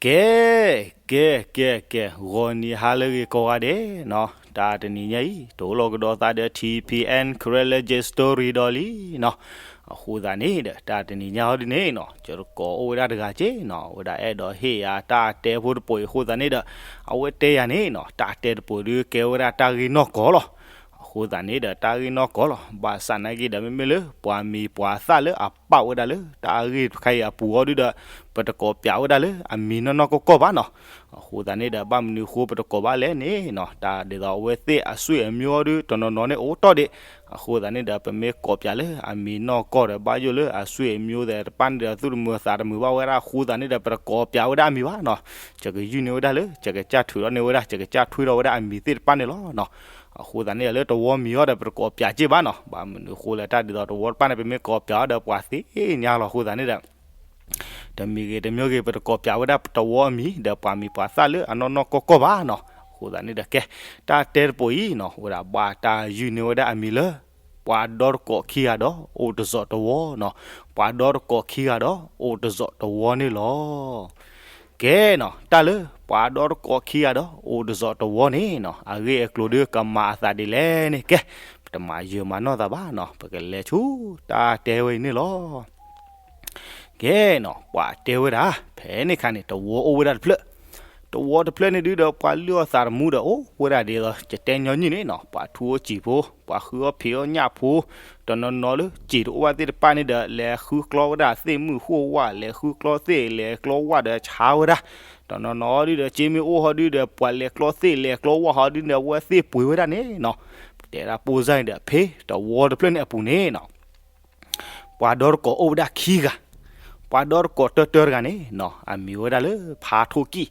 ကဲ, ကဲ, ကဲ, ကဲ, ဂီၤနံၤဟါလၢအဂ့ၤကိးဂၤဒဲးနီၤ, တၢ်တနံၤညါအံၤ တအိၣ်လီၤကဒီးသးဒီး ထံၣ်ဖံးအဲၣ် Karen Legend Story ဒီးလံနီၤ. အဃိသတးန့ၣ်ဒီး တၢ်တနံၤညါဟီဒ်န့ၣ်နီၤ, ယတကိးအိၣ်ဝဲဒၣ်တဂၤက့နီၤ, အဝဲဒၣ်အဲၣ်ဒိးဟ့ၣ်ယၤတၢ်တဲဖိတပိၤအံၤအဃိသတးန့ၣ်ဒီး အဝဲတဲယၤန့ၣ်နီၤ, တၢ်တဲတပိၤဒုးကဲဝဲဒၣ်တၢ်ဂ့ၢ်နီၢ်ကီၢ်လီၤ. အဃိသတးန့ၣ်ဒီး တၢ်ဂ့ၢ်နီၢ်ကီၢ်လီၤ. ဘၣ်ဆၣ်နာ်က့ဒီး မ့မ့ၢ်လၢပှၤမံၤပှၤသၣ်လၢအပာ်ဝဲဒၣ်လၢ တၢ်ဂ့ၢ်တခါအံၤအပူၤအီၤဒုဒီး ပတကိးပၠးဝဲဒၣ်လၢအမံၤနီၢ်နီၢ်ကီၢ်ကီၢ်ဘၣ်နီၤ. အဃိသတးန့ၣ်ဒီး ဘၣ်မနုၤအဃိပတကိးဘၣ်လဲၣ်န့ၣ်နီၤ, တၢ်ဒ်သိးအဝဲသ့ၣ်အဆွေအမျိုးဒု တနီၤနီၤန့ၣ်အိၣ်တီၢ်ဒံး. အဃိသတးန့ၣ်ဒီး ပမ့ၢ်ကိးပၠးလၢအမံၤနီၢ်ကီၢ်ဒီး ဘၣ်ယိၣ်လၢအဆွေမျိုးသ့ၣ်တဖၣ်န့ၣ်ဒီး သူၣ်တမုာ်သးတမုာ်ဘၣ်ဝဲဒၣ်အဃိသတးန့ၣ်ဒီး ပတကိးပၠးဝဲဒၣ်အမံၤဘၣ်နီၤ. ယကယုၢ်န့ၢ်ဝဲဒၣ်လၢ ယကစၢ်ထုးထီၣ်န့ၢ်ဝဲဒၣ် ယကစၢ်ထွံထီၣ်ဝဲဒၣ်အမံၤသ့ၣ်တဖၣ်န့ၣ်လီၤနီၤ. အဃိသတးန့ၣ်ဒီး လၢတဝီမံၤအီၤဒီး ပတကိးပၠးက့ၢ်ဘၣ်နီၤ. ဘၣ်မနုၤအဃိလဲၣ် တၢ်ဒ်သိးတဝီတဖၣ်န့ၣ် ပမ့ၢ်ကိးပၠးအီၤဒီး ပှၤသ့ၣ်ညါလီၤ. အဃိသတးန့ၣ်ဒီး တမံၤဂ့ၤတမံၤဂ့ၤ ပတကိးပၠးဝဲဒၣ်တဝီအမံၤ ဒီးပှၤမံၤပှၤသၣ်လၢအနီၢ်နီၢ်ကီၢ်ကီၢ်ဘၣ်နီၤ. အဃိသတးန့ၣ်ဒီး ကဲ, တၢ်တဲတပိၤအံၤနီၤ အိၣ်ဝဲဒၣ်ဘၣ်တၢ်ယုၢ်န့ၢ်ဝဲဒၣ်အမံၤလၢ ပှၤဒီတကိးခံဂၤဒီး အိၣ်တစိးတဝီနီၤ. ပှၤဒီတကိးခံဂၤဒီး အိၣ်တစိးတဝီန့ၣ်လီၤ. ကဲနီၤ, တၢ်လၢပှၤဒီတကိးခံဂၤဒီး အိၣ်တစိးတဝီန့ၣ်နီၤ အဂ့ၢ်အကျိၤဒုးကမၤအသးဒ်လဲၣ်န့ၣ် ကဲ, ပတမၤယၢၤမၤနီၢ်သးဘၣ်နီၤ, ပကလဲၤဆူတၢ်တဲဝဲအံၤန့ၣ်လီၤ. ကဲနီၤ, ပှၤတဲဝဲဒၣ် ဖဲန့ၣ်ခါန့ၣ် တဝီအိၣ်ဝဲဒၣ်တဖျၢၣ်, တဝီတဖျၢၣ်န့ၣ်ဒုဒီး ပှၤလုၢ်အီၣ်သးတမူဒီး အိၣ်ဝဲဒၣ်ဒ်သိး ယတဲညီနုၢ်န့ၣ်နီၤ, ပှၤထူအီၣ်စံာ်ဖိ, ပှၤဃုအီၣ်ဖံးအီၣ်ညၣ်ဖိ, တနီၤနီၤလၢစံာ်တအိၣ်ဘၣ်သ့ၣ်တဖၣ်န့ၣ်ဒီး လဲၤဃုကျီဝဲဒၣ်သ့ၣ်မုၢ်ဃိၣ်ဝၣ်, လဲၤဃုကျီသ့ၣ် လဲၤကျီဝၣ်ဒီးဆါဝဲဒၣ်, တနီၤနီၤဒုဒီး စ့မ့ၢ်အိၣ်ဟီဒုဒီး ပှၤလဲၤကျီသ့ၣ် လဲၤကျီဝၣ်ဟီဒုန့ၣ် အဝဲသ့ၣ်ပှ့ၤဝဲဒၣ်န့ၣ်နီၤ. ပတဲဒၣ်ပိၢ်စၢ်န့ၣ်ဒီး ဖဲတဝီတဖျၢၣ်န့ၣ်အပူၤန့ၣ်နီၤ ပှၤဒီတကိးအိၣ်ဝဲဒၣ်ခံဂၤ, ပှၤဒီတကိးတၢတၢတဂၤန့ၣ်နီၤ အမံၤဝဲဒၣ်လၢဖါထိၣ်ကံၣ်,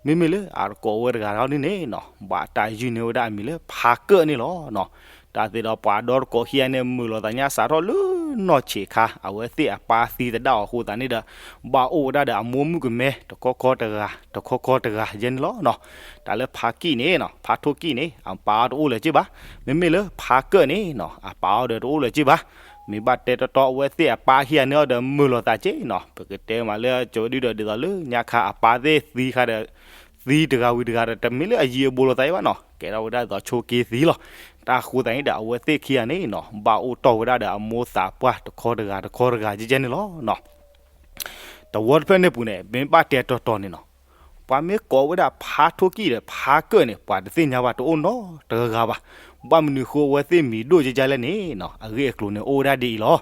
မ့မ့ၢ်လၢအတကိးဝဲတဂၤဒီးန့ၣ်နီၤ ဘၣ်တၢ်ယုၢ်န့ၢ်ဝဲဒၣ်အမံၤလၢဖါကၢၣ်န့ၣ်လီၤနီၤ. တၢ်သ့ၣ်ဒီးပှၤဒီတကိးခံဂၤန့ၣ် မုာ်လိာ်သးညါစးထီၣ်လၢနီၢ်ဆံးခါ အဝဲသ့ၣ်အပၢ်သံသဒၣ်အီၤအဃိသတးန့ၣ်ဒီး ဘၣ်အိၣ်ဝဲဒၣ်ဒီးအမိၢ်မုၣ်ကမဲ တခီခီတဂၤ တခီခီတဂၤယဲန့ၣ်လီၤနီၤ. တၢ်လၢဖါကံၣ်န့ၣ်နီၤ ဖါထိၣ်ကံၣ်န့ၣ် အပၢ်အီၤတအိၣ်လၢၤက့ၢ်ဘၣ်. မ့မ့ၢ်လၢဖါကၢၣ်န့ၣ်နီၤ အပၢ်အီၤဒီးတအိၣ်လၢၤက့ၢ်ဘၣ်. မ့ၢ်ဘၣ်တဲတီတီ အဝဲသ့ၣ်အပၢ်ခံဂၤန့ၣ်အီၤဒီး မုာ်လိာ်သးက့ၢ်နီၤ. ပကတဲမးလၢကၠီဒုဒီး ဒ်သိးလၢညါခါအပၢ်သ့ၣ်သံခါဒီး သံတဂၤဝံၤတဂၤဒီး တမ့ၢ်လၢအယံၤအဘူးလိာ်သးအံၤဘၣ်နီၤ, ကဲထီၣ်ဝဲဒၣ်ဒ်သိးဆိးက့သံလီၤ. တၢ်အဃိသတးန့ၣ်ဒီး အဝဲသ့ၣ်ခံဂၤန့ၣ်နီၤ ဘၣ်အိၣ်တီၢ်ဝဲဒၣ်ဒီးအမိၢ်သးပှၢ်တခီတဂၤတခီတဂၤကဲန့ၣ်လီၤနီၤ. တဝီတဖျၢၣ်န့ၣ်ပူၤန့ၣ် မ့ၢ်ဘၣ်တဲတီတီန့ၣ်နီၤ ပှၤမ့ၢ်ကိးဝဲဒၣ်ဖါထိၣ်ကံၣ်ဒီးဖါကၢၣ်န့ၣ် ပှၤတသ့ၣ်ညါဘၣ် တအိၣ်နီတဂၤဂၤဘၣ်. ဘၣ်မနုၤဃိအဝဲသ့ၣ်မံၤဒိၣ်ကဲကဲလဲၣ်န့ၣ်နီၤ အဂ့ၢ်အကျိၤန့ၣ်အိၣ်ဝဲဒၣ်ဒ်အံၤလီၤ.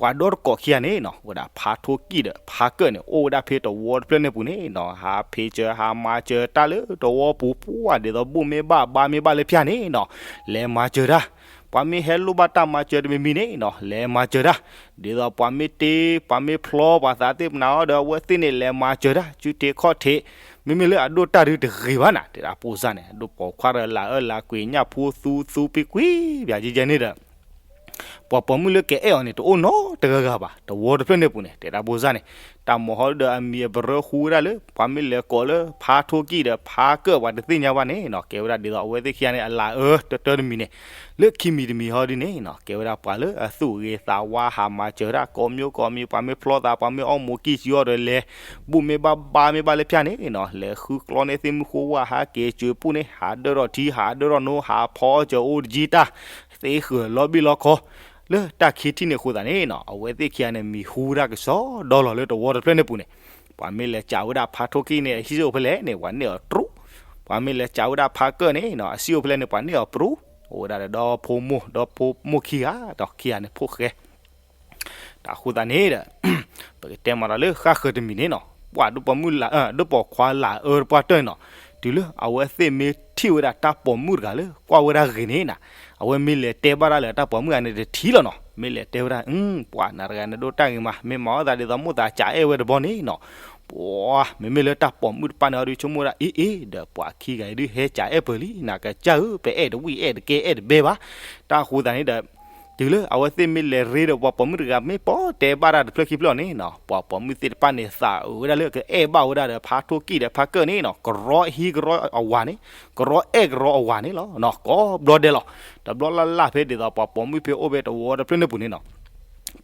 ပှၤဒီတကိးခံဂၤန့ၣ်နီၤ ဝဲဒၣ်ဖါထိၣ်ကံၣ်ဒီးဖါကၢၣ်န့ၣ် အိၣ်ဝဲဒၣ်ဖဲတဝီတဖျၢၣ်န့ၣ်ပူၤန့ၣ်နီၤ ဟးဖံးစၢၤ ဟးမၤစၢၤတၢ်လၢတဝီပူၤပှၢ် ဒ်သိးဘူၣ်မ့ၢ်ဘၣ်ဘါမ့ၢ်ဘၣ်လၢဖၠၣ်န့ၣ်နီၤ လဲၤမၤစၢၤတၢ်. ပှၤမ့ၢ်ဟဲလိၣ်ဘၣ်တၢ်မၤစၢၤတမံၤမံၤန့ၣ်နီၤ လဲၤမၤစၢၤတၢ်. ဒ်သိးပှၤမ့ၢ်တ့ ပှၤမ့ၢ်ဖျီပှၤသးသ့ၣ်ပနၤအီၤဒီး အဝဲသ့ၣ်န့ၣ် လဲၤမၤစၢၤတၢ် စုထံးခီၣ်ထံး. မ့မ့ၢ်လၢအဒိၣ်တၢ်ဒုတဂ့ၤဘၣ်နၤ တဲဒၣ်ပိၢ်စၢ်န့ၣ် အဒိၣ်ပိာ်ခွါဒီး လၢအၢလၢကွံာ်ညၣ်ဖိသူသူပံကွံာ် ပၠးကဲကဲန့ၣ်ဒီး ပှၤပိာ်မုၣ်လၢကအဲၣ်အီၤန့ၣ် တအိၣ်နီတဂၤဂၤဘၣ် တဝီတဖျၢၣ်န့ၣ်ပူၤန့ၣ် တဲဒၣ်ပိၢ်စၢ်န့ၣ်. တၢ်မၤဟီဒုဒီးအမံၤအပရၢဃူဝဲဒၣ်လၢ ပှၤမ့ၢ်လဲၤကိးလၢဖါထိၣ်ကံၣ်ဒီးဖါကၢၣ် ပှၤတသ့ၣ်ညါဘၣ်န့ၣ်နီၤ ကဲဝဲဒၣ်ဒ်သိးအဝဲသ့ၣ်ခံဂၤန့ၣ် အလၤအၢတၢတၢတမံၤန့ၣ် လၢခံမံၤတမံၤဟီဒုန့ၣ်နီၤ ကဲဝဲဒၣ်ပှၤလၢအသူၣ်ဂ့ၤသးဝါ ဟးမၤစၢၤတၢ်ကိးမံၤကိးမံၤ ပှၤမ့ၢ်ဖျီသး ပှၤမ့ၢ်အီၣ်မူးကံၢ်စံအီၤဒီး လဲၤဘူၣ်မ့ၢ်ဘၣ်ဘါမ့ၢ်ဘၣ်လၢဖၠၣ်န့ၣ်နီၤ လဲၤဃုကျီန့ၢ်သ့ၣ်မုၢ်ဃိဝၣ် ဟးက့ၤစၢၤပူၣ်န့ၣ် ဟးဒၢထီၣ်ထံ ဟးဒၢထီၣ်နိ ဟးဖီအီၣ်စၢၤအိၣ်တကံၢ်တၢ် သ့ဃၢၤလီၤဘံၣ်လီၤခီ လၢတၢ်ခံထံၣ်န့ၣ်အဃိသတးန့ၣ်နီၤ အဝဲသ့ၣ်ခံဂၤန့ၣ် မံၤဟူဝဲဒၣ်ကစီဒီလီၤလၢတဝီတဖျၢၣ်န့ၣ်ပူၤန့ၣ် ပှၤမ့ၢ်လဲၤစံးဝဲဒၣ်ဖါထိၣ်ကံၣ်န့ၣ် အဟံၣ်အိၣ်ဖဲလဲၣ်န့ၣ် ပှၤန့ၢ်အီၤတြူး, ပှၤမ့ၢ်လဲၤစံးဝဲဒၣ်ဖါကၢၣ်န့ၣ်နီၤ အဟံၣ်အိၣ်ဖဲလဲၣ်န့ၣ် ပှၤန့ၢ်အီၤတြူး, အိၣ်ဝဲဒၣ်ဒီးဒီဖိမိၢ် ဒီဖိမိၢ်ခံဂၤ ဒီးခံဂၤန့ၣ်ဖိၣ်ဃဲ တၢ်အဃိသတးန့ၣ်ဒီး ပကတဲမးဒီးလၢဃၣ်ဃၢၤတမံၤန့ၣ်နီၤ ပှၤဒိၣ်ပိာ်မုၣ်လၢ ဒိၣ်ပိာ်ခွါလၢအအၢတပှၢ်တၢၢ်န့ၣ်နီၤ တုၤလၢအဝဲသ့ၣ်မ့ၢ်ထံၣ်ဝဲဒၣ်တၢ်ပိာ်မုၣ်တဂၤလၢကွၢ်ဝဲဒၣ်ဂ့ၤန့ၣ်နီၤ အဝဲမ့ၢ်လဲၤတဲဘၣ်တၢ်လၢတၢ်ပိာ်မုၣ်ဂၤန့ၣ်တထံၣ်လီၤနီၤ မ့ၢ်လဲၤတဲဝဲဒၣ် ပှၤနၤတဂၤန့ၣ်ဒိၣ်တၢ်ဂ့ၤမး မ့ၢ်မၤအီၣ်သးဒ်သိးမိၣ်သးစးအဲၣ်ဝဲတဘီန့ၣ်နီၤ ပှၤ မ့မ့ၢ်လၢတၢ်ပိာ်မုၣ်တဖၣ်န့ၣ်အီၤဒုးဆိကမိၣ်ဝဲဒၣ် အ့ အ့ ဒီးပှၤခံဂၤအံၤဒုးဟဲစးအဲၣ်ပၢၢ်လံ နကစၢ်ဧၢ ပအဲၣ်တဝံၣ်အဲၣ်တကဲအဲၣ်တဘဲဘၣ် တၢ်အဃိသတးန့ၣ်ဒီး တုၤလၢအဝဲသ့ၣ်မ့ၢ်လဲၤရ့ဒီး ပှၤပိာ်မုၣ်တဂၤမ့ၢ်ပိာ်တဲဘၣ်တၢ်တဖျၢၣ်ခံဖျၢၣ်န့ၣ်နီၤ ပှၤပိာ်မုၣ်သ့ၣ်တဖၣ်န့ၣ် သးအုးဝဲဒၣ်လၢကအဲၣ်ဘၣ်ဝဲဒၣ်ဒီးဖါထိၣ်ကံၣ်ဒီးဖါကၢၣ်န့ၣ်နီၤ ကရီဟံကရီအဝၤန့ၣ် ကရီအဲၣ်ကရီအဝၤန့ၣ်လီၤ ကိးဘျီဒဲးလီၤ တဘျီလၢ်လၢ်ဖဲဒ်သိးပှၤပိာ်မုၣ်ဖဲအိၣ်ဖဲတဝီတဖျၢၣ်န့ၣ်ပူၤန့ၣ်နီၤ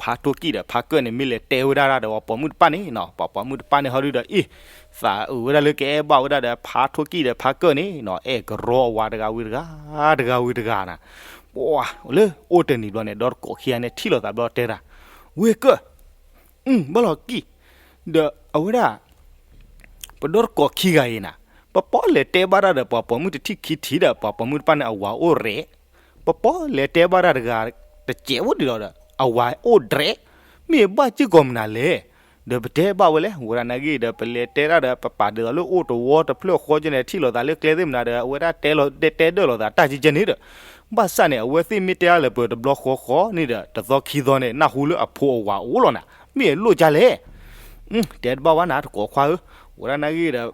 ဖါထိၣ်ကံၣ်ဒီးဖါကၢၣ်န့ၣ် မ့ၢ်လဲၤတဲဝဲဒၣ်ဒီးပှၤပိာ်မုၣ်တဖၣ်န့ၣ်နီၤ, ပှၤပိာ်မုၣ်တဖၣ်န့ၣ်ဟီဒုဒီး အ့ၣ်, သးအုးဝဲဒၣ်လၢကအဲၣ်ဘၣ်ဝဲဒၣ်ဒီးဖါထိၣ်ကံၣ်ဒီးဖါကၢၣ်န့ၣ်နီၤ, အဲၣ်ကရီအဝၤတဂၤဝံၤတဂၤ, တဂၤဝံၤတဂၤနၤ, ပှၤလၢအိၣ်တနံၤဘျီန့ၣ် ဒီတကိးခံဂၤန့ၣ်ထံၣ်လိာ်သးဘျီတဲတၢ်, ဝ့ၢ်ကၢၣ်, ဘၣ်လီၤကံၣ်, ဒီးအဝဲဒၣ် ပဒီတကိးခံဂၤအံၤနၤ, ပပီလဲၤတဲဘၣ်တၢ်ဒီးပှၤပိာ်မုၣ်တထံၣ်ခံထံၣ်ဒီး ပှၤပိာ်မုၣ်တဖၣ်န့ၣ်အဝၤအိၣ်ရဲၣ်, ပပီလဲၤတဲဘၣ်တၢ်တဂၤတစဲးအိၣ်ဒံးလီၤဒီး အဝၤအိၣ်ဒြဲး, မ့ၢ်ဘၣ်စ့ၢ်ကီးမနုၤလဲၣ်. ဒီးပတဲဘၣ်ဝဲလဲၣ်, ဝဲဒၣ်နာ်ဂ့ၢ်ဒီး ပလဲၤတဲတၢ်ဒီး ပပာ်ဒ်သိးလၢအိၣ်တဝီတဖျၢၣ်ဃီကဲန့ၣ် ထံၣ်လိာ်သးလၢကျဲသ့ၣ်မနုၤဒီး အဝဲဒၣ်တဲတဲဒၢၣ်လိာ်သးတၢ်ကဲကဲန့ၣ်ဒီး ဘၣ်ဆၣ်န့ၣ် အဝဲသ့ၣ်မ့ၢ်တဲအါလၢပှဲၤတဘျီဃီဃီန့ၣ်ဒီး တသီခံသီန့ၣ် နၢ်ဟူလၢအဖိအဝၤအိၣ်လီၤနၤ, မ့ၢ်အလိၣ်ကလဲၣ်. တဲတဘၣ်ဝဲနၤ တကိးခွါဧၢ, ဝဲဒၣ်နာ်ဂ့ၢ်ဒီး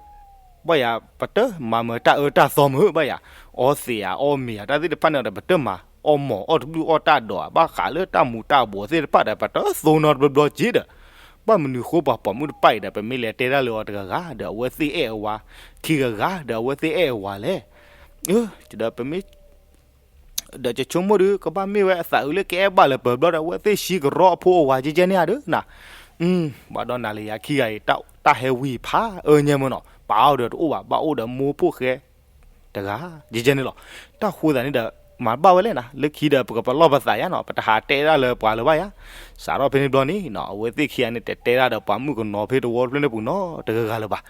ဘၣ်ယၤ ပတမၤမၢၤတၢ်အၢတၢ်သီမုာ်ဘၣ်ယၤ, အီသံးဧါ အီမ့ၤဧါ တၢ်သ့ၣ်တဖၣ်န့ၣ်ဒီး ပတမၤအီမီၤအီတဘျုးအီတၢ်ဒီး ဘၣ်ဃးလၢတၢ်မူးတၢ်ဘိးသ့ၣ်တဖၣ်ဒီး ပတသိနီတဘျီဘျီက့ဒီး ဘၣ်မနုၤဃိပှၤပိာ်မုၣ်တဖၣ်အံၤဒီး ပမ့ၢ်လဲၤတဲတၢ်လၢအီၤတဂၤဂၤဒီး အဝဲသ့ၣ်အဲၣ်အဝၤ, ခံဂၤဂၤဒီး အဝဲသ့ၣ်အဲၣ်အဝၤလဲၣ်. ဒီးပမ့ၢ် ဒီးယဆိကမိၣ်ဒုး ကဘၣ်မ့ၢ်ဝဲအသးအုးလၢကအဲၣ်ဘၣ်လၢပှဲၤဘျီဒီး အဝဲသ့ၣ်ဆှံကရီအဖိအဝၤကဲကဲန့ၣ်ဧါဒီးနၤ, ဘၣ်ဒီးနၤလၢယၤခံဂၤအံၤ တၢ်ဟဲဝံၤဖးအၢညဲမ့ၢ်နီၤ, ပာ်အီၤဒီးတအိၣ်ဘၣ်, ဘၣ်အိၣ်ဒီးမိၢ်ဖိၣ်ဃဲတဂၤ ကဲကဲန့ၣ်လီၤ. တၢ်ဃိသးန့ၣ်ဒီး မၤဘၣ်ဝဲလဲၣ်နၤ, လၢခံဒီးပကပလီၢ်ပသးယါနီၤ, ပတဟးတဲဒၣ်လၢပှၤလၢၤဘၣ်ယါ, စးထီၣ်ဖဲန့ၣ်ဘျီန့ၣ်နီၤ အဝဲသ့ၣ်ခံဂၤန့ၣ် တတဲဒၣ်ဒီးပှၤမုၣ်ကနီၤဖဲတဝီတဖျၢၣ်န့ၣ်ပူၤနီတဂၤဂၤလၢၤဘၣ်.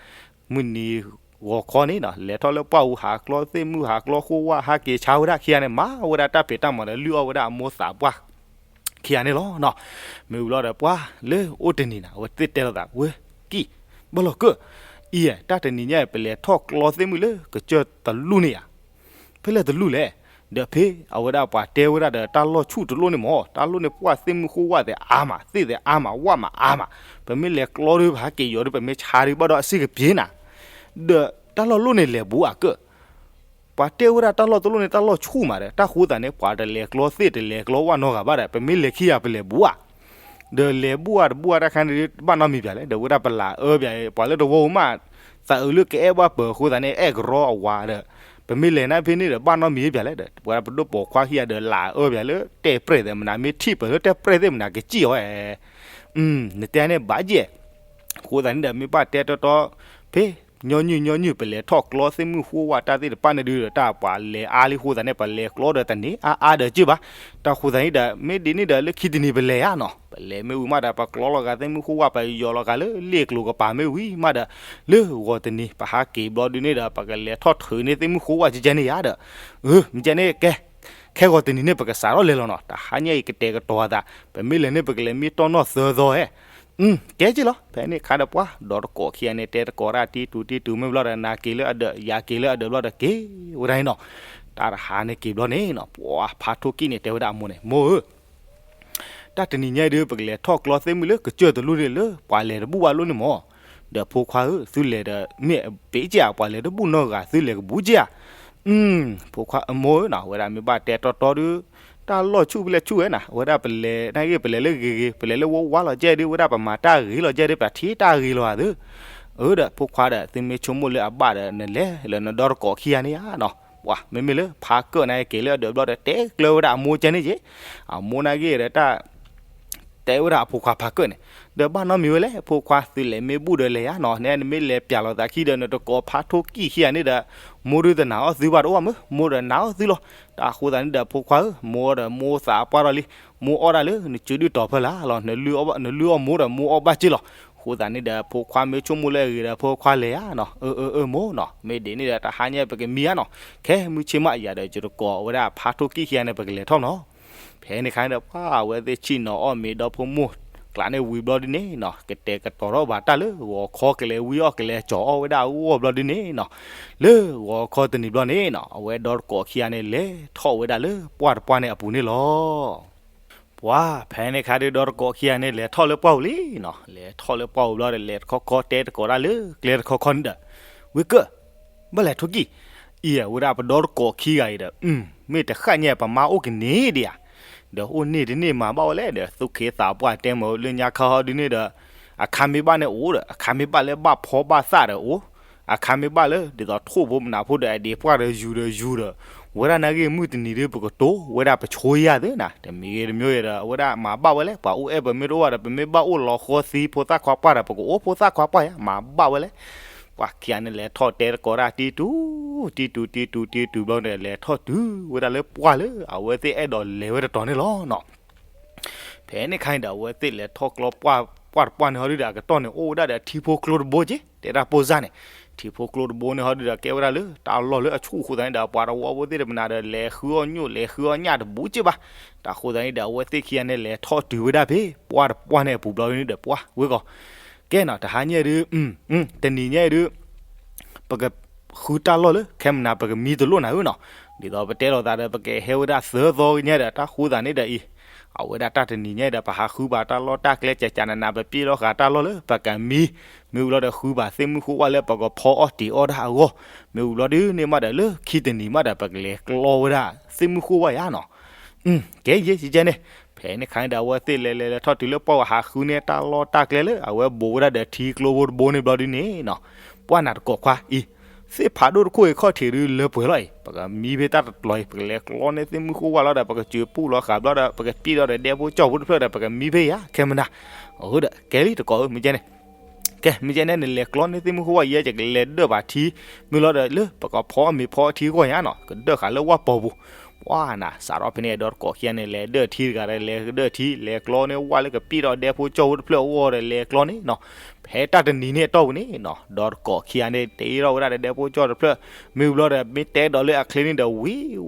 မုၢ်နံၤဂီၤခီန့ၣ်နီၤ လဲၤထီၣ်လၢပှၢ်အူ ဟးကျီသ့ၣ်မုၢ်ဟးကျီဃိဝၣ် ဟးက့ၤဆါဝဲဒၣ်ခံဂၤန့ၣ် မၤဝဲဒၣ်တၢ်ဖံးတၢ်မၤဒီး လုၢ်အီၣ်ဝဲဒၣ်အမိၢ်သးပှၢ်ခံဂၤန့ၣ်လီၤနီၤ. မ့ၢ်ဝံၤလီၤဒီးပှၤလၢအိၣ်တနံၤနၤ အဝဲသ့ၣ်တဲလိာ်သး ဝ့ၢ်ကံၣ်, ဘၣ်လီၤကၢၣ်, အံၤ တၢ်တနံၤညါအံၤ ပလဲၤထီၣ်ကျီသ့ၣ်မုၢ်လၢကစၢၢ်တလူၢ်န့ၣ်ဧါ, ဖဲလဲၣ်တလူၢ်လဲၣ်. ဒီးဖဲအဝဲဒၣ်ပှၤတဲဝဲဒၣ်ဒီးတၢ်လီၢ်ဆူၣ်တလိၣ်န့ၣ်မ့ၢ် တၢ်လီၢ်န့ၣ်ပှၢ်သ့ၣ်မုၢ်ဃိဝၣ်သ့ၣ်အါမး သ့ၣ်သ့ၣ်အါမး ဝၣ်မးအါမး, ပမ့ၢ်လဲၤကျီဒီး ပဟးက့ၤယီၤဒီး ပမ့ၢ်ဆါဒီး ဘၣ်ဒီးအစ့ၢ်ကပ့ၤနၤ, ဒီးတၢ်လီၢ်လိၣ်န့ၣ်လဲၤဘူးအကၢၣ် ပှၤတဲဝဲဒၣ် တၢ်လီၢ်တလိၣ်န့ၣ် တၢ်လီၢ်ဆူၣ်မးဒီး တၢ်ဃိသးန့ၣ် ပှၤတလဲၤကျီသ့ၣ်တလဲၤကျီဝၣ်နီတဂၤဘၣ်ဒီး ပမ့ၢ်လဲၤခံဂၤပလဲၤဘူးဧါ. ဒီးလဲၤဘူးဧါတဘူးဧါတၢ်ခါန့ၣ် ဘၣ်နီတမံၤပၠးလဲၣ်, ဒီးဝဲဒၣ်ပလၢအၢပၠး ပှၤလၢတဝီပူၤမး သးအုးလၢကအဲၣ်ဘၣ်ပှဲၤအဃိသးန့ၣ် အဲၣ်ကရီအဝၤဒီး ပမ့ၢ်လဲၤနၢ်ဖဲန့ၣ်ဒီး ဘၣ်နီတမံၤပၠးလဲၣ်ဒီး ပဝဲဒၣ်ပဒိၣ်ပိာ်ခွါခံဂၤဒီး လၢအၢပၠးလၢတဲပြဲၢ်သ့ၣ်မနၤ မ့ၢ်ထံၣ်ပၢၢ်လၢတဲပြဲၢ်သ့ၣ်မနၤ ကစံၣ်အီၤဧါ. နတဲန့ၣ်ဘၣ်ယဲၢ် အဃိသတးန့ၣ်ဒီး မ့ၢ်ဘၣ်တဲတီတီ ဖဲ ညီနုၢ်ညီနုၢ် ပလဲၤထီၣ်ကျီသ့ၣ်မုၢ်ဃိဝၣ်တၢ်သ့ၣ်တဖၣ်န့ၣ်ဒုးဒီး တၢ်ပှၤလဲၤအါလံအဃိသတးန့ၣ် ပလဲၤကျီဒီးတန့ၢ်အါအါဒီးက့ၢ်ဘၣ်. တၢ်ဃိသတးန့ၣ်ဒီး မ့ၢ်ဒ်န့ၣ်ဒီး လၢခံတနံၤပလဲၤဧါနီၤ, ပလဲၤမ့ၢ်ဝံၤမးဒီး ပကျီလီၤဂာ်သ့ၣ်မုၢ်ဃိဝၣ် ပယီၤလီၤဂာ်လၢလ့ၣ်ကျိၤကပၤမ့ၢ်ဝံၤမးဒီး လၢဂီၤတနံၤ ပဟးက့ၤဘျီဒုးန့ၣ်ဒီး ပကလဲၤထီၣ်ထုးန့ၢ်သ့ၣ်မုၢ်ဃိဝၣ်ကဲကဲန့ၣ်ဧါဒီး မ့ၢ်ကဲန့ၣ်ကဲ ခဲဂီၤတနံၤန့ၣ် ပကစးထီၣ်လဲၤလီၤနီၤ, တဟါညါအံၤကတဲာ်ကတီၤအသး ပမ့ၢ်လဲၤန့ၣ် ပကလဲၤမံတီၢ်နီၢ်သၢသီဧါ. ကဲက့ၢ်လီၤ. ဖဲန့ၣ်ခါဒီးပှၤ ဒီတကိးခံဂၤန့ၣ် တဲတကိးတၢ်တံတူာ်တံတူာ်မ့ၢ်ဘျီဒီး နၤက့ၤလၢအဒၢး ယၤက့ၤလၢအဒၢးဘျီဒီးက့ၤဝဲဒၣ်န့ၣ်နီၤ. တၢ်တဟါန့ၣ်က့ၤဘျီန့ၣ်နီၤ ပှၤဖါထိၣ်ကံၣ်န့ၣ် တဲဝဲဒၣ်အမိၢ်န့ၣ် မိၢ်ဧၢ တၢ်တနံၤညါအံၤဒီး ပကလဲၤထီၣ်ကျီသ့ၣ်မုၢ်လၢကစၢၢ်တလူၢ်န့ၣ်လၢ ပှၤလဲၤတဘူၣ်ဘၣ်လိၣ်န့ၣ်မး, ဒီးဖိခွါဧၢ သုလဲၤဒီး မ့ၢ်အပ့ၤက့ၤဧါ ပှၤလဲၤတဘူၣ်နီတဂၤ သုလဲၤကဘူးက့ၤဧါ. ဖိခွါအမိၢ်ဧၢနီၤ အဝဲဒၣ်မ့ၢ်ဘၣ်တဲတီတီဒီး တၢ်လီၢ်ဆူၣ်ဖဲလဲၣ်ဆူၣ်ဝဲနၤ အဝဲဒၣ်ပလဲၤ နာ်ဂ့ၢ်ပလဲၤလၢဂ့ၤဂ့ၤ ပလဲၤလၢဝါဝါလီၤကဲဒီး ဝဲဒၣ်ပမၤတၢ်ဂ့ၤလီၤကဲဒီး ပထံၣ်တၢ်ဂ့ၤလီၤဧါသု. အၢဒီး ဖိခွါဒီး သုမ့ၢ်ဆိကမိၣ်လၢအဘၣ်ဒီး နလဲၤလၢနဒီတကိးခံဂၤန့ၣ်ဧါနီၤ. ပှၤမ့မ့ၢ်လၢဖါကၢၣ်န့ၣ် က့ၤလၢအဒၢးဘျီဒီး တဲကျၢၤဝဲဒၣ်အမိၢ်ကဲန့ၣ်က့ၤ အမိၢ်နာ်ဂ့ၢ်ဒီးတၢ် တဲဝဲဒၣ်အဖိခွါဖါကၢၣ်န့ၣ် ဒီးဘၣ်နီတမံၤဝဲလဲၣ် ဖိခွါ သုလဲၤမ့ၢ်ဘူၣ်ဒီးလဲၤယါနီၤ နဲနမ့ၢ်လဲၤပျးလိာ်သးခံဒီး နတကိးဖါထိၣ်ကံၣ်ခံဂၤန့ၣ်ဒီး မိၢ်ဒုးတနာ်အီၣ်သုဘၣ်တအိၣ်မုၢ် မိၢ်ဒီးနာ်အီၣ်သုလီၤ. တၢ်အဃိသတးန့ၣ်ဒီး ဖိခွါဧၢ မိၢ်ဒီးမိၢ်သးပှၢ်ထီၣ်လံ မိၢ်အီၣ်ဒၣ်လၢ နစုဒုၣ်တီၤဖဲလၢ်လီၤ နလုၢ်အီၣ်မိၢ်ဒီးမိၢ်အီၣ်ဘၣ်က့ၢ်လီၤ. အဃိသတးန့ၣ်ဒီး ဖိခွါမ့ၢ်ဆိကမိၣ်လၢအဂ့ၤဒီး ဖိခွါလဲၤယါနီၤ အၢ အၢ အၢ မိၢ်နီၤ မ့ၢ်ဒ်န့ၣ်ဒီး တဟါညါပကမံယါနီၤ ခဲမုၢ်ဆ့ၣ်မးယၤဒီး ယတကိးဝဲဒၣ်ဖါထိၣ်ကံၣ်ခံဂၤန့ၣ် ပကလဲၤထီၣ်နီၤ. ဖဲန့ၣ်ခါန့ၣ်ဒီး ပှၤအဝဲသ့ၣ်ဆ့ၣ်နီၤအီၣ်မ့ၤဒီဖိမိၢ်ကျါန့ၣ်ဝံၤဘျီဒ်န့ၣ်နီၤ ကတဲာ်ကတီၤထီၣ်ဘၣ်တၢ်လၢဂီၤခီကလဲၤဝံအီၣ်ကလဲၤကၠီအီၣ်ဝဲဒၣ်အဂီၢ်ဘျီဒ်န့ၣ်နီၤ လၢဂီၤခီတနံၤဘျီန့ၣ်နီၤ အဝဲဒီတကိးခံဂၤန့ၣ် လဲၤထီၣ်ဝဲဒၣ်လၢပှၢ်တပှၢ်န့ၣ်အပူၤန့ၣ်လီၤ. ပှၤဖဲန့ၣ်ခါဒီး ဒီတကိးခံဂၤန့ၣ် လဲၤထီၣ်လၢပှၢ်ပူၤလံနီၤ လဲၤထီၣ်လၢပှၢ်ပူၤဘျီဒီး လဲၤတခီခီတဲတကိးတၢ်လၢကျဲတခီခီန့ၣ်ဒီး ဝ့ၢ်ကၢၣ် ဘၣ်လဲၤထိၣ်ကံၣ် အံၤဝဲဒၣ်ပဒီတကိးခံဂၤအံၤဒီး မ့ၢ်တဃၣ်ညါ ပမါအိၣ်ကန့ၢ်ဒံးဧါ, ဒီးအိၣ်န့ၢ်တန့ၢ်မၤဘၣ်ဝဲလဲၣ်ဒီး သူၣ်က့သးပှၢ်တဲမ့ၢ်လၢညါခါဟီဒုန့ၣ်ဒီး အခါမ့ၢ်ဘၣ်န့ၣ်အိၣ်ဒီး အခါမ့ၢ်ဘၣ်လၢဘၣ်ဖီဘၣ်သၣ်ဒီးအိၣ်, အခါမ့ၢ်ဘၣ်လၢဒ်သိးထိၣ်ဖိမနုၤဖိဒီး အဒံးပှၢ်ဒီးယူၤဒီးယူၤဒီး ဝဲဒၣ်နာ်က့ မုၢ်တနံၤဒုး ပကတိၤဝဲဒၣ်ပဆိယၤသ့နီၤ, တမံၤဂ့ၤတမံၤဂ့ၤဒီး အဝဲဒၣ်မၤဘၣ်ဝဲလဲၣ်, ပှၤအိၣ်အဲၣ်ပမ့ၢ်တအိၣ်ဘၣ်ဒီး ပမ့ၢ်ဘၣ်အိၣ်လီၤဃီသံဖိသၣ်ခွါပှၢ်ဒီး ပကအိၣ်ဖိသၣ်ခွါပှၢ်ယါ, မၤဘၣ်ဝဲလဲၣ်. ပှၢ်ခံဂၤန့ၣ် လဲၤထီၣ်တဲသကိးတၢ်တံတူာ်, တံတူာ် တံတူာ် တံတူာ်ဘျီန့ၣ် လဲၤထီၣ်တုၤဝဲဒၣ်လၢပှၢ်လၢ အဝဲသ့ၣ်အဲၣ်ဒိးလဲၤဝဲတတီၤန့ၣ်လီၤနီၤ. ဖဲန့ၣ်ခါန့ၣ်ဒီး အဝဲသ့ၣ်လဲၤထီၣ်ကျီပှၢ်တပှၢ်န့ၣ်ဟီဒုဒီး အကတီၢ်န့ၣ် အိၣ်ဝဲဒၣ်ဒီးထံဖိကျိတဘိက့ၤ, တဲဒၣ်ပိၢ်စၢ်န့ၣ်, ထံဖိကျိတဘိန့ၣ်ဟီဒုဒီး ကဲဝဲဒၣ်လၢတၢ်လီၢ်လၢအဆူၣ်အဃိသတးန့ၣ်ဒီး ပှၤတဝီဖိသ့ၣ်တဖၣ်န့ၣ်ဒီး လဲၤဃုအီၣ်ညိၣ် လဲၤဃုအီၣ်ညၣ်တဘူးက့ၤဘၣ်. တၢ်ဃိသတးန့ၣ်ဒီး အဝဲသ့ၣ်ခံဂၤန့ၣ် လဲၤထီၣ်တုၤဝဲဒၣ်ဖဲ ပှၢ်တပှၢ်န့ၣ်အပူၤဘျီန့ၣ်ဒီး ပှၢ်ဝဲကီး ကဲနီၤ, တဟါညါဒုး တနံၤညါဒုး ပကဃုတၢ်လီၢ်လၢ ခဲမုၢ်နၤ ပကမံတလိၣ်နၤဧၢနီၤ. ဒ်သိးပတဲလိာ်သးဒီး ပကဟဲဝဲဒၣ်သၢသီညါဒီး တၢ်ဃိသတးန့ၣ်ဒီးအံၤ, အဝဲဒၣ်တၢ်တနံၤညါဒီး ပဟးဃုဘၣ်တၢ်လီၢ်တၢ်ကျဲ ကကနနၤ ပပျဲလီၤဃာ်တၢ်လီၢ်လၢပကမံ, မ့ၢ်ဝံၤလီၤဒီး ဃုဘၣ်သ့ၣ်မုၣ်ဃိဝၣ်လၢပကဖီအီၣ်တ့ၤအီၣ်တၢ်အဂီၢ်, မ့ၢ်ဝံၤလီၤဒုးန့ၣ်မးဒီး လၢခံတနံၤမးဒီး ပကလဲၤကျီဝဲဒၣ်သ့ၣ်မုၣ်ဃိဝၣ်ယါနီၤ. ကဲယဲယဲန့ၣ်, ဖဲန့ၣ်ခါန့ၣ်ဒီး အဝဲသ့ၣ်လဲၤလဲၤလဲၤထီၣ်တုၤလၢပှၢ် ဟးဃုန့ၢ်တၢ်လီၢ်တၢ်ကျဲလၢ အဝဲဘူးဝဲဒၣ်ဒီးထံကျိဖိတဘိန့ၣ်ဘျီဒုန့ၣ်နီၤ, ပှၢ်နၤတကိးခွါအံၤ, သ့ၣ်ဖးဒိၣ်တခိၣ်အံၤခီၣ်ထံးဒုးလၢပှဲၤလီၤအံၤ, ပကမံဖဲတၢ်တပျီၤအံၤ, ပကလဲၤကျီန့ၢ်သ့ၣ်မုၣ်ဃိဝၣ်လီၤဒီး ပကစၢၤပူၣ်လီၤဃာ်ဘျီဒီး ပကပျဲၢ်ဒီးဒဲဖိကၠီၣ်ဖိတဖျၢၣ်ဒီး ပကမံဖဲယါ ခဲမုၢ်နၤ. အဃိဒီး ကဲလံတကိးဧၢ မ့ၢ်ကဲန့ၣ် ကဲ မ့ၢ်ကဲန့ၣ် နလဲၤကျီန့ၢ်သ့ၣ်မုၣ်ဃိဝၣ်ယဲ ယကလဲၤဒၢၣ်ဘၣ်ထံ, မ့ၢ်လီၤဒီးလၢပကဖီအီၣ်မ့ၤဖီအီၣ်ထံအဂီၢ်ညါနီၤ, ကဒၢၣ်ဃာ်လၢဝၣ်ပီၤပူၤ. ပှၢ်နၤ စးထီၣ်ဖဲန့ၣ် ဒီတကိးခံဂၤန့ၣ် လဲၤဒၢၣ်ထံတဂၤဒီး လဲၤဒၢၣ်ထံ လဲၤကျီန့ၢ်ဝၣ်လၢကပျဲၢ်ဒီးဒဲဖိကၠီၣ်ဖိတဖျၢၣ်အဂီၢ်ဒီး လဲၤကျီန့ၣ်နီၤ, ဖဲတၢ်တနံၤန့ၣ်အတီၢ်ပူၤန့ၣ်နီၤ, ဒီတကိးခံဂၤန့ၣ် တ့ထီၣ်ဝဲဒၣ်ဒီးဒဲဖိကၠီၣ်တဖျၢၣ်, မ့ၢ်ဘျီဒီး မ့ၢ်တဲဒီးလၢအချ့န့ၣ်ဒီး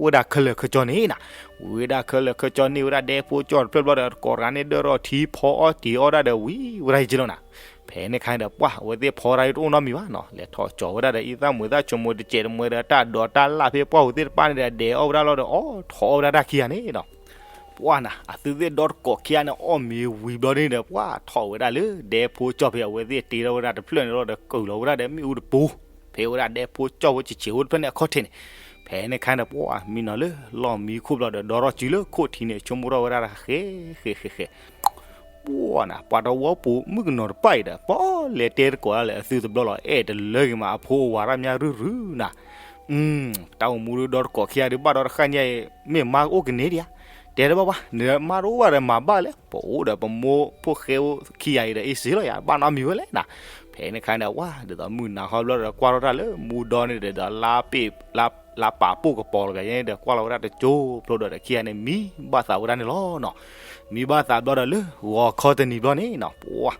ဝံၤဝဲဒၣ်ခဲလၢာ်ခဲဆ့န့ၣ်နီၤ, ဝံၤဝဲဒၣ်ခဲလၢာ်ခဲဆ့န့ၢ်ဝဲဒၣ်ဒဲဖိကၠီၣ်တဖျၢၣ်ဘျီဒီး တကိးတဂၤန့ၣ် ဒၢၣ်ထီၣ်ထံဖီအီၣ်တ့ၤအီၣ်ဒၣ်ဒီး ဝံၤဝဲဒၣ်ယက့လီၤနီၤ. ဖဲန့ၣ်ခါန့ၣ်ဒီး ပှၢ် အဝဲသ့ၣ်ဖီတၢ်အံၤတအိၣ်နီတမံၤဘၣ်နီၤ, လဲၤထီၣ်ကၠီၤဝဲဒၣ်ဒီး အံသၣ်မွဲသၣ်ဆိကမိၣ်တစဲးတမှဲဒီး တၢ်ဒိးတၢ်လၣ်ဖဲပှၢ်ပူၤသ့ၣ်တဖၣ်န့ၣ်ဒီး ဒဲးအီၣ်ဝဲဒၣ်လီၤဒီး အီၣ်ထီၣ်အီၣ်ဝဲဒၣ်တၢ်ခံဂၤန့ၣ်နီၤ. ပှၢ်နၤ အသုသ့ၣ်ဒီတကိးခံဂၤန့ၣ် အီၣ်မ့ၤဝံၤဘျီန့ၣ်ဒီး ပှၢ်ထီၣ်ဝဲဒၣ်လၢဒဲဖိကၠီၣ်ဖဲ အဝဲသ့ၣ်တ့ထီၣ်ဝဲဒၣ်တဖျၢၣ်န့ၣ်လီၤဒီး ကုာ်လီၤဝဲဒၣ်ဒီးမ့ၣ်အူတပူၤ ဖဲဝဲဒၣ်ဒဲဖိကၠီၣ်ဖိဆံးဆံးဖိတဖျၢၣ်န့ၣ်အခီၣ်ထံးန့ၣ်. ဖဲန့ၣ်ခါန့ၣ်ဒီး ပှၢ်မံနီၤလၢလီၢ်မံခိၣ်ဘျီဒီး ဒီထီၣ်စုလၢခိၣ်ထံးန့ၣ် ဆိကမိၣ်ထီၣ်ဝဲဒၣ်ဃဲဃဲဃဲဃဲ ပှၢ်နၤ ပှၤတဝီပူၤမုၣ်ကနီၤတဖၣ်အံၤဒီး ပှၢ်လဲၤတဲသကိးဒၣ်လဲာ်အသုတဘျီလီၤ အဲၣ်တလၢဂ့ၤမး အဖိအဝၤတၢ်မၠါရုၢ်ရုၢ်နၤ. တၢ်အိၣ်မူဒီးဒီတကိးခံဂၤဒုး ဘၣ်ဒီးတဃၣ်ညါအံၤ မ့ၢ်မါကအိၣ်ကန့ၢ်ဒံးဧါ, တဲတဘၣ်ဘၣ် နမါတအိၣ်ဘၣ်ဒီးမၤဘၣ်လဲၣ်, ပအိၣ်ဒီးပမိၢ်ဖိဃဲခံဂၤအံၤဒီး အ့ၣ်စ့လီၤယၤ ဘၣ်နီတမံၤဝဲလဲၣ်နၤ. ဖဲန့ၣ်ခါန့ၣ်ဒီး ပှၢ် ဒ်သိးမုၢ်နၤဟီဘျီဒီး ကွၢ်ထီၣ်တၢ်လၢမူဒီန့ၣ်ဒီး လါပ့ၣ် လါပာ်ပိၢ်ကပီၤလီၤကယဲန့ၣ်ဒီး ကွၢ်လီၤဝဲဒၣ်တကၠိဖျိဒီး တခံဂၤန့ၣ် မံဘၣ်သးဝဲဒၣ်န့ၣ်လီၤနီၤ. မံဘၣ်သးဘျီဒီးလၢ ဂီၤခီတနံၤဘျီန့ၣ်နီၤ ပှၢ်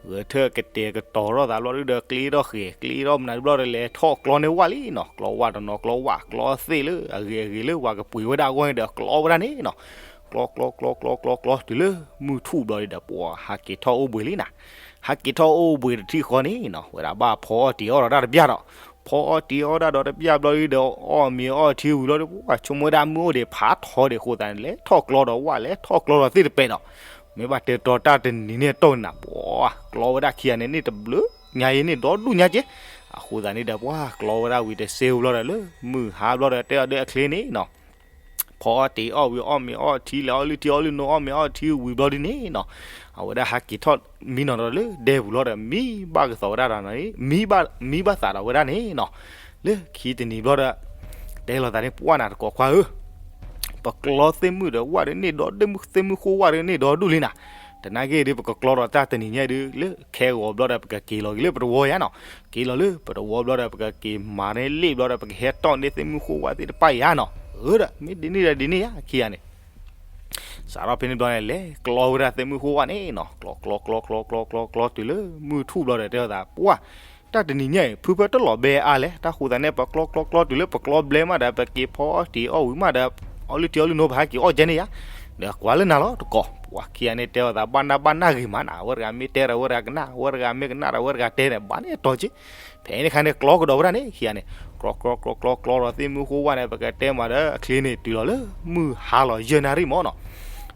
ဂဲၤထၢၣ်ကတဲာ်ကတီၤထီၣ်သးဘျီဒုဒီး ကျ့ထီၣ်ဃဲၤ ကျ့ထီၣ်မနုၤဘျီဒီး လဲၤထီၣ်ကျီန့ၢ်ဝၣ်လံနီၤ. ကျီဝၣ်တနီၤ ကျီဝၣ် ကျီသ့ၣ်လၢအဂ့ၤအဂ့ၤလၢပှၤကပှ့ၤဝဲဒၣ်အဂီၢ်န့ၣ်ဒီး ကျီဝဲဒၣ်န့ၣ်နီၤ. ကျီကျီကျီကျီကျီကျီ တုၤလၢမုၢ်ထူၣ်ဘျီဒီး ပှၢ် ဟးက့ၤထီၣ်အိၣ်ဘှံးလံနၤ. ဟးက့ၤထီၣ်အိၣ်ဘှံးတထံၣ်ဃီန့ၣ်နီၤ ဝဲဒၣ်ဘၣ်ဖီအီၣ်တ့ၤအီၣ်ဒီးတၢ်တပျၢ်ဒီး ဖီအီၣ်တ့ၤအီၣ်ဒၣ်ဒီးတပျၢ်ဘျီဒုဒီး အီၣ်မ့ၤအီၣ်ထံဝံၤလီၤဒီး ပှၢ် ဆိကမိၣ်ဝဲဒၣ်မုၢ်အိၣ်ဒံးဖးထီဒံးအဃိသတးန့ၣ် လဲၤထီၣ်ကျီဒီးဝၣ် လဲၤထီၣ်ကျီဒီးသ့ၣ်တပဲာ်ဒီး မ့ၢ်ဘၣ်တဲတီတၢ်တနံၤန့ၣ်အတီၢ်နၤ ပှၢ် ကျီဝဲဒၣ်ခံဂၤန့ၣ် န့ၢ်တဘျုးညါအံၤ န့ၢ်ဒီဒူၣ်ညါက့. အဃိသတးန့ၣ်ဒီး ပှၢ် ကျီဝဲဒၣ်ဝံၤတစဲးဖိဘျီဒီး လၢမုၢ်ဟါဘျီဒီး တဲအီၤဒီးအချ့န့ၣ်နီၤ ဖီအီၣ်တ့ၤအီၣ်ဝံၤ အီၣ်မ့ၤအီၣ်ထံ လဲၤအီၣ်လုၢ်ထံအီလုၢ်နိ အီၣ်မ့ၤအီၣ်ထံဝံၤဘျီဒ်န့ၣ်နီၤ အဝဲဒၣ်ဟးက့ၤထီၣ်မံနီၤဒီးလၢဒဲပူၤလီၤဒီး မံဘၣ်ကသီၤဝဲဒၣ်ဒီး မံဘၣ် မံဘၣ်သးဒီးဝဲဒၣ်န့ၣ်နီၤ. လၢခံတနံၤဘျီဒီး တဲလိာ်သးန့ၣ် ပှၢ်နၤတကိးခွါဧၢ ပကျီသ့ၣ်မုၣ်ဒီးဝၣ်ဒီးန့ၢ်ဒီး သ့ၣ်မုၣ်ဃိဝၣ်ဒီးန့ၢ်ဒီးဒူၣ်လံနၤ. တနာ်က့ဒီး ပကကျီဒီးတၢ်တနံၤညါဒီး လၢခဲဂီၤဘျီဒီး ပကက့ၤလီၤက့ၤလၢပတဝီယါနီၤ. က့ၤလီၤလၢပတဝီဘျီဒီး ပကက့ၤမၤန့ၢ်လ့ၣ်ဘျီဒီး ပကဟဲတီၢ်န့ၢ်သ့ၣ်မုၣ်ဃိဝၣ်သ့ၣ်တဖၣ်ယါနီၤ. အၢဒီး မ့ၢ်ဒ်န့ၣ်ဒီးဒ်န့ၣ်ယါခံဂၤန့ၣ် စးထီၣ်ဖဲန့ၣ်ဘျီန့ၣ် လဲၤကျီဝဲဒၣ်သ့ၣ်မုၣ်ဃိဝၣ်န့ၣ်နီၤ. ကျီကျီကျီကျီကျီကျီကျီတုၤလၢမုၢ်ထူၣ်ဘျီဒီး တဲလိာ်သး ပှၢ် တၢ်တနံၤညါအံၤ ဖုဖၢတလီၤဘဲအါလဲၣ်. တၢ်ဃိသးန့ၣ် ပကျီကျီကျီတုၤလၢပကျီဘျဲမးဒီး ပက့ၤဖီအီၣ်တ့ၤအီၣ်ဝံၤမးဒီး အီလုၢ်ထံအီလုၢ်နိ ပဟဲက့ၤအီၣ်ကဲန့ၣ်ယါ. ဒီးကွၢ်လၢနၤလီၤတကိး ပှၢ်ခံဂၤန့ၣ် တဲလိာ်သးဘၣ်နၢ်ဘၣ်နၢ်ဂ့ၤမးနၤ. အဝဲတဂၤမ့ၢ်တဲဒီး အဝဲတဂၤကနၣ် အဝဲတဂၤမ့ၢ်ကနၣ်ဒီး အဝဲတဂၤတဲန့ၣ် ဘၣ်န့ၣ်အတီၤက့. ဖဲန့ၣ်ခါန့ၣ် ကျီကဒီးဝဲဒၣ်န့ၣ် ခံဂၤန့ၣ် ကျီကျီကျီကျီကျီဒီးသ့ၣ်မုၣ်ဃိဝၣ်န့ၣ် ပကတဲမးဒီး အချ့န့ၣ် တုၤလီၤလၢ မုၢ်ဟါလီၤယဲၢ်နၣ်ရံၣ်မးနီၤ.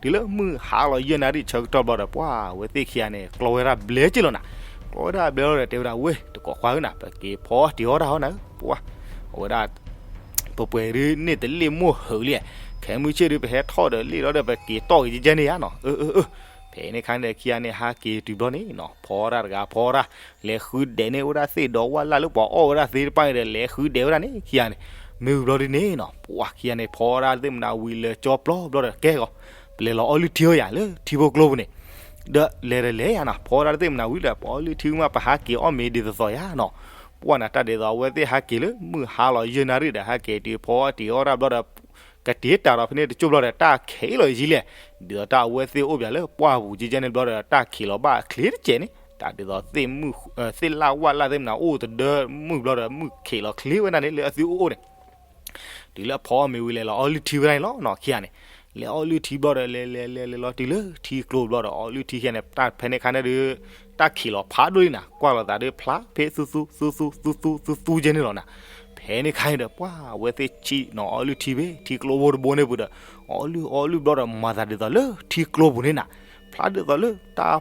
တုၤလၢမုၢ်ဟါလီၤယဲၢ်နၣ်ရံၣ်ဆၢကတီၢ်ဘျီဒီး ပှၢ် အဝဲသ့ၣ်ခံဂၤန့ၣ် ကျီဝဲဒၣ်ဘျဲက့လီၤနၤ. ကျီဝဲဒၣ်ဘျဲလီၤဒီး တဲဝဲဒၣ် ဝ့ၢ် တကိးခွါဧၢနၤ ပက့ၤဖီတ့ၤအီၣ်တၢ်ဟီနၤဧၢ ပှၢ် အဝဲဒၣ် ပပှဲၤဒုးန့ၢ်တလ့ၣ်မိၢ်ဟုးလံ. ခဲမုၢ်ဆ့ၣ်ဒုး ပဟဲထီၣ်ဒီးလ့ၣ်လီၤဒီး ပက့ၤတီၢ်က့ၤကဲန့ၣ်ယါနီၤ. အၢ အၢ အၢ ဖဲန့ၣ်ခါန့ၣ် ခံဂၤန့ၣ် ဟးက့ၤတုၤဘျီန့ၣ်နီၤ ဖီတၢ်တဂၤဖီတၢ် လဲၤဃုဒဲးန့ၢ်ဝဲဒၣ်သ့ၣ်ဒီးဝၣ်လၢ်လၢပှၤအီၣ်ဝဲဒၣ်သ့ၣ်တဖၣ်န့ၣ်ဒီး လဲၤဃုဒဲးဝဲဒၣ်န့ၣ် ခံဂၤန့ၣ် မ့ၢ်ဝံၤဘျီဒ်န့ၣ်နီၤ ပှၤခံဂၤန့ၣ် ဖီတၢ်သ့ၣ်မနၤဝံၤလၢကၠီပျီဘျီဒီး ကဲဂီၤ, ပလဲၤလီၤအီလုၢ်ထံဧိၤယၤလၢထံဖိကျိပူၤန့ၣ်, ဒီးလဲၤဒီးလဲၤယၤနီၤ ဖီတၢ်သ့ၣ်မနၤဝံၤဒီး ပအီလုၢ်ထံဝံၤမး ပဟးက့ၤအီၣ်မ့ၤဒ်သိးသိးယၤနီၤ, ပှၤနၤတၢ်ဒ်သိးအဝဲသ့ၣ်ဟးက့ၤလၢမုၢ်ဟါလီၤယဲၢ်နၣ်ရံၣ်ဒီး ဟဲက့ၤတုၤဖီတံၢ်အီၣ်တၢ်ဘျီဒီး ကတ့ၤတၢ်ဒီးဖဲန့ၣ်တကၠိၢ်ဘျီဒီး တၢ်ခံးလီၤယံၤလဲၣ်, ဒ်သိးတၢ်အဝဲသ့ၣ်အိၣ်ပၠးလၢပှၢ်ပူၤကဲကဲန့ၣ်ဘျီဒီး တၢ်ခံးလီၤဘၣ်ချ့တကဲးန့ၣ် တၢ်ဒ်သိးသ့ၣ်မုၣ် သ့ၣ်လၣ်ဝၣ်လၣ်သ့ၣ်မနၤအိၣ်တဒၢမုၢ်ဘျီဒီး မုၢ်ခံးလီၤချ့ဝဲဒၣ်န့ၣ်လၢအသုအိၣ်န့ၣ် တုၤလၢအဖီအီၣ်မ့ၤဝံၤလဲၤလီၤအီလုၢ်ထံဝဲဒၣ်န့ၣ်လီၤနီၤ ခံဂၤန့ၣ်, လဲၤအီလုၢ်ထံဘျီဒီး လဲၤလဲၤလဲၤလဲၤလီၤတုၤလၢထံကျိဘျီဒီး အီလုၢ်ထံခံဂၤန့ၣ် တၢ်ဖဲန့ၣ်ခါန့ၣ်ဒီး တၢ်ခံးလီၤဖးဒိၣ်လံနၤ ကွၢ်လိာ်သးဒီးဖျါဖဲသူသူသူသူသူသူသူသူကဲန့ၣ်လီၤနၤ, ဖဲန့ၣ်ခါန့ၣ်ဒီး ပှၤအဝဲသ့ၣ်ဆံးနီၤအီလုၢ်ထံဖဲထံကျိဖိတဘိန့ၣ်ပူၤဒီး အီလုၢ်အီလုၢ်ဘျီဒီးမၤသးဒ်သိးလၢထံကျိပူၤန့ၣ်နၤ, ဖျါဒ်သိးလၢတၢ်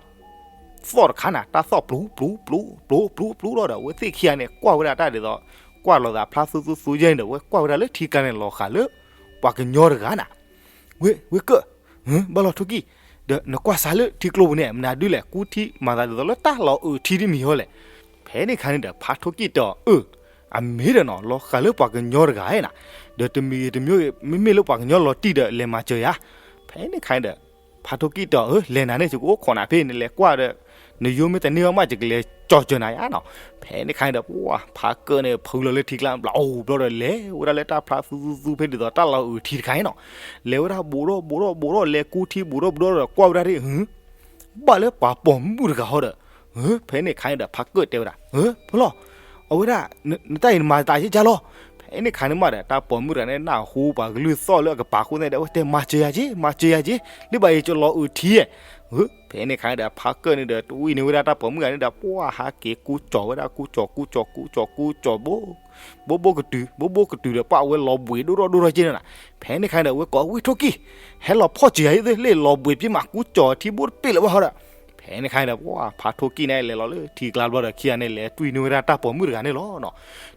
သီၣ်တခါနၤ တၢ်သီၣ်ပျူၤပျူၤပျူၤပျူၤပျူၤပျူၤလီၤဒီး အဝဲသ့ၣ်ခံဂၤန့ၣ် ကွၢ်ဝဲဒၣ်တၢ်ဒ်သိး ကွၢ်လိာ်သးဖျါသူသူသူယဲၢ်န့ၣ်ဒီး အဝဲကွၢ်ဝဲဒၣ်လၢထံကျါန့ၣ်လီၤဃာ်လၢ ပှၤကညီတဂၤနၤ, ဝ့ ဝ့ကၢၢ်, ဘၣ်လီၤထိၣ်ကံၢ်, ဒီးနကွၢ်စးလၢထံကျိပူၤန့ၣ် မနုၤဒုလဲၣ် ကူထံမၤသးဒ်သိးလၢတၢ်လီၤအုးထံတမံၤဟီလဲၣ်, ဖဲန့ၣ်ခါန့ၣ်ဒီး ဖးထိၣ်ကံၢ်တဲအီၤ အၢ အမ့ၢ်ဒီးနီၤ လီၤဃာ်လၢပှၤကညီတဂၤဧါနၤ, ဒီးတမံၤဂ့ၤတမံၤဂ့ၤ မ့မ့ၢ်လၢပှၤကညီလီၤတံၢ်ဒီး လဲၤမၤစၢၤယၤ, ဖဲန့ၣ်ခါန့ၣ်ဒီး ဖးထိၣ်ကံၢ်တဲအီၤ အၢ လဲၤနၤန့ၣ် ယကအိၣ်ခိးနၤဖဲ နလဲၤကွၢ်ဒီး နယိမ့ၢ်တန့ၢ်ဘၣ်မး ယကလဲၤကၠီၤစၢၤနၤယါနီၤ, ဖဲန့ၣ်ခါန့ၣ်ဒီး ပှၤဖးကၢၣ်န့ၣ် ဖုလီၤလၢထံကျါ ဘျီအိၣ်ဘျီဒီးလဲၤဝဲဒၣ်လၢတၢ်ဖျါသူသူသူဖဲဒ်သိးတၢ်လီၤအုးထံတခါန့ၣ်နီၤ, လဲၤဝဲဒၣ်ဘူးဒီးဘူးဒီးဘူးဒီး လဲၤကူထံဘူးဒီးဘူးဒီး ကွၢ်ဝဲဒၣ်ဒ် ဘၣ်လၢပှၤပိာ်မုၣ်တဂၤဟီဒီး, ဖဲန့ၣ်ခါန့ၣ်ဒီး ဖးကၢၣ်တဲဝဲဒၣ် ဖုလီၤ, အဝဲဒၣ် နတၢ်အံၤနမၤသးယဲၢ်ကၢ်လီၤ, ဖဲန့ၣ်ခါန့ၣ်မးဒီး တၢ်ပိာ်မုၣ်တဂၤန့ၣ် နၢ်ဟူပှၤကလုၢ်သီၣ်လၢအကပၤအဃိသတးဒီး အဝဲတဲ မၤစၢၤယၤက့ၤ မၤစၢၤယၤက့ၤ လၢဘၣ်အံၤကလီၤအုးထံဧါ, ဖဲန့ၣ်ခါန့ၣ်ဒီး ဖးကၢၣ်န့ၣ်ဒီး တဝံၣ်န့ၢ်ဝဲဒၣ်တၢ်ပိာ်မုၣ်တဂၤန့ၣ်ဒီး ပှၤဟးက့ၤကူကၠီၤဝဲဒၣ် ကူကၠီၤ ကူကၠီၤ ကူကၠီၤ ကူကၠီၤ ဘိ ဘိဘိကတုၤ ဘိဘိကတုၤဒီး ပှၤအဝဲလီၤဘှံးဒိၣ်ထီၣ်ဒိၣ်ထီၣ်က့ၤန့ၣ်နၤ, ဖဲန့ၣ်ခါန့ၣ်ဒီး အဝဲကိးဝ့ၢ်ထိၣ်ကံၢ် ဟဲလီၤဖီၣ်စၢၤယၤအံၤသ့ လၢလီၤဘှံးပ့ၤမး ကူကၠီၤထံဘိတပ့ၢ်လၢၤဘၣ်ဟီဒီး, ဖဲန့ၣ်ခါန့ၣ်ဒီး ပှၤဖးထိၣ်ကံၢ်န့ၣ် လဲၤလီၤလၢထံကျါဘျီဒီး ခံဂၤန့ၣ် လဲၤတွံၢ်န့ၢ်ဝဲဒၣ်တၢ်ပိာ်မုၣ်တဂၤန့ၣ်လီၤနီၤ,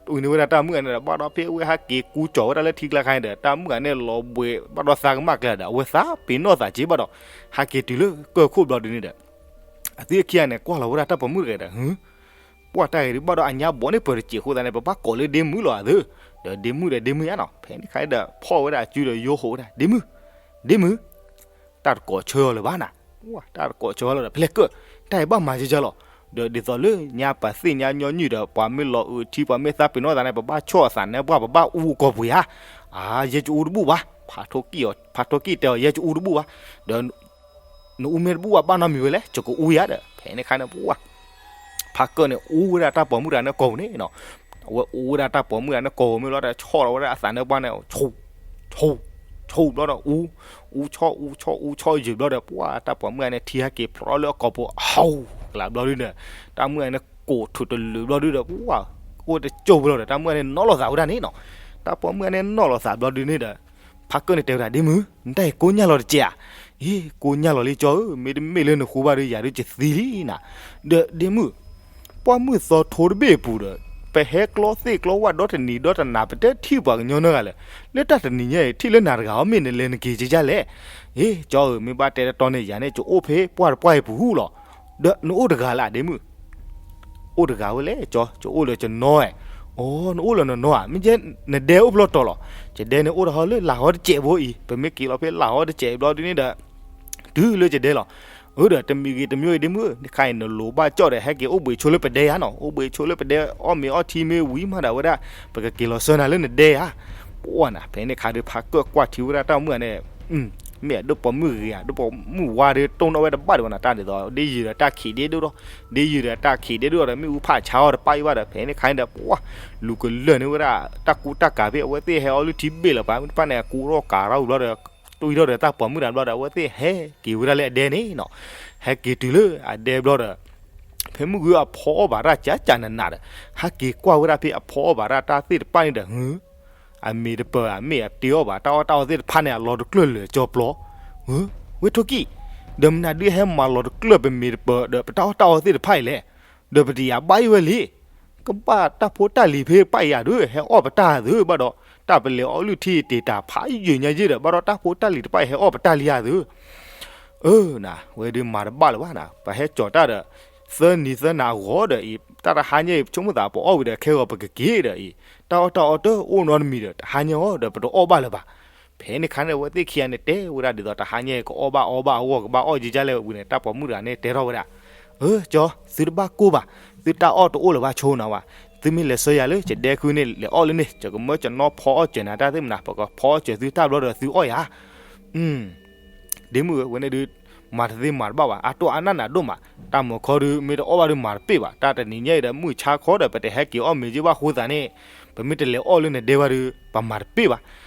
တွံၢ်န့ၢ်ဝဲဒၣ်တၢ်မုၣ်ဂၤန့ၣ်ဒီး ဘၣ်ဒီးဖဲအဝဲဟဲက့ၤကူကၠီၤဝဲဒၣ်လၢထံကျါခါန့ၣ်ဒီး တၢ်မုၣ်ဂၤန့ၣ်လီၤဘှံးဘၣ်ဒီးသးကမၣ်ကျဲဒီး အဝဲသးပ့ၤနီၣ်သးက့ၤဘၣ်ဒီး ဟဲက့ၤတုၤလၢကၢၢ်ခိၣ်ဘျီဒ်န့ၣ်ဒီး အဝဲသ့ၣ်ခံဂၤန့ၣ် ကွၢ်လီၤဝဲဒၣ်တၢ်ပိာ်မုၣ်တဂၤဒီး ဟ ပှၤတၢ်ဂ့ၤဒုးဘၣ်ဒီးအညါဘီန့ၣ်ပၢၢ်တစဲးအဃိသတးန့ၣ် ပဘၣ်ကိးလၢဒ့မုၣ်လီၤအသၢ, ဒီးဒ့မုၣ်ဒီးဒ့မုၣ်ဧါနီၤ, ဖဲန့ၣ်ခါဒီးဖီၣ်ဝဲဒၣ်အစုဒီးယိဟိးဝဲဒၣ် ဒ့မုၣ်, ဒ့မုၣ်, တၢ်တကိးဆၢအီၤလၢၤဘၣ်နၤ, တၢ်တကိးဆၢအီၤလၢၤဒီး ဖဲလဲၣ်ကၢၣ်, တၢ်အံၤဘၣ်မၤယဲၢ်ကၢ်လီၤ, ဒီးဒ်သိးလၢညါပှၤသ့ၣ်ညါညီနုၢ်ဒီး ပှၤမ့ၢ်လီၤအုးထံ ပှၤမ့ၢ်သးပ့ၤနီၣ်သးန့ၣ် ပဘၣ်ဆီၣ်အသးန့ၢ်ပှၤ ပဘၣ်အူကီၢ်ပှ့ၤဧါ, အါ ယဲၢ်ကၠအူတဘူၣ်ဘၣ်, ဖးထိၣ်ကံၢ်တဲအီၤ ယဲၢ်ကၠအူတဘူၣ်ဘၣ်, ဒီး နအူမ့ၢ်တဘူၣ်ဘၣ် ဘၣ်နီတမံၤဝဲလဲၣ် ယကအူယၤဒီး ဖဲန့ၣ်ခါန့ၣ် ပှၤ ဖးကၢၣ်န့ၣ် အူဝဲဒၣ်တၢ်ပိာ်မုၣ်တဂၤန့ၣ်ကိာ်ပူၤန့ၣ်နီၤ, အဝဲအူဝဲဒၣ်တၢ်ပိာ်မုၣ်တဂၤန့ၣ်ကိာ်ပူၤမ့ၢ်လီၤဒီး ဆီၣ်လီၤဝဲဒၣ်အသးန့ၢ်ပှၤန့ၣ် ဆူၣ် ဆူၣ် ဆူၣ်ဘျီဒီး အူ အူဆီၣ်အူဆီၣ်အူဆီၣ်ယုာ်ဘျီဒီး ပှၤတၢ်ပိာ်မုၣ်တဂၤန့ၣ် ထံဟဲက့ၤဖျိးလၢအကိာ်ပူၤ ဟီၣ်ကလးဘျီဒုန့ၣ်, တၢ်မုၣ်တဂၤန့ၣ်ကိးထူးတလုာ်ဘျီဒုဒီး ပှၤ ကိးတကၠိၢ်ဝဲလီၤဒီး တၢ်မုၣ်တဂၤန့ၣ်နီၣ်လီၤသးဝဲဒၣ်န့ၣ်နီၤ, တၢ်ပိာ်မုၣ်တဂၤန့ၣ်နီၣ်လီၤသးဘျီဒုန့ၣ်ဒီး ဖးကၢၣ်န့ၣ်တဲဝဲဒၣ် ဒ့မုၣ် နတၢ်အံၤကိညၢ်လီၤတစဲးဧါ, အ့ ကိညၢ်လီၤလံကၠီဧၢ မ့တမ့ၢ်လၢနဃိဘၣ်ဒီး ယၤဒုးကသံလံနၤ, ဒီးဒ့မုၣ် ပှၢ်မုၢ်သီထိတဘ့ၣ်အပူၤဒီး ပဟဲကျီသ့ၣ်ကျီဝၣ်ဒီတနံၤဒီတနၤ ပတထံၣ်ပှၤကညီနီတဂၤလၢၤ, လၢတၢ်တနံၤညါအံၤ ထံၣ်လၢနၤတဂၤအီၤ မ့ၢ်နလဲၤနက့ၤကဲကၢ်လဲၣ်, အ့ ကၠီဧၢ မ့ၢ်ဘၣ်တဲတတီန့ၣ် ယၤန့ၣ် ကအိၣ်ဖဲပှၢ်တပှၢ်အံၤပူၤလီၤ, ဒီးနအိၣ်တဂၤလၢ်ဒ့မုၣ် အိၣ်တဂၤဝဲလဲၣ်ကၠီ, ယအိၣ်လၢယနီၢ်ဧါ, အိ နအိၣ်လၢနနီၢ်ဧါ, မ့ၢ်ကဲ နဒဲအိၣ်ဖျီတီၤလီၤ, ယဒဲန့ၣ်အိၣ်တဟီလၢလာ်ဟီတစဲးဘိအံၤ, ပမ့ၢ်က့ၤလီၤဖဲလာ်ဟီတစဲးဘျီဒုန့ၣ်ဒီး တုၤလၢယဒဲလီၤ, အၢဒီးတမံၤဂ့ၤတမံၤဂ့ၤဒ့မုၣ်ဧၢ, နခါအံၤနလိၤဘၣ်ကၠီၣ်ဒီး ဟဲက့ၤအိၣ်ဘှံးဆိလၢပဒဲဧါနီၤ, အိၣ်ဘှံးဆိလၢပဒဲ အီၣ်မ့ၤအီထံမ့ၢ်ဝံၤမးဒီးဝဲဒၣ် ပကက့ၤလီၤဆၢနၤလၢနဒဲဧါ, ပှၢ်နၤ ဖဲန့ၣ်ခါဒီး ဖးကၢၣ်ကွၢ်ထံဝဲဒၣ်တၢ်မုၣ်ဂၤန့ၣ် မ့ၢ်အဒိၣ်ပိာ်မုၣ်ဂ့ၤဧါ ဒိၣ်ပိာ်မုၣ်ဝါဒီး တိၢ်နီၣ်ဝဲတဘၣ်ဒံးဘၣ်နၤ, တၢ်ဒ်သိး ဒ်ယုာ်ဒီးတၢ်ခံးဒ့ဒိၣ်ဒီး ဒ်ယုာ်ဒီးတၢ်ခံးဒ့ဒိၣ်ဒီး မ့ၣ်အူဖးဆါအီၤတပၣ်အံၤဘၣ်ဒီး ဖဲန့ၣ်ခါန့ၣ်ဒီး ပှၢ် လူၤကလၢာ်န့ၢ်ဝဲဒၣ် တၢ်ကူတၢ်ကၤဖဲအဝဲသ့ၣ်ဟဲအီလုၢ်ထံဘ့ၣ်လၢၤပှၤ မ့ၢ်တဖၣ်န့ၣ် အကူထီၣ်ကၤထီၣ်ဝံၤဘျီဒီး တွံၢ်ထီၣ်ဒီးတၢ်ပိာ်မုၣ်တဂၤဘျီဒီး အဝဲသ့ၣ်ဟဲက့ၤဝဲဒၣ်လၢအဒဲန့ၣ်နီၤ, ဟဲက့ၤတုၤလၢအဒဲဘျီဒီး ဖဲမုၢ်ဂုၢ်အဖီအီၣ်ဘၣ်တၢ်ကၠးကၠးနးနးဒီး ဟဲက့ၤကွၢ်ဝဲဒၣ်ဖဲအဖီအီၣ်ဘၣ်တၢ်တၢ်သ့ၣ်တဖၣ်န့ၣ်ဒီး ဟု အမ့ၤတပၢၤ အမ့ၢ်အတ့အီၣ်ဘၣ် တၢ်အီၣ်တၢ်အီသ့ၣ်တဖၣ်န့ၣ် အလီၤတကျၢၢ်လၢာ်ကၠီပျီ, ဟု ဝ့ၢ်ထိၣ်ကံၣ်, ဒီးမနုၤဒုးဟဲမၤလီၤတကျၢၢ်ပမ့ၤတပၢၤ ဒီးပတၢ်အီၣ်တၢ်အီသ့ၣ်တဖၣ်အံၤလဲၣ်, ဒီးပတယာ်ဘၣ်အံၤဝဲလံ, ကဘၣ်တၢ်ဖိတၢ်လံၤဖဲတဖၣ်အံၤယၤဒီး ဟဲအီၣ်ပတၢ်အသုဘၣ်ဒီး တၢ်ပလဲၤအီလုၢ်ထံတ့ၢ်တၢ်ဖးယုာ်ညါယဲၢ်ဒီး ဘၣ်ဒီးတၢ်ဖိတၢ်လံၤတဖၣ်အံၤဟဲအီၣ်ပတၢ်လံအသု အၢ နၤ ဝဲဒုးမၤတဘၣ်လၢၤဘၣ်နၤ ပဟဲကၠီၤတၢ်ဒီး သၢနံၤသၢနၤအဂီၢ်ဒီးအံၤ တၢ်တဟါညါအံၤ ပဆိကမိၣ်သးပအီၣ်ဝံၤဒီး ခဲဂီၤပကက့ၤဒီးအံၤ တၢ်အီၣ်တၢ်အီတအိၣ်နီတမံၤဒီး တဟါညါအီၤဒီး ပတအီၣ်ဘၣ်လၢၤဘၣ်. ဖဲန့ၣ်ခါန့ၣ် အဝဲသ့ၣ်ခံဂၤန့ၣ် တဲဝဲဒၣ်ဒ်သိး တဟါညါအံၤ ကအီၣ်ဘၣ်အီဘၣ်အဂီၢ် ကဘၣ်အီၣ်ယံာ်ယံာ်လၢဝံၤန့ၣ် တၢ်ပိာ်မုၣ်တဂၤန့ၣ် တဲထီၣ်ဝဲဒၣ်, အၢ ကၠီ, သုတဘၣ်ကိၢ်ဘၣ်, သုတၢ်အီၣ်တအိၣ်လၢၤဘၣ်ဆိနီၤဘၣ်, သုမ့ၢ်လဲၤဆှၢယၤလၢ ကဒဲခုန့ၣ် လဲၤအီၣ်လၢန့ၣ် ကကမၢကနီၣ်ဖီအီၣ်စၢၤနၤတၢ်သ့ၣ်မနၤ ပကဖီအီၣ်စၢၤသုတၢ်ဘျီဒီးသုအီၣ်ယၤ ဒ့မုၣ်ဧၢ, ဝဲန့ၣ်ဒုး မၤတသ့မၤတဘၣ်ဘၣ်, အတိၢ်အနၢ်နၤဒိၣ်မး, တၢ်မီၤခီဒုး မ့ၢ်တအီၣ်ဘၣ်ဒုးမၤတပ့ၢ်ဘၣ်, တၢ်တနံၤညါအံၤဒီး မုၢ်ဆါခီဒီး ပတဟဲက့ၤအီၣ်မ့ၤက့ၤဘၣ်အဃိသတးန့ၣ်, ပမ့ၢ်တလဲၤအီၣ်လၢနဒဲဘၣ်ဒုး ပမၤတပ့ၢ်ဘၣ်.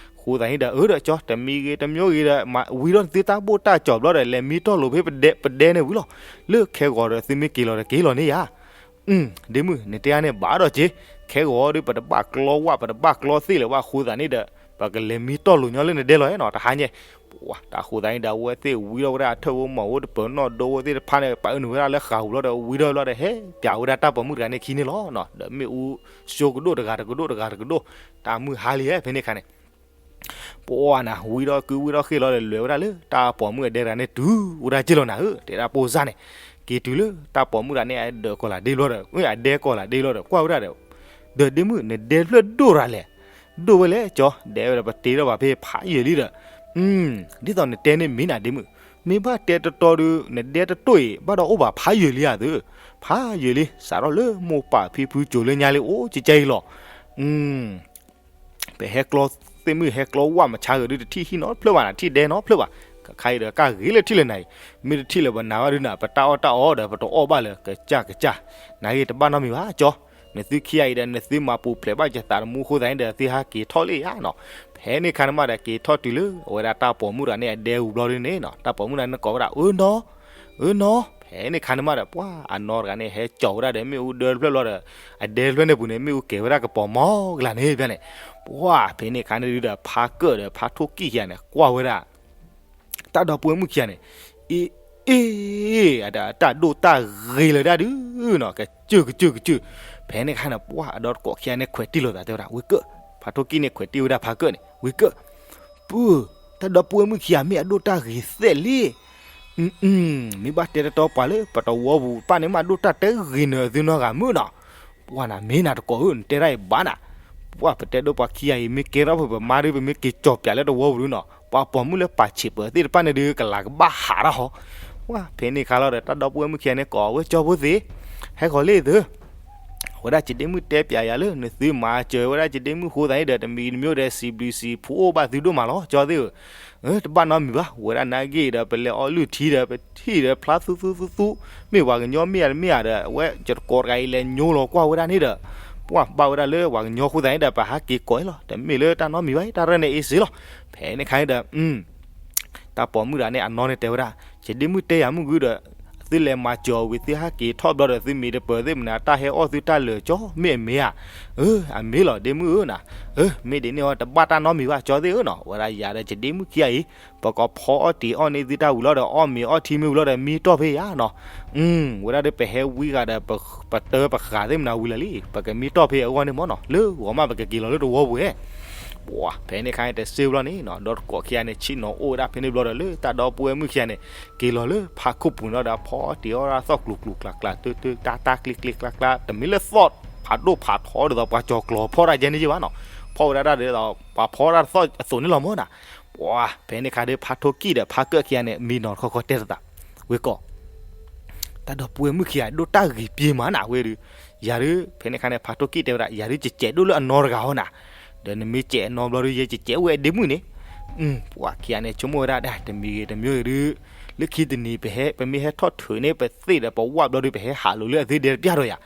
အဃိသတးန့ၣ်ဒီး အၢဒီးကၠီ တမံၤဂ့ၤတမံၤဂ့ၤဒီး ဝံၤဒီးနသုတၢ်ဘိၣ်တၢ်ကၠီၤဘျီဒီး လဲၤမံတီၢ်လိာ်ဖဲပဒဲန့ၣ်ဝံၤလီၤ. လၢခဲဂီၤဒီး သုမ့ၢ်က့ၤလီၤဒီးက့ၤလီၤန့ၢ်ယၤ ဒ့မုၣ် နတဲအါန့ၣ်ဘၣ်ဒီးက့ၤ, ခဲဂီၤဒုး ပတဘၣ်ကျီဝၣ် ပတဘၣ်ကျီသ့ၣ်လၢၤဘၣ်အဃိသတးန့ၣ်ဒီး ပကလဲၤမံတီၢ်လိာ်ညီလၢနဒဲလီၤနီၤ တဟါညါ. ပှၤတၢ်အဃိသတးန့ၣ်ဒီး အဝဲသ့ၣ်ဝံၤထီၣ်ဝဲဒၣ်အထၢၣ်ဖိမီၤဖိတပၢၤနီၣ်ဒိဝဲသ့ၣ်တဖၣ်န့ၣ် ပာ်အၢနုာ်ဝဲဒၣ်လၢဃာ်ပူၤဘျီဒီး ဝံၤထီၣ်ဘျီဒီး ဟဲပၠးဝဲဒၣ်တၢ်ပိာ်မုၣ်တဂၤန့ၣ်ခံန့ၣ်လီၤ. ဒီးမ့ၣ်အူ စိကဒိၣ်တဂၤတကဒိၣ်တဂၤတကဒိၣ်, တၢ်မုၢ်ဟါလံဟဲဖဲန့ၣ်ခါန့ၣ် ပှၤနၤ ဝံၤဒီးကုဝံၤဒီးဃ့ၢ်လီၤဒီး လဲၤဝဲဒၣ်လၢတၢ်ပိာ်မုၣ်အဒဲတဂၤန့ၣ်တုၤဝဲဒၣ်က့ၢ်လီၤနၤဧၢ, တဲဒၣ်ပိၢ်စၢ်န့ၣ်, က့ၤတုၤလၢတၢ်ပိာ်မုၣ်တဂၤန့ၣ် အဒၢးကီၢ်လၢ်ဒ့ဘျီဒီး အဒဲကီၢ်လၢ်ဒ့ဘျီဒီး ကွၢ်ဝဲဒၣ်ဒီး, ဒီးဒ့မုၣ် နဒဲတဖျၢၣ်ဒိၣ်ရၤလဲၣ်, ဒိၣ်ဝဲလဲၣ်ကၠီ, ဒဲဝဲဒီးပတ့ထီၣ်ဘၣ်ဖဲဖးယံာ်လံဒီး, ဒ်သိးနတဲန့ၣ်မ့ၢ်နၤဒ့မုၣ်, မ့ၢ်ဘၣ်တဲတတီဒုး နဒဲတတိၢ်အံၤ ဘၣ်ဒီးအိၣ်ဘၣ်ဖးယံာ်လံဧါသု, ဖးယံာ်လံ စးထီၣ်လၢမိၢ်ပၢ်ဖံဖုစိၤလၢညါလံအိၣ်ကကဲအံၤလီၤ. ပဟဲကျီသ့ၣ်မုၣ်ဟဲကျီဝၣ်မဆါဂ့ၤဒုး တထံၣ်ဟံၣ်နီတဖျၢၣ်ဘၣ်နၤ ထံၣ်ဒဲနီတဖျၢၣ်ဘၣ်, ခဲခါအံၤဒီးကၢ်ဂ့ၤလၢထံၣ်လၢနၤအံၤ, မ့ၢ်တထံၣ်လၢၤဘၣ်နၤဘၣ်ဒုးနၤ ပတၢ်အီၣ်တၢ်အီဒီး ပတအီၣ်ဘၣ်လၢၤ ကစၢ်ကစၢ်, နၤဂ့ၤတဘၣ်နီတမံၤဘၣ်ကၠီ, နသုခံဂၤအံၤဒီး နသုမၤပူၤဖျဲးဘၣ်ယသးတမူအဃိသတးန့ၣ်ဒီး သုဟးက့ၤထီၣ်လံယါနီၤ, ဖဲန့ၣ်ခါန့ၣ်မးဒီး က့ၤထီၣ်တုၤလၢအဝဲဒၣ်တၢ်ပိာ်မုၣ်တဂၤန့ၣ် အဒဲဝံၤဘျီဒုးန့ၣ်နီၤ တၢ်ပိာ်မုၣ်တဂၤန့ၣ်ကိးဝဲဒၣ် အၢနီၤ အၢနီၤ, ဖဲန့ၣ်ခါန့ၣ်မးဒီး ပှၤအနီၢ်တဂၤန့ၣ် ဟဲကၠီၤဝဲဒၣ်ဒီးမ့ၣ်အူဒၢတဖျၢၣ်ဘျီဒီး အဒဲတဖျၢၣ်န့ၣ်ပူၤန့ၣ် မ့ၣ်အူကဲၤဝဲဒၣ်ကပီၤမီၤကလၤန့ၣ်ဘၣ်န့ၣ်, ပှၤဖဲန့ၣ်ခါန့ၣ်ဒုးဒီး ဖါကၢၣ်ဒီးဖါထိၣ်ကံၣ်ခံဂၤန့ၣ် ကွၢ်ဝဲဒၣ် တၢ်ဒီပုၢ်ဝဲၢ်မုၣ်ခံဂၤန့ၣ်, အ့ အ့ အတၢ်ဒိၣ်တၢ်ဂ့ၤလၢၤဒၣ်ဒုးနီၤ ကစၢၢ်ကစၢၢ်ကစၢၢ်, ဖဲန့ၣ်ခါန့ၣ် ပှၤအဒီတကိးခံဂၤန့ၣ် ခွဲးတံၢ်လိာ်သးတဲဝဲဒၣ် ဝ့ၤကၢၣ်, ဖါထိၣ်ကံၣ်န့ၣ် ခွဲးတံၢ်ဝဲဒၣ်ဖါကၢၣ်န့ၣ် ဝ့ၤကၢၣ်, ပုၢ်, တၢ်ဒီပုၢ်ဝဲၢ်မုၣ်ခံဂၤမ့ၢ်အဒိၣ်တၢ်ဂ့ၤသဲးလံ မ့ၢ်ဘၣ်တဲတတီပှၤလၢပတဝီပူၤတဖၣ်န့ၣ် မ့ၢ်အဒိၣ်တၢ်တဂ့ၤနၢၤသုနီတဂၤမုၢ်နီၤ, ပှၤနၤမ့ၢ်နၤတကိးဧၢ နတဲဒၣ်အံၤဘၣ်နၤ, ပှၤပတဲဒိပှၤခံဂၤအံၤ မ့ၢ်ကဲထီၣ်ဖဲပမါဒုး ပမ့ၢ်က့ၤကၠီၤပၠးလၢတဝီပူၤဒုးနီၤ ပှၤပိာ်မုၣ်လၢပာ်ဆံးပၢၤသ့ၣ်တဖၣ်န့ၣ်ဒုး ကလၤကဘၣ်ဟးထီၣ်ဟီ, ပှၤဖဲန့ၣ်ခါလီၤဒီး တၢ်ဒီပုၢ်ဝဲၢ်မုၣ်ခံဂၤန့ၣ်ကိးဝဲ ကၠီဖိသ့ၣ်, ဟဲဃီၤလံသု အဝဲဒၣ်ကဒ့မုၣ်တဲပၠးယၤလၢ နသုမၤစၢၤဝဲဒၣ်ကဒ့မုၣ်အဃိသတးန့ၣ်ဒီး တမံၤတမံၤဒီး စံးဘျုးစံးဖှိၣ်ဘၣ်သုဒိၣ်မးလီၤ ကၠီသ့ၣ်ဧၢ, တဘၣ်နီတမံၤဘၣ် ဝဲဒၣ်နာ်က့ဒီး ပလဲၤအီၣ်လုၢ်ထံဒီး ပထံၣ်ဒီးဖျါသူသူသူသူ, မ့ၢ်ပှၤကညီမ့ၢ်ဧါတမ့ၢ်ဧါဒီး အဝဲယတကိးတဂၤအံၤလဲၤညိလီၤကွၢ်ဝဲဒၣ်န့ၣ်ဒီး, ပှၤဘၣ်ဝဲဒၣ်လၢပှၤကညီအဃိသတးန့ၣ်ဒီး ပဟးက့ၤကိးအံၤလီၤ တမ့ၢ်လၢတၢ်နီတမံၤဘၣ် တၢ်ရဲၣ်န့ၣ်အ့စ့လီၤ, ဖဲန့ၣ်ခါန့ၣ်ဒီး တၢ်ပိာ်မုၣ်တဂၤန့ၣ် အနီၢ်န့ၣ်တဲဝဲဒၣ်, ယဒ့မုၣ်တဲယၤမုၢ်ဂုၢ်ဒီး, သုလဲၤမၤစၢၤအီၤဝံၤ သုဟးက့ၤထီၣ်ဘျီဒီး သုမ့ၢ်တပၢၤသ့ၣ်မနုၤ တၢ်ဟဲအီၣ်သုတၢ်လၢာ်ကၠီ မ့ၢ်အမ့ၢ်ဧါ, အၢ အမ့ၢ်လီၤ ဒ့မုၣ်ဧၢနၤ, အၢ မ့ၢ်ဒ်န့ၣ်အီၤ တဘၣ်တၢ်နီတမံၤဘၣ် ကၠီသ့ၣ်ဧၢနီၤ, ဝဲဒၣ်ယၤဒီးယဒ့မုၣ်ခံဂၤအံၤ, ပကဖီအီၣ်တ့ၤအီၣ်န့ၢ်သုတၢ်ဝံၤလီၤဒီး အီၣ်မ့ၤအီထံမ့ၢ်ဝံၤလီၤဒီး မံတီၢ်ဖဲယၤနီၤ, ဝဲဒၣ်ဒီးပဟဲဝံဂၤဒီး ပတၢပဃာ်သ့ၣ်မနုၤဝံၤလၢာ်လံ, ပကမံတီၢ်ဖဲအဂီၢ်န့ၣ်မ့ၢ်နီၤ, လၢဂီၤမးပကက့ၤလီၤလၢတဝီပူၤဧဲ ပှၤဖဲန့ၣ်ခါန့ၣ် တစ့ဘျီန့ၣ်နီၤ ဒီးတကိးခံဂၤန့ၣ် ဆ့ၣ်နီၤအိၣ်ဝဲဒၣ်ဖဲန့ၣ်ဘျီဒီး လၢတၢ်ဒီပုၢ်ဝဲၢ်မုၣ်ခံဂၤန့ၣ် က့ၤလီၤလၢဖးခိၣ်ပူၤနီၤဒီး ဖီအီၣ်တ့ၤအီၣ်ဒၣ်သီၣ်ကျူၤကျူၤကျါကျါ တၢတၢ်ကျ့ကျ့ကျါကျါ တမ့ၢ်လၢသီၣ်ဖးဒိၣ်ဖးထီဒ်သိးပှၤကၠီၤကျီၤဖီၣ်တၢ်ကဲန့ၣ်ယဘၣ်နီၤ, ဖီၣ်ဝဲဒၣ်တၢ်ဒ်သိး ပှၤဖီၣ်တၢ်သီၣ်အသိးန့ၣ်လီၤမ့ၢ်နီၤ, ပှၤဖဲန့ၣ်ခါဒီး ဖးထိၣ်ကံၣ်ဒီးဖးကၢၣ်ခံဂၤန့ၣ် မံနီၤတခီခီတဲတသး, ဝဲကီး တၢ်ဒီပုၢ်ဝဲၢ်မုၣ်ခံဂၤ ဒိၣ်တၢ်ဂ့ၤပျ့ၤမးနၤဝဲဒုး, ယၤဒုး ဖဲန့ၣ်ခါန့ၣ် ဖးထိၣ်ကံၣ်တဲဝဲဒၣ် ယၤဒုးကကဲးဒိၣ်လၢအနီၢ်တဂၤဟီနၤ, ဒီးနမ့ၢ်ကဲးအနီၢ်ဘျီဒုး ယဲကကဲးဝဲဒ့မုၣ်န့ၣ်, ပှၤခံဂၤန့ၣ် ဆိကမိၣ်ဝဲဒၣ်ဒၣ် တမံၤဂ့ၤတမံၤဂ့ၤဒုး, လၢခံတနံၤ ပဟဲ ပမ့ၢ်ဟဲထီၣ်ထုးန့ၢ်ပသ့ၣ်ဒီးပဝၣ်ဘျီဒုး ပဟဲဟးလိာ်လၢအသ့ဒဲတပျၢ်ဒီးယၤ,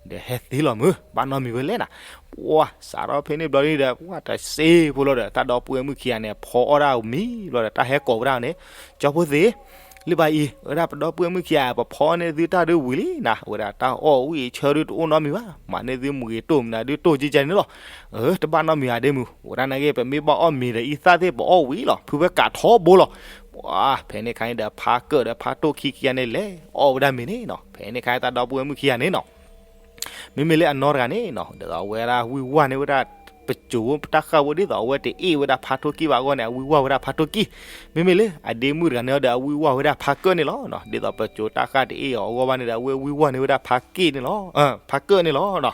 ဒီးဟဲသ့လီၤမုၢ် ဘၣ်နီတမံၤဝဲလဲၣ်နၤ, ပှၤစးထီၣ်ဖဲန့ၣ်ဘျီဒုးဒီး ပှၤတစ့ဖိလီၤဒီး တၢ်ဒီပုၢ်ဝဲၢ်မုၣ်ခံဂၤန့ၣ် ဖီအီၣ်ဒၣ်မံဘျီဒီး တၢ်ဟဲကိးဝဲဒၣ်န့ၣ်, ကၠီဖိသ့ၣ် လၢဘၣ်အံၤ ဝဲဒၣ်ပဒီပုၢ်ဝဲၢ်မုၣ်ခံဂၤ ပဖီန့ၢ်သုတၢ်ဒုးဝံၤလံနၤ, ဝဲဒၣ်တၢ်အီၣ်ဝံၤအဆၢဒုးတအိၣ်နီတမံၤဘၣ်, မၤန့ၢ်သုမုၢ်ဂ့ၤတိၢ်မနုၤဒုးတိၢ်ကံကဲန့ၣ်လီၤ, တဘၣ်နီတမံၤဧါဒ့မုၢ်, ဝဲဒၣ်နာ်က့ ပမ့ၢ်ဘၣ်အီၣ်မ့ၤဒီးအံသၣ်သ့ၣ် ပအီၣ်ဝံၤလီၤ ဖုဝဲကးထီဘိလီၤ, ပှၤဖဲန့ၣ်ခါန့ၣ်ဒီး ဖါကၢၣ်ဒီးဖါတိၢ်ခံခံဂၤန့ၣ် လဲၤအီၣ်ဝဲဒၣ်မ့ၤန့ၣ်နီၤ, ဖဲန့ၣ်ခါတၢ်ဒီပုၢ်ဝဲၢ်မုၣ်ခံဂၤန့ၣ်နီၤ, မ့မ့ၢ်လၢအနီၢ်တဂၤန့ၣ်နီၤ ဒီးအဝဲဒၣ်ဝံၢ်ဝၢ်န့ၢ်ဝဲဒၣ် ပစိၤဖိပတၢ်ဃၣ်ဖိဒ်သိးအဝဲတအ့ၣ်ဝဲဒၣ်ဖါထိၣ်ကံၣ်ဘၣ်အဂီၢ်န့ၣ် အဝံၣ်ဝါဝဲဒၣ်ဖါထိၣ်ကံၣ်, မ့မ့ၢ်လၢအဒ့မုၣ်တဂၤန့ၣ်ဒီး အဝံၣ်ဝါဝဲဒၣ်ဖါကၢၣ်န့ၣ်လီၤ. ဒ်သိးပစိၤတၢ်ဃၣ်တအ့ၣ်အီၤအဂီၢ်ဘၣ်န့ၣ်ဒီး အဝဲဝံၣ်ဝါန့ၢ်ဝဲဒၣ်ဖါကၢၣ်န့ၣ်လီၤ, ဖါကၢၣ်န့ၣ်လီၤ.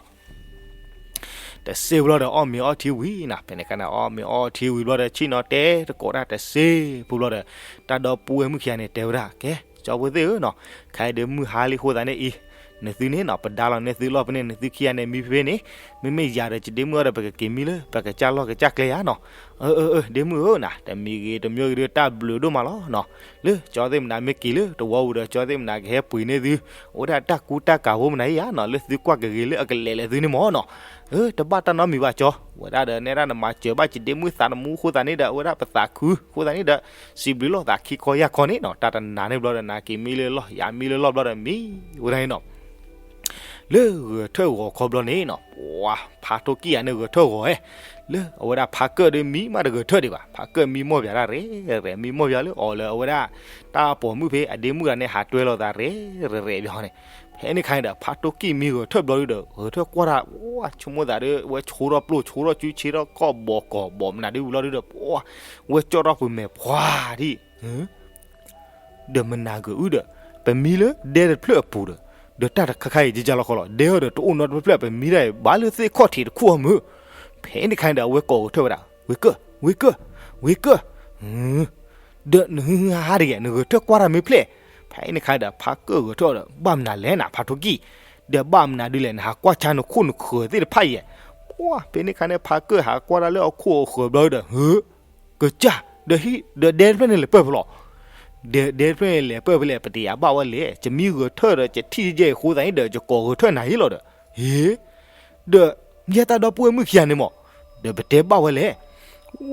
တစ့ဖိဘျီဒီး အီၣ်မ့ၤအီထံဝံၤနၤ, ဖဲန့ၣ်အခါန့ၣ် အီၣ်မ့ၤအီထံဝံၤဘျီဒီး ဆ့ၣ်နီၤတဲသကိးတၢ်တစ့ဖိဘျီဒီး တၢ်ဒီပုၢ်ဝဲၢ်မုၣ်ခံဂၤန့ၣ် တဲဝဲဒၣ် ကဲ ကၠီဖိသ့ၣ်ဧၢနီၤ, ခဲအံၤဒ့မုၣ်ဟါလံအဃိသတးန့ၣ်အံၤ, နသုန့ၣ်နီၤ ပဒါလီၤန့ၢ်သုလီၢ်ဖဲန့ၣ် နသုခံဂၤန့ၣ် မံဖဲန့ၣ်, မ့မ့ၢ်ယၤဒီး ယဒ့မုၣ်အီၤဒီး ပကက့ၤမံလၢ ပကစၢ်လီၢ်ကစၢ်ကျဲယၤနီၤ. အၢ အၢ အၢ ဒ့မုၣ်ဧၢနၤ, တမံၤဂ့ၤတမံၤဂ့ၤဒီး တၢ်ဘျုးဒိၣ်မးလီၤနီၤ. လၢကၠီသ့ၣ်မနၤမ့ၢ်က့ၤလၢတဝီပူၤဒီး ကၠီသ့ၣ်မနၤကဟဲပှ့ၤန့ၢ်သု အိၣ်ဒၣ်တၢ်ကူတၢ်ကၤဖိမနၤယၤနီၤ, လၢသုကွၢ်ကဂ့ၤလၢအကလဲၤလဲၤသုန့ၣ်မ့ၢ်နီၤ. အၢ တဘၣ်တၢ်နီတမံၤဘၣ်ကၠီ, ဝဲဒၣ်ဒီးနဲဒၣ်နမၤစၢၤဘၣ် ယဒ့မုၣ်သးတမူအဃိသတးန့ၣ်ဒီး အဝဲဒၣ်ပသးခုအဃိသတးန့ၣ်ဒီး စံးဘျုးလိာ်သးခံခီယၢ်ခီန့ၣ်နီၤ. တၢ်တနၤန့ၣ်ဘျီဒီး နၤက့ၤမံလၢလီၢ် ယၤမံလၢလီၢ်ဘျီဒီး မံဝဲဒၣ်န့ၣ်နီၤ. လၢဂဲၤထၢၣ်ဂီၤခီဘျီန့ၣ်နီၤ, ပှၤဖါထိၣ်ကံၣ်ယၤန့ၣ် ဂဲၤထၢၣ်ဂီၤဧဲ, လၢအဝဲဒၣ်ဖါကၢၣ်ဒီး မံမးတဂဲၤထၢၣ်ဒံးဘၣ်, ဖါကၢၣ်မံမီၢ်ပၠးတၢ်ရဲၣ်ရဲၣ် မံမီၢ်ပၠးလၢအီၤလၢအဝဲဒၣ် တၢ်ပိာ်မုၣ်ဖဲအဒ့မုၣ်တဂၤန့ၣ် ဟးတွဲလီၤသးရဲၣ်ရဲၣ်ပၠးန့ၣ်. ဖဲန့ၣ်ခါန့ၣ်ဒီး ဖါထိၣ်ကံၣ်မံဂဲၤထၢၣ်ဘျီဒုဒီး ဂဲၤထၢၣ်ကွၢ်တၢ် ဝဲဆိကမိၣ်သးဒီး ဝဲဆိထီၣ်ပျိၢ်ဆိထီၣ်စုဆ့ထီၣ်ကီၢ်ဘီကီၢ်ဘီမနုၤဒုဘျီဒုဒီး ပှၤ ဝဲကၠီၣ်ထီၣ်ပမဲာ်ဖှါဒ် ဒီးမနၤဂ့ၤအုဒီး ပမံလၢဒဲတဖျၢၣ်အပူၤဒီး ဒီးတၢ်တခါခါအံၤ ကကၢ်လီၤခီလီၤ ဒဲအီၤဒီးတအိၣ်နီတဖျၢၣ် ပမံဒၣ်အံၤ ဘၣ်လၢသ့ၣ်ခီၣ်ထံးတခူၣ်အမုာ်. ဖဲန့ၣ်ခါန့ၣ်ဒီး အဝဲကိးဂဲၤထၢၣ်ဝဲဒၣ် ဝ့ၤကၢၢ် ဝ့ၤကၢၢ် ဝ့ၤကၢၢ်, ဒီးနဟါဒ်ဂ့ၤ နဂဲၤထၢၣ်ကွၢ်တၢ်မ့ၢ်ဖျဲၣ်. ဖဲန့ၣ်ခါဒီး ဖါကၢၣ်ဂဲၤထၢၣ်ဒီး ဘၣ်မနုၤလဲၣ်နၤဖါထိၣ်ကံၣ်, ဒီးဘၣ်မနုၤဒ်လဲၣ် နဟးကွၢ်ဆါနခိၣ်နဃၢၤသ့ၣ်တဖၣ်အံၤ. ပှၤ ဖဲန့ၣ်ခါန့ၣ် ဖါကၢၣ်ဟးကွၢ်တၢ်လၢအခိၣ်အဃၢၤဘျီဒီး ဟၢ ကစၢ် ဒီးဟံၣ် ဒီးဒဲတဖျၢၣ်န့ၣ်လဲၤပၢၢ်ဖဲလဲၣ်. ဒီးဒဲတဖျၢၣ်န့ၣ်လဲၤပၢၢ်ဖဲလဲၣ် ပတယာ်ဘၣ်ဝဲလဲၣ်, ယမံဂဲၤထၢၣ်ဒီး ယထံၣ်ယဲၢ်အံၤအဃိသတးန့ၣ်ဒီး ယကိးဂဲၤထၢၣ်နၤအံၤလီၤဒီး, ဟ့ ဒီး မ့ၢ်တၢ်ဒီပုၢ်ဝဲၢ်မုၣ်ခံဂၤန့ၣ်မး, ဒီးပတဲဘၣ်ဝဲလဲၣ်.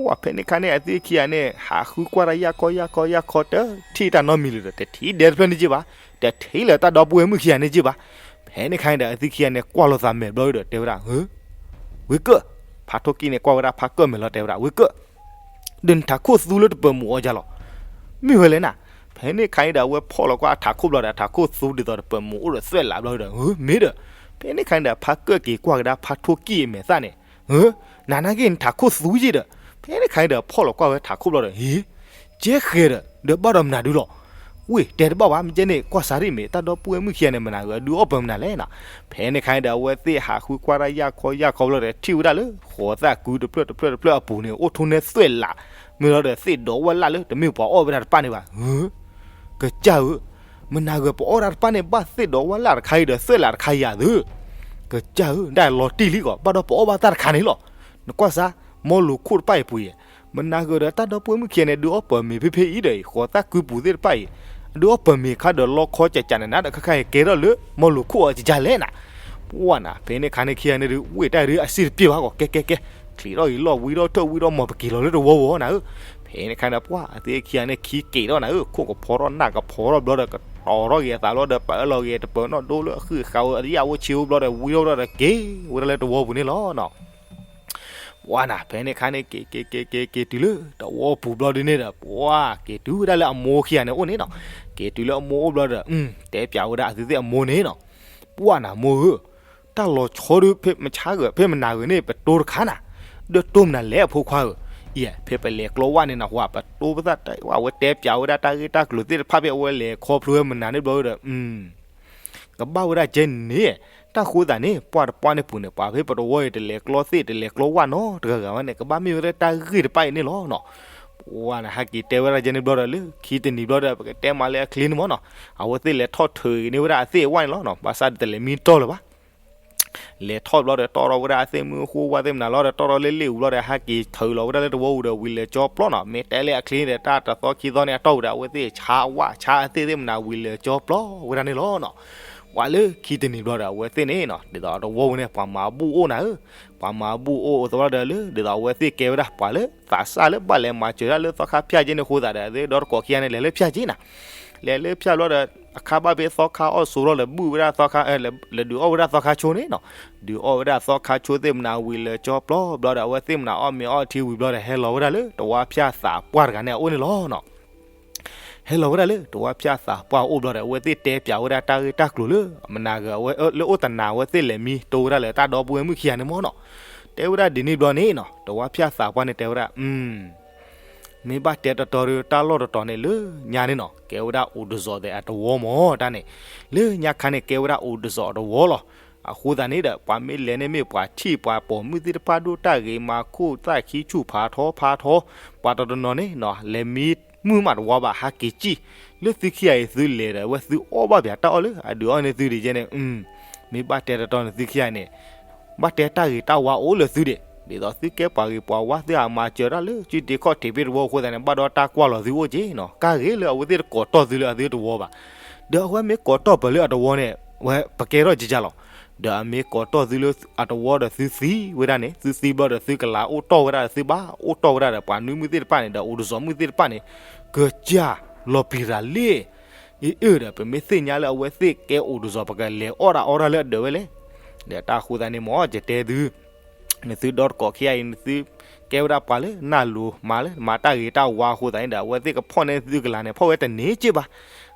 ဝဲ ဖဲန့ၣ်ခါန့ၣ် အသ့ၣ်ခံဂၤန့ၣ် ဟးဃုကွၢ်တၢ်ယၢ်ခီယၢ်ခီယၢ်ခီ တထံၣ်တၢ်နီတမံၤလၢၤဒီး တထံၣ်ဒဲတဖျၢၣ်န့ၣ်က့ဘၣ်, တထံၣ်လၢတၢ်ဒီပုၢ်ဝဲၢ်မုၣ်ခံဂၤန့ၣ်က့ဘၣ်. ဖဲန့ၣ်ခါန့ၣ်ဒီး အသ့ၣ်ခံဂၤန့ၣ် ကွၢ်လိာ်သးမဲာ်ဘျီဒီး တဲဝဲဒၣ် ဝ့ၤကၢၢ်, ဖါထိၣ်ကံၣ်န့ၣ် ကွၢ်ဝဲဒၣ်ဖါကၢၣ်မဲာ်လီၤ တဲဝဲဒၣ် ဝ့ၤကၢၢ် ဒီးနထးခိၣ်သူလၢတပၢၤမုၢ်အီၤယၤလီၤ. မ့ၢ်ဝဲလဲၣ်နၤ. ဖဲန့ၣ်ခါန့ၣ်ဒီး အဝဲဖီၣ်လီၤကွၢ်အထးခိၣ်ဘျီဒီး အထးခိၣ်သူဒ်သိးတပၢၤမုၢ်အိၣ်ဒီးသွဲၣ်လးဘျီဒီး မ့ၢ်ဒီး, ဖဲန့ၣ်ခါန့ၣ်ဒီး ဖါကၢၣ်က့ၤကွၢ်ကဒါဖါထိၣ်ကံၣ်အမဲာ်သၣ်န့ၣ်, နၤနာ်က့ နထးခိၣ်သူယ့ၢ်ဒီး, ဖဲန့ၣ်ခါန့ၣ်ဒီး ဖီၣ်လီၤကွၢ်ဝဲထးခိၣ်ဘျီဒီး ဟ့ ကဲဃဲၤဒီး ဒီးဘၣ်ဒီးမနုၤဒုလီၤ. ဝ့ၢ် တဲတဘၣ်ဘၣ် မ့ၢ်ကဲန့ၣ် ကွၢ်စးရံၣ်မ့ၢ် တၢ်ဒီပုၢ်ဝဲၢ်မုၣ်ခံဂၤန့ၣ် မနၤဂ့ၤ ဒုးအီၣ်ပၢၤမနုၤလဲၣ်နၤ. ဖဲန့ၣ်ခါန့ၣ်ဒီး အဝဲသ့ၣ်ဟးဃုကွၢ်တၢ်ယၢ်ခီယၢ်ခီဘျီဒီး ထံၣ်ဝဲဒၣ်လၢ ဃိးသၣ်ကုတဖျၢၣ်တဖျၢၣ်တဖျၢၣ်အပူၤန့ၣ် အိၣ်ထူန့ၢ်သွဲၣ်လး, မ့ၢ်လီၤဒီးသ့ၣ်ဒီးဝၣ်လၣ်လၢ တမ့ၢ်ပှၤအီၣ်ဝဲဒၣ်တပၣ်န့ၣ်ဘၣ်. ကစၢ်ဧၢ, မနၤဂ့ၤ ပအီၣ်ဒၣ်တပၣ်န့ၣ် ဘၣ်သ့ၣ်ဒီးဝၣ်လၣ်တခါအံၤဒီး သွဲၣ်လးတခါယၤသၢ. ကစၢ်ဧၢ, ဒၣ်လီၤတံၢ်လံကီး ဘၣ်ဒီးပအီၣ်ဘၣ်တၢ်တခါန့ၣ်လီၤ. နကွၢ်စး, မီလိၤခိၣ်တဖၣ်အံၤပူၤအံၤ, မနၤဂ့ၤဒီး တၢ်ဒီပုၢ်ဝဲၢ်မုၣ်ခံဂၤန့ၣ် ဒုးအီၣ်ပၢၤမ့ၤဖဲဖဲအံၤဒီးအံၤ ဃိးသၣ်ကုပူၤသ့ၣ်တဖၣ်အံၤ, ဒုးအီၣ်ပၢၤမ့ၤခါဒီးလီခီကကနနါဒီး ခဲခါအံၤကဲထီၣ်လၢ မီလိၤခိၣ်အကစၢ်လဲၣ်နၤ. ပှၢ်နၤ ဖဲန့ၣ်ခါန့ၣ်ခံဂၤန့ၣ်ဒုး ဝ့ၢ်တၢ်ဒုးအစ့ၣ်တပျ့ၢ်ဘၣ်ကီး ကဲကဲကဲ, ချံးထီၣ်ဂ့ၤလီၢ်ဝံထီၣ်ထၢၣ်ဝံထီၣ်မီၤ ပက့ၤလီၤလၢတဝီဝီၤနၤဧၢ. ဖဲန့ၣ်ခါန့ၣ် ပှၢ်အသ့ၣ်ခံဂၤန့ၣ်ခံက့ၤထီၣ်နၤဧၢ, ခိၣ်ကဖီထီၣ်နၢ်ကဖီထီၣ်ဘျီဒီး ကတီၤထီၣ်ဂ့ၤအသးလီၤဒီး ပအၢၣ်လီၤဂ့ၤတပၢၤနီၣ်ဒိလၢအဃံအဃာ်ဧိၤ အယၣ်အိၣ်ဆ့အိၣ်ဘျီဒီး ဝံထီၣ်ဝံထီၣ်ဒီးက့ၤဝဲဒၣ်လၢတဝီပူၤန့ၣ်လီၤနီၤ. ပှၢ်နၤ ဖဲန့ၣ်ခါန့ၣ် က့ၤက့ၤက့ၤက့ၤက့ၤတုၤလၢတဝီပူၤဘျီဒုန့ၣ်ဒီး ပှၢ်က့ၤတုၤဝဲဒၣ်လၢအမိၢ်ခံဂၤန့ၣ်အိၣ်န့ၣ်နီၤ. က့ၤတုၤလၢအမိၢ်အိၣ်ဘျီဒီး တဲပၠးဝဲဒၣ်အသုသ့ၣ်အမိၢ်န့ၣ်နီၤ. ပှၢ်နၤမိၢ်ဧၢ, တၢ်လီၤဆီဒု ဖဲမဆါဂ့ၤ ဖဲမနၤဂ့ၤန့ၣ် ပတိတခါနၤ, ဒီးတိမနုၤလဲၣ်အဖိခွါဧၢ. ယဲ ဖဲပလဲၤကျီဝၣ်န့ၣ်နဟူဧါ ပတိပသၣ်တၢ်ဝဲ အဝဲတဲပၠးဝဲဒၣ်တၢ်ဂ့ၢ်တၢ်ကျိၤသ့ၣ်တဖၣ်ဖဲအဝဲလဲၤခီဖျိဝဲမနၤန့ၣ်ဘျီဒီး ကဘၣ်ဝဲဒၣ်ကဲန့ၣ်, တၢ်ဃိသးန့ၣ် ပှၢ်တပှၢ်န့ၣ်ပူၤန့ၣ် ပှၤဖဲပတဝီအံၤ တလဲၤကျီသ့ၣ် တလဲၤကျီဝၣ်နီတဂၤဂၤဝဲန့ၣ် ကဘၣ်မ့ၢ်ဝဲဒၣ်တၢ်ဂ့ၢ်တဖၣ်အံၤန့ၣ်လီၤနီၤ. ပှၢ်နၤ ဟဲက့ၤတဲဝဲဒၣ်ကဲန့ၣ်ဘျီဒီး လၢခံတနံၤဘျီဒီး ပကတဲမးလၢအချ့န့ၣ်မ့ၢ်နီၤ, အဝဲသ့ၣ်လဲၤထီၣ်ထုးန့ၢ်ဝဲဒၣ်အသ့ၣ်အဝၣ်န့ၣ်လီၤနီၤ, ဘၣ်ဆၣ်ဒီးတလဲၤမံတီၢ်လၢၤဘၣ် လဲၤထီၣ်ဘျီဒီး တီၢ်ထီၣ်ဝဲဒၣ်အသ့ၣ်မုၢ်ဃိဝၣ်သ့ၣ်မနၤလီၤဒီး တီၢ်ထီၣ်လၢလ့ၣ်အူဘျီဒီး ဟဲက့ၤထုးလီၤဝဲဒၣ်လၢတဝီပူၤဒီး ဝံၤလဲၤကၠီပျီနီၤ, မ့ၢ်တဲလၢအချ့န့ၣ်ဒီး တၢ်တသီခံသီန့ၣ်အတီၢ်ပူၤဒီး အဝဲသ့ၣ်ဆါဝၣ်ဆါအသ့ၣ်သ့ၣ်မနၤ ဝံၤလဲၤကၠီပျီဝဲဒၣ်န့ၣ်လီၤနီၤ. ပှၢ်လၢခံတနံၤဘျီဒီး အဝဲသ့ၣ်န့ၣ်နီၤ ဒ်သိးတဝီပူၤန့ၣ် ပှၤမၤဘူၣ်အိၣ်နၤဧၢ, ပှၤမၤဘူၣ်အိၣ်အသဝီဒီးလၢ ဒ်သိးအဝဲသ့ၣ်ကဲဝဲဒၣ်ပှၤလၢသးစၢ်လၢဘၣ်လဲၤမၤစၢၤဒၣ်လၢသီခါဖၠၣ်က့န့ၣ်အဃိသတးဒီး အသ့ၣ်ဒီတကိးခံဂၤန့ၣ် လဲၤလၢဖၠၣ်က့နၤ လဲၤလၢဖၠၣ်ဘျီဒီး အခါဘၣ်ဖဲသီခါအီၣ်ဆိးထီၣ်လၢ ဘုၣ်ဝဲဒၣ်သီခါ လဲၤဒုးအီၣ်ဝဲဒၣ်သီခါဆိန့ၣ်နီၤ, ဒုးအီၣ်ဝဲဒၣ်သီခါဆိသ့ၣ်မနၤ ဝံၤလဲၤကၠီပျီဘျီဒီး အဝဲသ့ၣ်မနၤအီၣ်မ့ၤအီထံဝံၤဘျီဒီး ဟဲလီၤဝဲဒၣ်လၢတဝါဖၠၣ်သးပှၢ်တဂၤန့ၣ်အအိၣ်န့ၣ်လီၤနီၤ. ဟဲလီၤဝဲဒၣ်လၢတဝါဖၠၣ်သးပှၢ်အအိၣ်ဘျီဒီး အဝဲသ့ၣ်တဲပၠးဝဲဒၣ်တၢ်ဂ့ၢ်တၢ်ကျိၤလၢ မနၤဂ့ၤ လၢအိၣ်တနၤ အဝဲသ့ၣ်လဲၤမံတိဝဲဒၣ်လၢတၢ်ဒီပုၢ်ဝဲၢ်မုၣ်ခံဂၤန့ၣ်မ့ၢ်နီၤ. တဲဝဲဒၣ်ဒ်န့ၣ်ဘျီန့ၣ်နီၤ, တဝါဖၠၣ်သးပှၢ်န့ၣ်တဲဝဲဒၣ်, မ့ၢ်ဘၣ်တဲတတီဒီးတၢ်လီၢ်တတီၤန့ၣ် လၢညါန့ၣ်နီၤ, ကဲဝဲဒၣ်အိၣ်တစီၤသဲးအတဝီမၢ်တၢ်န့ၣ်, လၢညါခါန့ၣ် ကဲဝဲဒၣ်အိၣ်တစီၤအတဝီလီၤ. အဃိသတးန့ၣ်ဒီး ပှၤမ့ၢ်လဲၤန့ၣ်မ့ၢ်ပှၤထံၣ်ပှၤပိာ်မုၣ်သ့ၣ်တဖၣ်ဒိၣ်တၢ်ဂ့ၤမၤခိၣ်သၣ်ခံဆူၣ်ဖးထီဖးထီ, ပှၤတနီၤနီၤန့ၣ်နီၤ လဲၤမံမုၢ်မးတဝီဘၣ် ဟးက့ၤစံၣ်, လၢသုခံဂၤအံၤသုလဲၤဒီး အဝဲသုအီၣ်ဘၣ်ပၠးတၢ်အီၣ်လၢအဒုးအီၣ်န့ၢ်သုဒံးကဲန့ၣ်, မ့ၢ်ဘၣ်တဲတတီန့ၣ်သုခံဂၤန့ၣ် ဘၣ်တဲတၢ်ဂ့ၤတၢ်ဝါအိၣ်လၢသုဒံး, ဒ်သိးသုကဲပှၤဂ့ၤပှၤဝါ သုဟးမၤစၢၤတၢ်လၢစုတ့ခီၣ်ထံးဖဲတဝီအဃိသတးန့ၣ် ဘၣ်ဒီးတၢ်ကွၢ်လီၤသုအိၣ်က့နီၤ, ကါဂ့ၤလၢအဝဲသ့ၣ်တကိးတီၢ်သုလၢအသုတဝီဘၣ်. ဒီးအဝဲမ့ၢ်ကိးတီၢ်ပၢၢ်လၢအတဝီန့ၣ် ဝဲပကဲထီၣ်ကကလီၤ. ဒီးအမ့ၢ်ကိးတီၢ်သုလၢအတဝီဒီးသုသံဝဲဒၣ်န့ၣ် သုသံဘျီဒီးသုကလၤအိၣ်တီၢ်ဝဲဒၣ်ဒီးသုဘၣ်အိၣ်တီၢ်ဝဲဒၣ်ဒီးပှၤနွံမုၣ်သ့ၣ်တဖၣ်န့ၣ် ဒီးအိၣ်တစီၤမုၣ်သ့ၣ်တဖၣ်န့ၣ် ကစၢ်လီၤပံၤရၤလ့ၣ် အ့ၣ်အၢဒီး ပမ့ၢ်သ့ၣ်ညါလၢအဝဲသ့ၣ်ကဲအိၣ်တစီၤ ပကလဲၤအီၣ်တၢ်အီတၢ်လၢအဒၢးဝဲလဲၣ်. ဒီးတၢ်အဃိသတးန့ၣ်မၢ် ယတဲသု နသုဒီတကိးခံဂၤအံၤ နသုကဲဝဲဒၣ်ပှၤလၢနၢ်လိၤမၤလၢမၤတၢ်ဂ့ၤတၢ်ဝါအဃိသတးန့ၣ်ဒီး အဝဲသ့ၣ်ကဖီၣ်န့ၢ်သုကလၤန့ၣ် ဖီၣ်ဝဲတန့ၢ်က့ၢ်ဘၣ်.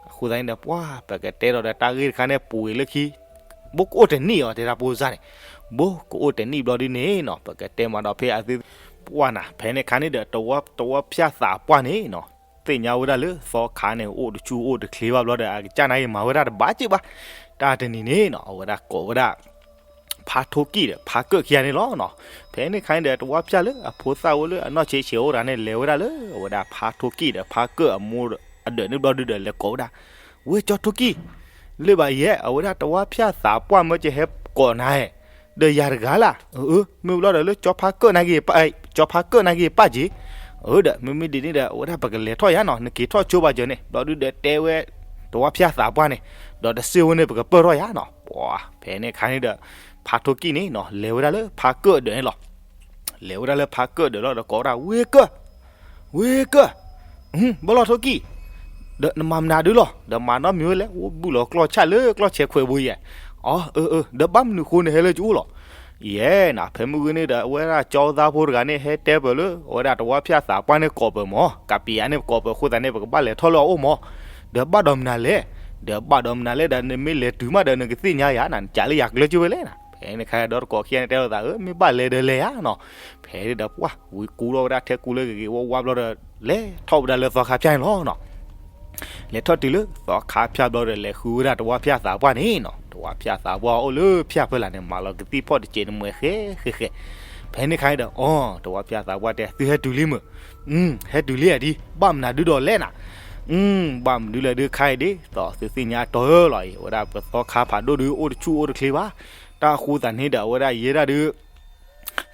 အဃိသတးန့ၣ်ဒီး ပှၤပကတဲဒီးတၢ်ဂ့ၢ်တခါန့ၣ် ပူၤဝံၤလၢခံ ဘိကအိၣ်တနံၣ်အီၤ တဲတၢ်ဖိစၢ်န့ၣ်, ဘိကအိၣ်တနံၣ်ဘျီဒ်န့ၣ်နီၤ ပကတဲမၤဒီးဖဲအသု ပှၢ်နၤ ဖဲန့ၣ်ခါန့ၣ်ဒီး တဝါဖၠၣ်သးပှၢ်န့ၣ်နီၤ သ့ၣ်ညါဝဲဒၣ်လၢသီခါန့ၣ် အိၣ်တဆူၣ်အိၣ်တချ့ဘၣ်ဘျီဒီး အကစၢ်နာ်က့ၤမၤဝဲဒၣ်တဘၣ်က့ၢ်ဘၣ်. တၢ်တနံၤန့ၣ်နီၤ အဝဲဒၣ်ကိးဝဲဒၣ် ဖါထိၣ်ကံၣ်ဒီးဖါကၢၣ်ခံဂၤန့ၣ်လီၤနီၤ. ဖဲန့ၣ်ခါန့ၣ်ဒီး တဝါဖၠၣ်လၢအဖိသၣ်အိၣ်လၢအနီၢ်ဆံးဆံးအိၣ်တဂၤန့ၣ် လဲၤဝဲဒၣ်လၢအဝဲဒၣ်ဖါထိၣ်ကံၣ်ဒီးဖါကၢၣ်အမိၢ်အဒၢးန့ၣ်ဘျီဒုဒီး လဲၤကိးဝဲဒၣ်, ဝဲကၠီထိၣ်ကံၣ်, လၢဘၣ်ယဲ အဝဲဒၣ်တဝါဖၠၣ်သးပှၢ်မၢကဟဲကိးနၤဧၢ ဒီးယၤတဂၤလၢ်, အၢ မ့ၢ်ဘျီဒီးလၢကၠီဖါကၢၣ်နၤဂ့ၤပၢ်, ကၠီဖါကၢၣ်နၤဂ့ၤပၢ်က့ၢ်. အၢ ဒီးမ့မ့ၢ်ဒ်န့ၣ်ဒီး အဝဲဒၣ်ပကလဲၤထီၣ်ယၤနီၤ နက့ၤထီၣ်ဆိဘၣ်စၢၤန့ၣ် ဘျီဒုဒီးတဲဝဲ တဝါဖၠၣ်သးပှၢ်န့ၣ်, ဒီးတစ့ဝဲန့ၣ် ပကပၢၢ်ထီၣ်ယၤနီၤ. ပှၤ ဖဲန့ၣ်ခါန့ၣ်ဒီး ဖါထိၣ်ကံၣ်န့ၣ်နီၤ လဲၤဝဲဒၣ်လၢဖါကၢၣ်အဒၢးန့ၣ်လီၤ. လဲၤဝဲဒၣ်လၢဖါကၢၣ်အဒၢးလီၤဒီးကိးဝဲဒၣ် ဝ့ကၢၣ် ဝ့ကၢၣ်, ဘၣ်လီၤထိၣ်ကံၣ်, ဒီးနမၤမနုၤဒုလီၤ ဒီးမၤနီတမံၤဝဲလဲၣ် အိၣ်ဘုၣ်လီၤကျီၢ်ဆၣ်လၢကျီၢ်ဆဲးခွဲးဘိယဲၢ်. အီ အၢ အၢ ဒီးဘၣ်မနုၤဃိန့ၣ်ဟဲလၢကအိၣ်လီၤ. ယဲၢ်နၤ ဖဲမုၢ်ဂ့ၤန့ၣ်ဒီး အဝဲဒၣ်ကၠီသးဖိတဂၤန့ၣ် ဟဲတဲပၢၢ်လၢ အဝဲဒၣ်တဝါဖၠၣ်သးပှၢ်န့ၣ်ကိးပၢၢ်မၢ် ကးပံၤယၤန့ၣ် ပကိးပၢၢ်အဃိသတးန့ၣ် ပကဘၣ်လဲၤထီၣ်လၢအအိၣ်မၢ်. ဒီးဘၣ်ဒီးမနုၤလဲၣ်, ဒီးဘၣ်ဒီးမနုၤလဲၣ်ဒီး နမ့ၢ်လဲၤတုၤမးဒီး နကသ့ၣ်ညါယၤနၤ နကးလၢယၤကျၢၤက့ၢ်ဝဲလဲၣ်နၤ. ဖဲန့ၣ်ခါဒီးတကိးခံဂၤန့ၣ်တဲလိာ်သး အၢ မ့ၢ်ဘၣ်လဲၤဒီးလဲၤယၤနီၤ. ဖဲန့ၣ်ဒီးပှၢ် ဝံကူထီၣ်ဝဲဒၣ်ထဲကူလၢဂ့ၤဂ့ၤဝါဝါဘျီဒီး လဲၤထီၣ်ဝဲဒၣ်လၢသီခါဖၠၣ်န့ၣ်လီၤနီၤ. လဲၤထီၣ်တုၤလၢသီခါဖၠၣ်ဘျီဒီး လဲၤဃုဝဲဒၣ်တဝါဖၠၣ်သးပှၢ်န့ၣ်နီၤ. တဝါဖၠၣ်သးပှၢ်အိၣ်လၢဖၠၣ်ဖဲလၢ်န့ၣ် မၤလီၤကသံၣ်ဖီၣ်တစဲးတမှဲၤဃဲဃဲဃဲ. ဖဲန့ၣ်ခါန့ၣ်ဒီး အီ တဝါဖၠၣ်သးပှၢ်တဲ သုဟဲတုၤလံမၢ်, ဟဲတုၤလံဧါဒံး ဘၣ်မနုၤဒုဒီးလဲၣ်နၤ. ဘၣ်မနုၤလဲၣ်ဒုးခါအံၤဒ်သိးသုသ့ၣ်ညါတီၢ်လီၤအံၤ အဝဲဒၣ်ပသီခါဖးဒိၣ်ဒုးအိၣ်တဆူၣ်အိၣ်တချ့ဘၣ်. တၢ်အဃိသတးန့ၣ်ဒီး အဝဲဒၣ်ယဲဒၣ်ဒုး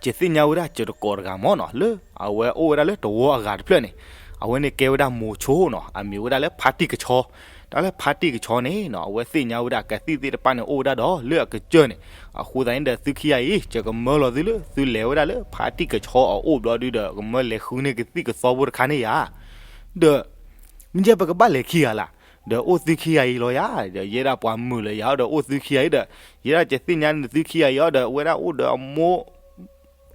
ယသ့ၣ်ညါဝဲဒၣ်ယတကိးတဂၤမၢ်နီၤ လၢအဝဲအိၣ်ဝဲဒၣ်လၢတဝီအဂၤတဖျၢၣ်န့ၣ်, အဝဲန့ၣ်ကဲဝဲဒၣ်မိၤဆိနီၤ အမံၤဝဲဒၣ်လၢဖါတံၢ်ကဆီ. တၢ်လၢဖါတံၢ်ကဆီန့ၣ်နီၤ အဝဲသ့ၣ်ညါဝဲဒၣ်ကသံၣ်သ့ၣ်တဖၣ်န့ၣ် အိၣ်ဝဲဒၣ်ဒီးလၢအကစၢၢ်န့ၣ်, အဃိသတးန့ၣ်ဒီးသုခံဂၤအံၤ ယကမၢလီၤသုလၢ သုလဲၤဝဲဒၣ်လၢဖါတံၢ်ကဆီအအိၣ်ဘျီဒုဒီး ကမၢလဲၤဃုန့ၢ်ကသံၣ်ကသီဖိတခါန့ၣ်ယၤ ဒီး မ့ၢ်ယဲပကဘၣ်လဲၤခံဂၤလၢ်, ဒီးအိၣ်သုခံဂၤအံၤလီၤယၤ, ဒီးယဲဒၣ်ပှၤမုာ်လၢယၤဒီးအိၣ်သုခံဂၤအံၤဒီး, ယဲဒၣ်ယသ့ၣ်ညါန့ၣ်သုခံဂၤအံၤအီၤဒီး အဝဲဒၣ်အိၣ်ဒီးအမိၢ်,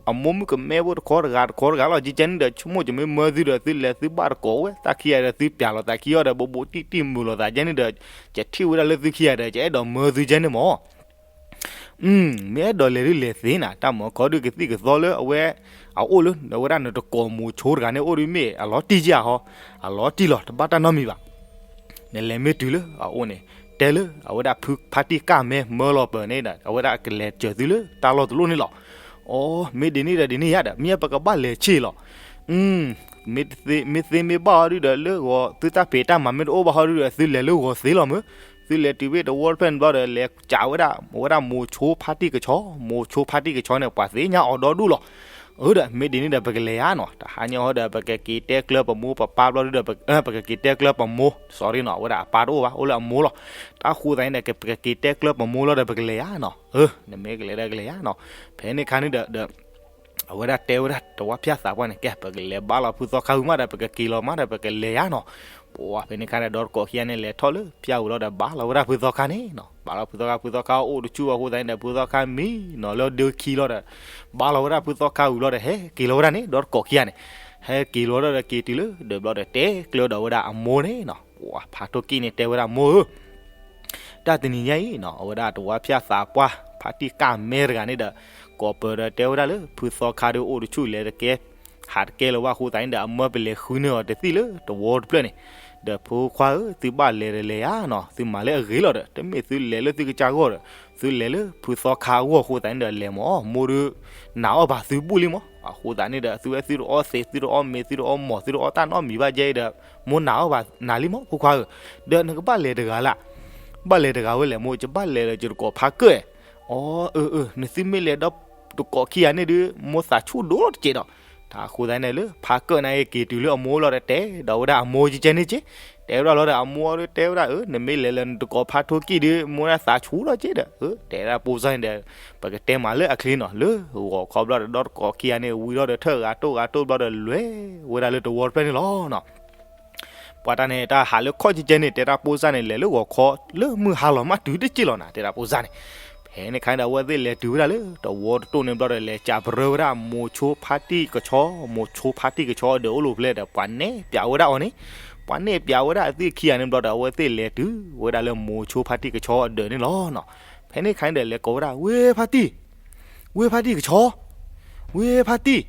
အမိၢ်မုၣ်ကမဲဖိတခီတဂၤတခီတဂၤလီၤ. ယကဲန့ၣ်ဒီး ဆိကမိၣ်ယမ့ၢ်မၢသုဒီး သုလဲၤသုဘၣ်တကိးဝဲ သးခံဂၤဒီးသုပျးလိာ်သးခံအီၤဒီး ဘူးဘူးတံၢ်တံၢ်မုာ်လိာ်သးကဲန့ၣ်ဒီး, ယထံၣ်ဝဲဒၣ်လၢသုခံဂၤဒီး ယအဲၣ်ဒိးမၢသုကဲန့ၣ်မၢ် မ့ၢ်အဲၣ်ဒိးလဲၤဒုးလဲၤသ့နၤ, တၢ်မၤခီဒုးကသံၣ်ကသီလၢအဝဲ အအိၣ်လၢ အဝဲဒၣ်နတကိးမိၤဆိတဂၤန့ၣ် အိၣ်ဒုးမ့ၢ်အလီၤတံၢ်ကဲဧါဟီ, အလီၤတံၢ်လီၤ တဘၣ်တၢ်နီတမံၤဘၣ်. နလဲၤမ့ၢ်တုၤလၢအအိၣ်န့ၣ် တဲလၢအဝဲဒၣ်ဖုဖါတံၢ်ကၢ်မဲမၢလီၤပၢၤန့ၣ်ဒီး အဝဲဒၣ်ကလဲၤစၢၤသုလၢတၢ်လီၢ်တလီၢ်န့ၣ်လီၤ. အီ မ့ၢ်ဒ်န့ၣ်ဒီးဒ်န့ၣ်ယါဒီး မ့ၢ်ပကဘၣ်လဲၤဆ့လီၤ. မ့ၢ်သ့မ့ၢ်ဘၣ်အီၤဒုဒီး လၢဂီၤသုတၢ်ဖံးတၢ်မၤမ့ၢ်တအိၣ်ဘၣ်ဟီဒုဒီး သုလဲၤလၢဂီၤသ့လီၤမၢ်. သုလဲၤတုၤဘၣ်တဝီတဖျၢၣ်န့ၣ်ဘျီဒီး လဲၤစးဝဲဒၣ် အဝဲဒၣ်မိၤဆိဖါတံၢ်ကဆီ, မိၤဆိဖါတံၢ်ကဆီန့ၣ် ပှၤသ့ၣ်ညါအီၤဒီဒူၣ်လီၤ. အၢ ဒီးမ့ၢ်ဒ်န့ၣ်ဒီး ပကလဲၤဧါနီၤ, တဟါညါဟီဒီး ပကက့ၤတဲကျၢၤပမိၢ်ပပၢ်ဘျီဒုဒီး ပကက့ၤတဲကျၢၤပမိၢ်, sorry နီၤ, အဝဲဒၣ်အပၢ်တအိၣ်ဘၣ်, အိၣ်လၢအမိၢ်လီၤ. တၢ်ဃိသတးန့ၣ်ဒီး ပကက့ၤတဲကျၢၤပမိၢ်လီၤဒီး ပကလဲၤဧါနီၤ. အၢ နမ့ၢ်ကလဲၤဒီးကလဲၤဧါနီၤ. ဖဲန့ၣ်ခါန့ၣ်ဒီး ဒီး အဝဲဒၣ်တဲဝဲဒၣ်တဝီဖၠၣ်သးပှၢ်န့ၣ် ကဲ ပကလဲၤဘါလီၤဖုသီခါဝံၤမးဒီး ပကက့ၤလီၤမးဒီး ပကလဲၤဧါနီၤ. ပှၤဖဲန့ၣ်ခါန့ၣ် ဒီးတကိးခံဂၤန့ၣ် လဲၤထီၣ်လၢဖၠၣ်ဝံၤလီၤဒီး ဘါလီၤဝဲဒၣ်ဖုသီခါန့ၣ်နီၤ. ဘါလီၤဖုသီခါ, ဖုသီခါအိၣ်တဆူၣ်အဃိသတးန့ၣ်ဒီး ဖုသီခါမံနီၤလၢဒၢခံလီၤဒီး ဘါလီၤဝဲဒၣ်ဖုသီခါဝံၤလီၤဒီး ဟဲက့ၤလီၤဝဲဒၣ်န့ၣ် ဒီးတကိးခံဂၤန့ၣ် ဟဲက့ၤလီၤဒီး က့ၤတုၤလၢဒၢးဘျီဒီး တဲကျၢၤဒီးဝဲဒၣ်အမိၢ်န့ၣ်နီၤ. ပှၤဖါထိၣ်ကံၣ်န့ၣ် တဲဝဲဒၣ်မိၢ်ဧၢ တၢ်တနံၤညါအံၤနီၤ အဝဲဒၣ်တဝီဖၠၣ်သးပှၢ် ဖါတံၢ်ကၢ်မဲတဂၤန့ၣ်ဒီး ကိးပၢၤဒီးတဲဝဲဒၣ်လၢ ဖုသီခါဒုးအိၣ်တဆူၣ်လဲၤတကဲ ဟးတကဲလၢၤဘၣ်အဃိသတးန့ၣ်ဒီး အမၢပလဲၤဃုန့ၢ်အီၤတသံၣ်လၢတဝီတဖျၢၣ်န့ၣ်, ဒီးဖိခွါဧၢ သုဘၣ်လဲၤဒီးလဲၤယါနီၤ, သုမၤလၢအဂ့ၤလီၤဒီး တမ့ၢ်သုလဲၤလၢသုကစၢ်ဂီၢ်ဒီး သုလဲၤလၢဖုသီခါအဂီၢ်အဃိသတးန့ၣ်ဒီး လဲၤမၢ် မိၢ်ဒုး နာ်အီၣ်ဘၣ်သုဘူၣ်လံမၢ်, အဃိသတးန့ၣ်ဒီး သုဝဲသုတအီသံး သုတအီမ့ၤ သုတအီမီၢ် သုတအီတၢ်နီတမံၤဘၣ်ကဲအံၤဒီး မိၢ်နာ်အီၣ်ဘၣ်နၤလံမၢ် ဖိခွါဧၢ, ဒီးနကဘၣ်လဲၤတဂၤလၢ်, ဘၣ်လဲၤတဂၤဝဲလဲၣ်မိၢ်, ယဘၣ်လဲၤဒီးယတကိးဖါကၢၣ်, အီ အၢ အၢ နသုမ့ၢ်လဲၤဒီးတကိးခံဂၤန့ၣ်ဒုး မိၢ်သးဆူၣ်ဒိၣ်တက့ၢ်ဒီး, တၢ်အဃိသတးန့ၣ်လၢ ဖါကၢၣ်န့ၣ်က့ၤတုၤလၢအမိၢ်လီၤဒီး တဲဒီးဝဲဒၣ်အမိၢ်ကဲကဲန့ၣ်က့ၢ်, တဲဝဲဒၣ်လီၤဒီး အမိၢ်ဒုးတဲဝဲဒၣ် အၢ နမ့ၢ်လဲၤလၢနတကိးဖါထိၣ်ကံၢ်ဒုး မိၢ်ဒၣ်သးဆူၣ်ထီၣ်က့ၢ်ဒီး အၢ တဲဒၣ်ပိစၢ်န့ၣ်ဒီး ပကတဲမးလၢအချ့နီၤ, လၢဂီၤခီဘျီဒီး ဒီတကိးခံဂၤန့ၣ် ဝံၤထီၣ်ဒီး ထၢၣ်ဂၤတိၢ်ဂၤတိၢ်ဘျီဒီး လဲၤဝဲဒၣ်လၢတဝီတဖျၢၣ်န့ၣ်လီၤနီၤ. ပှၤတၢ်န့ၣ် တၢ်ဟးလၢခီၣ်ကဲကဲန့ၣ် တဲဒၣ်ပိစၢ်န့ၣ် လဲၤလၢဂီၤခီ လၢမုၢ်ဟါလီၤမးတုၤတက့ၢ်လီၤနၤ တဲဒၣ်ပိစၢ်န့ၣ်, ဖဲန့ၣ်ခါန့ၣ်ဒီး အဝဲသ့ၣ်လဲၤတုၤဝဲဒၣ်လၢတဝီတတိၢ်န့ၣ်ဘျီဒီး လဲၤကးပရၢဝဲဒၣ်မိၢ်ဆိဖါတံၢ်ကဆီ, မိၢ်ဆိဖါတံၢ်ကဆီအဒၢးအိၣ်လီၤဖဲလဲၣ်ဒီး ပှၤနဲၣ်ပၠးဝဲဒၣ်အီၤန့ၣ်, ပှၤနဲၣ်ပၠးဝဲဒၣ်အသ့ၣ်ခံဂၤန့ၣ်ဘျီဒီး အဝဲသ့ၣ်လဲၤတုၤဝဲဒၣ်လၢမိၢ်ဆိဖါတံၢ်ကဆီအဒၢးန့ၣ်လီၤနီၤ. ဖဲန့ၣ်ခါန့ၣ်ဒီး လဲၤကိးဝဲဒၣ် ဝ့ၢ်ဖါတံၢ်, ဝ့ၢ်ဖါတံၢ်ကဆီ, ဝ့ၢ်ဖါတံၢ်,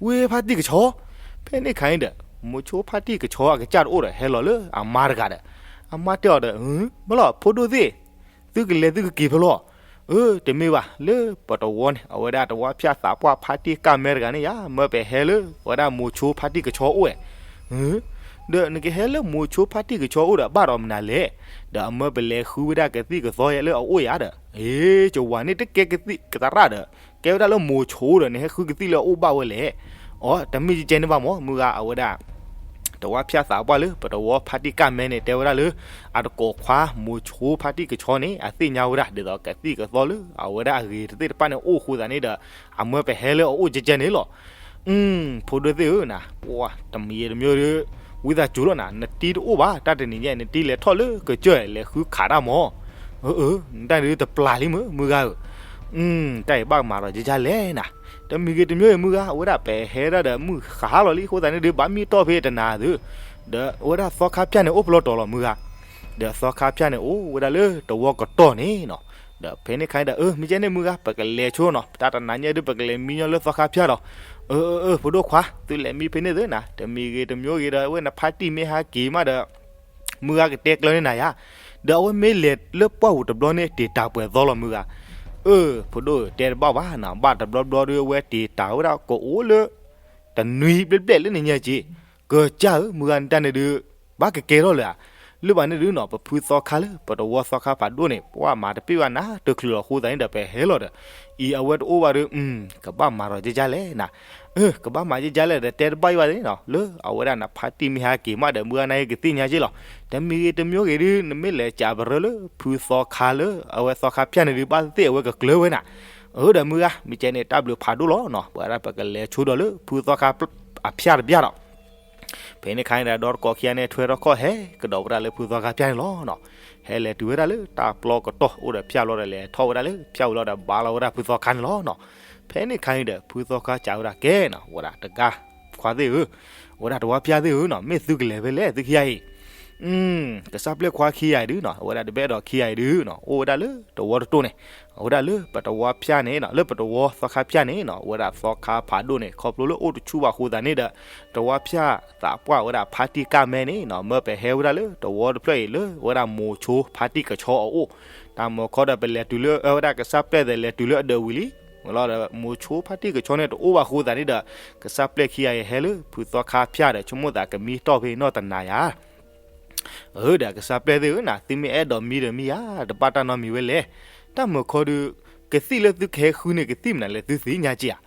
ဝ့ၢ်ဖါတံၢ်ကဆီ, ဖဲန့ၣ်ခါန့ၣ်ဒီး မိၢ်ဆိဖါတံၢ်ကဆီအကစၢ်တအိၣ်ဒီး ဟဲလီၤလၢအမါတဂၤဒီး အမါတဲအီၤဒီး မၢလီၤ ဖိဒိၣ်သ့ၣ်, သုကလဲၤသုကက့ၤဖဲလဲၣ်. အၢ တမ့ၢ်ဘၣ် လၢပတဝီန့ၣ် အဝဲဒၣ်တဝီဖၠၣ်သးပှၢ်ဖါတံၢ်ကၢ်မဲတဂၤန့ၣ်ယါ မၢပဟဲလၢ အဝဲဒၣ်မိၢ်ဆိဖါတံၢ်ကဆီအိၣ်ဝဲ, ဒီးနကဟဲလၢမိၢ်ဆိဖါတံၢ်ကဆီအိၣ်ဒီး ဘၣ်ဒီးမနုၤလဲၣ်, ဒီးအမၢပလဲၤဃုဝဲဒၣ်ကသံၣ်ကသီယဲလၢအအိၣ်ယါဒီး, အ့ ကဝၤန့ၣ်တကဲကသံၣ်ကသရၣ်ဒီး ကဲဝဲဒၣ်လၢမိၢ်ဆိဒီး နဟဲဃုကသံၣ်လၢအအိၣ်ဘၣ်ဝဲလဲၣ်. အီ တမ့ၢ်ကကဲန့ၣ်ဘၣ်မၢ် မုၢ်ဂၤ အဝဲဒၣ် တဝီဖၠၣ်သးပှၢ်လၢ ပတဝီဖါတံၢ်ကၢ်မဲန့ၣ် တဲဝဲဒၣ်လၢ အတကိးခွါမိၢ်ဆိဖါတံၢ်ကဆီန့ၣ် အသ့ၣ်ညါဝဲဒၣ် ဒ်သိးကသံၣ်ကသီလၢ အဝဲဒၣ်အဂ့ၤတသ့ၣ်တဖၣ်န့ၣ်အိၣ်အဃိသတးန့ၣ်ဒီး အမၢပဟဲလၢအအိၣ်ကကဲန့ၣ်လီၤ. ဖိဒိၣ်သ့ၣ်ဧၢနၤ, ပှၤတမံၤဂ့ၤတမံၤဒီး ဝံသးစူၤလီၤနၤ, နတံၤတအိၣ်ဘၣ် တၢ်တနံၤညါ နတံၤလဲၤထီၣ်လၢကစၢၢ် လဲၤဃုခးတၢ်မၢ်. အၢ အၢ နတၢ်န့ၣ်တပျၢ်လံမုၢ် မုၢ်ဂၤဧၢ, တၢ်အံၤဘၣ်မၤဒီးကကဲလဲၣ်နၤ, တမံၤဂ့ၤတမံၤဂ့ၤ မုၢ်ဂၤ အဝဲဒၣ်ပဟဲဒၣ်ဒီး မုၢ်ဃါလီၤလံ အဃိသတးန့ၣ်ဒီး ဘၣ်မံတီၢ်ဖဲတနၤသု, ဒီးအဝဲဒၣ်သီခါဖၠၣ်န့ၣ်အိၣ်ပလီၢ်တီၤလီၤ မုၢ်ဂၤ, ဒီးသီခါဖၠၣ်န့ၣ်အိၣ်ဝဲဒၣ်လၢတဝီကတီၢ်န့ၣ်နီၤ, ဒီးဖဲန့ၣ်ခါန့ၣ်ဒီး အၢ မ့ၢ်ကဲန့ၣ် မုၢ်ဂၤ ပကလဲၤဆိနီၤ, တၢ်တနၤညါဒုး ပကလဲၤမံညီလၢသီခါဖၠၣ်လီၤ. အၢ အၢ အၢ ဖိဒိၣ်ခွါ သုလဲၤမံဖဲန့ၣ်သုနၤ, တမံၤဂ့ၤတမံၤဂ့ၤဒီး အဝဲနဖါတံၢ်မ့ၢ်ဟဲက့ၤမးဒီး မုၢ်ဂၤကတဲကျၢၤန့ၢ်နၤယါ, ဒီးအဝဲမ့ၢ်လဲၤလၢပှၢ်ပူၤတဘျီန့ၣ် တ့ၢ်တၢ်ပှဲၤသီလီၤ မုၢ်ဂၤ. အၢ ဖိဒိၣ် တဲတဘၣ်ဘၣ်နၤ, ဘၣ်တဘျီဘျီဒီး အဝဲတ့ၢ်တၢ်ဝဲဒၣ်ကအိၣ်လၢ တနွံဘျဲၣ်ဘျဲၣ်လၢနညါက့ၤ, ကစၢ်ဧၢ မုၢ်ဂၤ နတၢ်န့ၣ်ဒုး ဘၣ်ကကဲထီၣ်လၢၤဧါ. လၢဘၣ်န့ၣ်ဒုးနီၤ ပဖုသီခါလၢ ပတဝီသီခါဖးဒိၣ်န့ၣ် ပှၤမၤတပ့ၢ်ဘၣ်နၤ တချုးလီၤအဃိသတးန့ၣ်ဒီး ပဟဲလီၤဒီး အံၤအဝဲတအိၣ်ဘၣ်ဒီး ကဘၣ်မၤဒီးကကဲလဲၣ်နၤ, အၢ ကဘၣ်မၤကကဲလဲၣ်ဒီး တဲတဘၣ်အံၤဘၣ်န့ၣ်နီၤ, လၢအဝဲဒၣ်နဖါတံၢ်မ့ၢ်ဟဲက့ၤမးဒီး မုၢ်ဂၤ နကသ့ၣ်ညါက့ၤလီၤ. တမံၤဂ့ၤတမံၤဂ့ၤဒုး နမ့ၢ်လဲၤကးပရၢလၢ ဖုသီခါလၢ အဝဲသီခါဖၠၣ်န့ၣ်ဒုး ဘၣ်သ့ၣ်သ့ၣ်အဝဲကကျၢၤဝဲနၤ. အၢ ဒီးမုၢ်ဂၤ မ့ၢ်ကဲန့ၣ် တၢ်ဘျုးဖးဒိၣ်လီၤနီၤ, ပဝဲဒၣ်ပကလဲၤဆိဒီးလၢ ဖုသီခါအဖၠၣ်တဖၠၣ်ဒီး ဖဲန့ၣ်ခါန့ၣ်ဒီး ဒီတကိးခံဂၤန့ၣ် ထွဲထီၣ်ခီၣ်ဟဲကဒီးဝဲဒၣ်လၢဖုသီခါဖၠၣ်န့ၣ်လီၤနီၤ. ဟဲလဲၤတုၤဝဲဒၣ်လၢတၢ်ပျီကတီၢ်အိၣ်ဒီးဖၠၣ်ဘျီဒီး လဲၤထီၣ်ဝဲဒၣ်လၢဖၠၣ်ဝံၤလီၤဒီး ဘါလီၤဝဲဒၣ်ဖုသီခါန့ၣ်လီၤနီၤ. ဖဲန့ၣ်ခါန့ၣ်ဒီး ဖုသီခါစံးဝဲဒၣ် ကဲနီၤ ဝဲဒၣ်တဂၤခွါသ့ၣ်ဧၢ, ဝဲဒၣ်တဝီဖၠၣ်သ့ၣ်ဧၢနီၤ, မ့ၢ်သုကလဲၤဖဲလဲၣ် သုခံဂၤအံၤ ကစၢ်ပျဲၢ်ခွါခံဂၤအံၤဒုးနီၤ, အဝဲဒၣ်တဘၣ်အဲၣ်ဒိးခံဂၤအံၤဒုးနီၤ, အိၣ်ဝဲဒၣ်လၢတဝီတတိၢ်န့ၣ်, အဝဲဒၣ်လၢပတဝီဖၠၣ်န့ၣ်နီၤ, လၢပတဝီသီခါဖၠၣ်န့ၣ်နီၤ, အဝဲဒၣ်သီခါဖးဒိၣ်န့ၣ် ခီဖျိလၢအိၣ်တဆူၣ်ဘၣ်အဃိသတးန့ၣ်ဒီး တဝီဖၠၣ်သးပှၢ်ဝဲဒၣ်ဖါတံၢ်ကၢ်မဲန့ၣ်နီၤ, မၢပဟဲဝဲဒၣ်လၢတဝီတဖျၢၣ်အံၤလၢ အဝဲဒၣ်မိၤဆိဖါတံၢ်ကဆီအအိၣ်, တၢ်မၤခီဒီးပလဲၤတုၤလၢအဝဲဒၣ်ကစၢ်ပျဲၢ်သ့ၣ်လဲၤတုၤလၢအဒၢးဝံၤလံ ဝဲလီၤဒီး မိၤဆိဖါတံၢ်ကဆီန့ၣ်တအိၣ်ဘၣ်အဃိသတးန့ၣ်ဒီး ကစၢ်ပျဲၢ်ခံဂၤအံၤဟဲလၢဖုသီခါဖၠၣ်ဒီး ဆိကမိၣ်သးကမံတီၢ်ဖဲနီၢ်တနၤယၤ. အၢ ဒီးကစၢ်ပျဲၢ်သ့ၣ်ဧၢနီၤ, သုမ့ၢ်အဲၣ်ဒိးမံဒီးမံယၤ, တဘၣ်တၢ်နီတမံၤဝဲလဲၣ်. တၢ်မၤခီဒုး ကသံၣ်လၢသုကဟဲဃုန့ၣ် ကသံၣ်မနုၤလဲၣ် သုသ့ၣ်ညါက့ၤဧါ.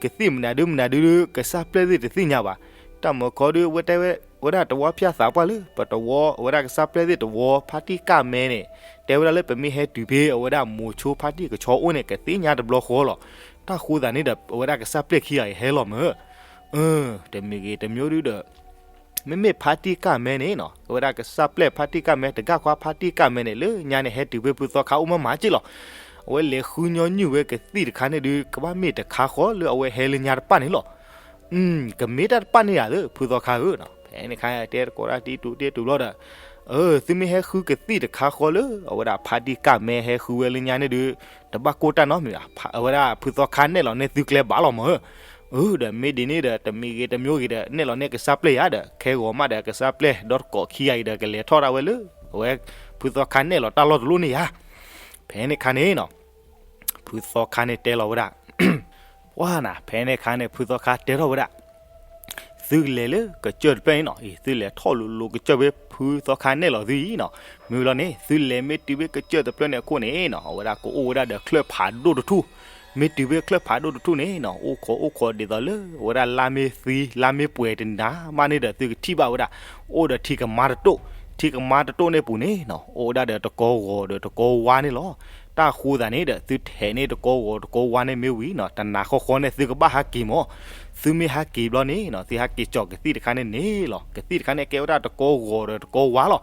ကသံၣ်မနုၤဒုးမနုၤဒုး ကစၢ်ပျဲၢ်သ့ၣ်တသ့ၣ်ညါဘၣ်. တၢ်မၤခီဒုး ဝဲတဲဝဲ ဝဲဒၣ်တဝီဖၠၣ်သးပှၢ်လၢ ပတဝီ အဝဲဒၣ်ကစၢ်ပျဲၢ်သ့ၣ်တဝီဖါတံၢ်ကၢ်မဲန့ၣ် တဲဝဲဒၣ်လၢပမ့ၢ်ဟဲတုၤဖဲအဝဲဒၣ်မိၤဆိဖါတံၢ်ကဆီအိၣ်န့ၣ် ကသ့ၣ်ညါတဘျီဃီလီၤ. တၢ်ဃိသတးန့ၣ်ဒီး အဝဲဒၣ်ကစၢ်ပျဲၢ်ခံဂၤအံၤဟဲလီၤမၢ်. တမံၤဂ့ၤတမံၤဒုးဒီး မ့မ့ၢ်ဖါတံၢ်ကၢ်မဲန့ၣ်နီၤ, အဝဲဒၣ်ကစၢ်ပျဲၢ်ဖါတံၢ်ကၢ်မဲ တဂၤခွါဖါတံၢ်ကၢ်မဲန့ၣ် လၢညါန့ၣ် ဟဲတုၤဖဲဖုသီခါအိၣ်မးမးက့ၢ်လီၤ. အဝဲလဲၤဃုညီနုၢ်ဝဲကသံၣ်တခါန့ၣ်ဒုး ကဘၣ်မ့ၢ်တခါဃီလၢအဝဲဟဲလၢညါတပၣ်န့ၣ်လီၤ. ကမ့ၢ်တၢ်တပၣ်န့ၣ်ဧါသၢ ဖုသီခါဧၢ, ဖဲန့ၣ်ခါတဲတကိးတၢ်တံတူာ်တံတူာ်ဘျီဒီး အၢ သုမ့ၢ်ဟဲဃုကသံၣ်တခါဃီလၢ အဝဲဒၣ်ဖးတံၢ်ကၢ်မဲဟဲဃုဝဲလၢညါန့ၣ်ဒုး တဘၣ်ကိၢ်တၢ်နီတမံၤဘၣ်. အဝဲဒၣ်ဖုသီခါနဲၣ်လီၤန့ၢ်သုကျဲဘၣ်လီၤမၢ်ဧၢ. အၢ ဒီးမ့ၢ်ဒ်န့ၣ်ဒီး တမံၤဂ့ၤတမံၤဂ့ၤဒီး နဲၣ်လီၤန့ၢ်ကစၢ်ပျဲၢ်ယၤဒီး ခဲဂီၤမးဒီးကစၢ်ပျဲၢ်ဒီတကိးခံဂၤအံၤဒီး ကလဲၤထီၣ်ဒၣ်ဝဲလၢ အဝဲ ဖုသီခါနဲၣ်လီၤတၢ်လီၢ်တလီၢ်န့ၣ်ယၤ. ဖဲန့ၣ်ခါန့ၣ်နီၤ ဖုသီခါန့ၣ်တဲလီၤဝဲဒၣ် ပှၤနၤ ဖဲန့ၣ်ခါန့ၣ် ဖုသီခါတဲထီၣ်ဝဲဒၣ် သုကလဲၤလၢကစၢၢ်တဖျၢၣ်န့ၣ်နီၤ အံၤ သုလဲၤထီၣ်လိၤလိၤကစၢၢ်ဖဲဖုသီခါနဲၣ်လီၤသုအံၤနီၤ. မ့ၢ်လီၤန့ၣ် သုလဲၤမ့ၢ်တုၤဖဲကစၢၢ်တဖျၢၣ်န့ၣ်အခိၣ်န့ၣ်နီၤ အဝဲဒၣ်ကအိၣ်ဝဲဒၣ်ဒီးချၢၣ်ဖးဒိၣ်တထူၣ်, မ့ၢ်တုၤဖဲချၢၣ်ဖးဒိၣ်တထူၣ်န့ၣ်နီၤ အိၣ်ခိးအိၣ်ခိးဒ်သိးလၢ အဝဲဒၣ်လါမ့ၢ်သံ လါမ့ၢ်ပှဲၤတနၤမးန့ၣ်ဒီး သုကထံၣ်ဘၣ်ဝဲဒၣ် အိၣ်ဒီးထံကမါတတိၢ်, ထံကမါတတိၢ်န့ၣ်ပူၤန့ၣ်နီၤ အိၣ်ဝဲဒၣ်ဒီးတကီဂီၤဒီးတကီဝါန့ၣ်လီၤ. တၢ်ဃိသးန့ၣ်ဒီး သုထဲးန့ၢ်တကီဂီၤတကီဝါန့ၣ်မ့ၢ်ဝံၤနီၤ တနၤဃီဃီန့ၣ် သုကဘၣ်ဟးက့ၤမၢ်. သုမ့ၢ်ဟးက့ၤဘျီန့ၣ်နီၤ သုဟးက့ၤကၠီၤကသံၣ်တခါန့ၣ်န့ၣ်လီၤ. ကသံၣ်တခါန့ၣ်ကဲဝဲဒၣ်တကီဂီၤဒီးတကီဝါလီၤ.